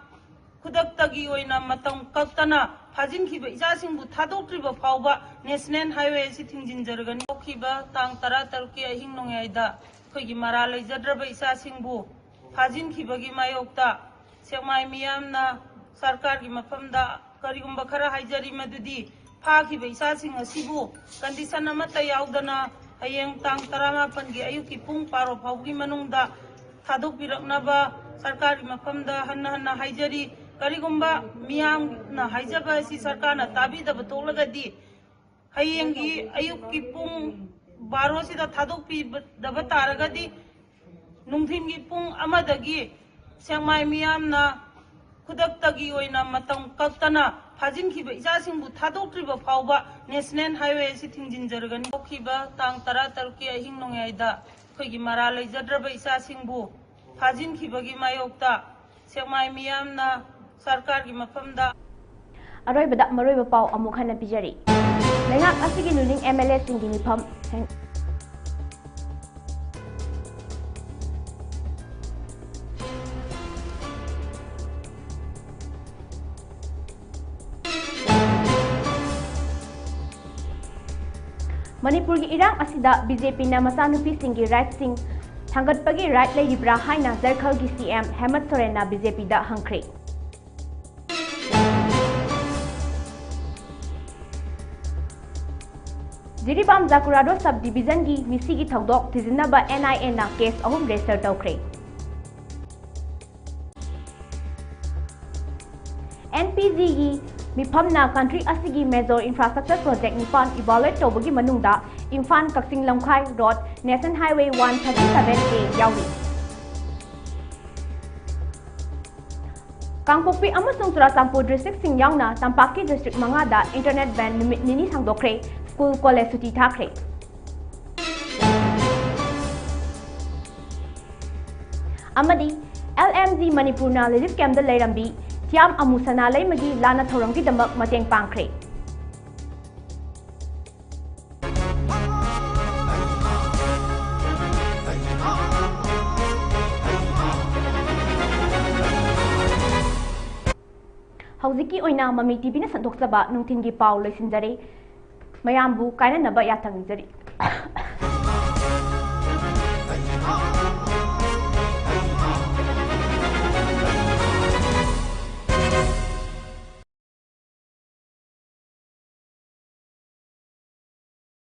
ꯈꯨꯗꯛꯇꯒꯤ ꯑꯣꯏꯅ ꯃꯇꯝ ꯀꯛꯇꯅ ꯐꯥꯖꯤꯟꯈꯤꯕ ꯏꯆꯥꯁꯤꯡꯕꯨ ꯊꯥꯗꯣꯛꯇ꯭ꯔꯤꯕ ꯐꯥꯎꯕ ꯅꯦꯁꯅꯦꯜ ꯍꯥꯏꯋꯦ ꯑꯁꯤ ꯊꯤꯡꯖꯤꯟꯖꯔꯒꯅꯤ꯫ ꯍꯧꯈꯤꯕ ꯇꯥꯡ ꯇꯔꯥꯇꯔꯨꯛꯀꯤ ꯑꯍꯤꯡ ꯅꯣꯡꯌꯥꯏꯗ ꯑꯩꯈꯣꯏꯒꯤ ꯃꯔꯥꯜ ꯂꯩꯖꯗ꯭ꯔꯕ ꯏꯆꯥꯁꯤꯡꯕꯨ ꯐꯥꯖꯤꯟꯈꯤꯕꯒꯤ ꯃꯥꯌꯣꯛꯇ ꯁꯦꯛꯃꯥꯏ ꯃꯤꯌꯥꯝꯅ ꯁꯔꯀꯥꯔꯒꯤ ꯃꯐꯝꯗ ꯀꯔꯤꯒꯨꯝꯕ ꯈꯔ ꯍꯥꯏꯖꯔꯤ, ꯃꯗꯨꯗꯤ ꯐꯥꯈꯤꯕ ꯏꯆꯥꯁꯤꯡ ꯑꯁꯤꯕꯨ ꯀꯟꯗꯤꯁꯟ ꯑꯃꯠꯇ ꯌꯥꯎꯗꯅ ꯍꯌꯦꯡ ꯇꯥꯡ ꯇꯔꯥꯃꯥꯄꯟꯒꯤ ꯑꯌꯨꯛꯀꯤ ꯄꯨꯡ ꯕꯥꯔꯣ ꯐꯥꯎꯕꯒꯤ ꯃꯅꯨꯡꯗ ꯊꯥꯗꯣꯛꯄꯤꯔꯛꯅꯕ ꯁꯔꯀꯥꯔꯒꯤ ꯃꯐꯝꯗ ꯍꯟꯅ ꯍꯟꯅ ꯍꯥꯏꯖꯔꯤ꯫ ꯀꯔꯤꯒꯨꯝꯕ ꯃꯤꯌꯥꯝꯅ ꯍꯥꯏꯖꯕ ꯑꯁꯤ ꯁꯔꯀꯥꯔꯅ ꯇꯥꯕꯤꯗꯕ ꯊꯣꯛꯂꯒꯗꯤ, ꯍꯌꯦꯡꯒꯤ ꯑꯌꯨꯛꯀꯤ ꯄꯨꯡ ꯕꯥꯔꯣꯁꯤꯗ ꯊꯥꯗꯣꯛꯄꯤꯗꯕ ꯇꯥꯔꯒꯗꯤ, ꯅꯨꯡꯊꯤꯜꯒꯤ ꯄꯨꯡ ꯑꯃꯗꯒꯤ ꯁꯦꯛꯃꯥꯏ ꯃꯤꯌꯥꯝꯅ ꯈꯨꯗꯛꯇꯒꯤ ꯑꯣꯏꯅ ꯃꯇꯝ ꯀꯛꯇꯅ ꯐꯥꯖꯤꯟꯈꯤꯕ ꯏꯆꯥꯁꯤꯡꯕꯨ ꯊꯥꯗꯣꯛꯇ꯭ꯔꯤꯕ ꯐꯥꯎꯕ ꯅꯦꯁꯅꯦꯜ ꯍꯥꯏꯋꯦ ꯑꯁꯤ ꯊꯤꯡꯖꯤꯟꯖꯔꯒꯅꯤ꯫ ꯍꯧꯈꯤꯕ ꯇꯥꯡ ꯇꯔꯥꯇꯔꯨꯛꯀꯤ ꯑꯍꯤꯡ ꯅꯣꯡꯌꯥꯏꯗ ꯑꯩꯈꯣꯏꯒꯤ ꯃꯔꯥꯜ ꯂꯩꯖꯗ꯭ꯔꯕ ꯏꯆꯥꯁꯤꯡꯕꯨ ꯐꯥꯖꯤꯟꯈꯤꯕꯒꯤ ꯃꯥꯌꯣꯛꯇ ꯁꯦꯛꯃꯥꯏ ꯃꯤꯌꯥꯝꯅ ꯁꯔꯀꯥꯔꯒꯤ ꯃꯐꯝꯗ ꯑꯔꯣꯏꯕꯗ ꯃꯔꯨꯑꯣꯏꯕ ꯄꯥꯎ ꯑꯃꯨꯛ ꯍꯟꯅ ꯄꯤꯖꯔꯤ꯫ ꯂꯩꯉꯥꯛ ꯑꯁꯤꯒꯤ ꯂꯨꯅꯤꯡ ꯑꯦꯝ ꯑꯦꯜ ꯑꯦꯁꯤꯡꯒꯤ ꯃꯤꯐꯝ ꯃꯅꯤꯄꯨꯔꯒꯤ ꯏꯔꯥꯡ ꯑꯁꯤꯗ ꯕꯤ ꯖꯦ ꯄꯤꯅ ꯃꯆꯥꯅꯨꯄꯤꯁꯤꯡꯒꯤ ꯔꯥꯏꯠꯁꯤꯡ ꯊꯥꯡꯒꯠꯄꯒꯤ ꯔꯥꯏꯠ ꯂꯩꯔꯤꯕ꯭ꯔꯥ ꯍꯥꯏꯅ ꯖꯔꯈꯜꯒꯤ ꯁꯤ ꯑꯦꯝ ꯍꯦꯃꯟꯇ ꯁꯣꯔꯦꯟꯅ ꯕꯤ ꯖꯦ ꯄꯤꯗ ꯍꯪꯈ꯭ꯔꯦ꯫ ꯖꯤꯔꯤꯕꯥꯝ ꯖꯥꯀꯨꯔꯥꯗꯣ ꯁꯕ ꯗꯤꯕꯤꯖꯟꯒꯤ ꯃꯤꯁꯤꯒꯤ ꯊꯧꯗꯣꯛ ꯊꯤꯖꯤꯟꯅꯕ ꯑꯦꯟ ꯑꯥꯏ ꯑꯦꯅ ꯀꯦꯁ ꯑꯍꯨꯝ ꯔꯦꯖꯤꯁꯇꯔ ꯇꯧꯈ꯭ꯔꯦ꯫ ꯑꯦꯟ ꯄꯤ ꯖꯤꯒꯤ ꯃꯤꯐꯝꯅ ꯀꯟꯇ꯭ꯔꯤ ꯑꯁꯤꯒꯤ ꯃꯦꯖꯣꯔ ꯏꯟꯐ꯭ꯔꯥꯁ꯭ꯇ꯭ꯔꯛꯆꯔ ꯄ꯭ꯔꯣꯖꯦꯛ ꯅꯤꯄꯥꯟ ꯏꯚꯥꯂꯨꯑꯦꯠ ꯇꯧꯕꯒꯤ ꯃꯅꯨꯡꯗ Imphal Kakching Lamkhai road national highway one thirty seven A ꯌꯥꯎꯔꯤ꯫ ꯀꯥꯡꯄꯣꯛꯄꯤ ꯑꯃꯁꯨꯡ ꯆꯨꯔꯥꯆꯥꯟꯄꯨꯔ ꯗꯤꯁꯇ꯭ꯔꯤꯛꯁꯤꯡ ꯌꯥꯎꯅ ꯇꯝꯄꯥꯛꯀꯤ ꯗꯤꯁꯇ꯭ꯔꯤꯛ ꯃꯉꯥꯗ ꯏꯟꯇꯔꯅꯦꯠ ꯕꯦꯟ ꯅꯨꯃꯤꯠ ꯅꯤꯅꯤ ꯁꯥꯡꯗꯣꯛꯈ꯭ꯔꯦ꯫ ꯁ꯭ꯀꯨꯜ, ꯀꯣꯂꯦꯖ ꯁꯨꯇꯤ ꯊꯥꯈ꯭ꯔꯦ꯫ ꯑꯃꯗꯤ ꯑꯦꯜ ꯑꯦꯝ ꯖꯤ ꯃꯅꯤꯄꯨꯔꯅ ꯔꯤꯂꯤꯐ ꯀꯦꯝꯞꯇ ꯂꯩꯔꯝꯕꯤ ꯊꯤꯌꯥꯝ ꯑꯃꯨ ꯁꯅꯥꯂꯩꯃꯒꯤ ꯂꯥꯟꯅ ꯊꯧꯔꯝꯒꯤꯗꯃꯛ ꯃꯇꯦꯡ ꯄꯥꯡꯈ꯭ꯔꯦ꯫ ꯍꯧꯖꯤꯛꯀꯤ ꯑꯣꯏꯅ ꯃꯃꯤ ꯇꯤꯚꯤꯅ ꯁꯟꯗꯣꯛꯆꯕ ꯅꯨꯡꯊꯤꯜꯒꯤ ꯄꯥꯎ ꯂꯣꯏꯁꯤꯟꯖꯔꯦ꯫ ꯃꯌꯥꯝꯕꯨ ꯀꯥꯏꯅꯅꯕ ꯌꯥꯊꯪ ꯅꯤꯖꯔꯤ꯫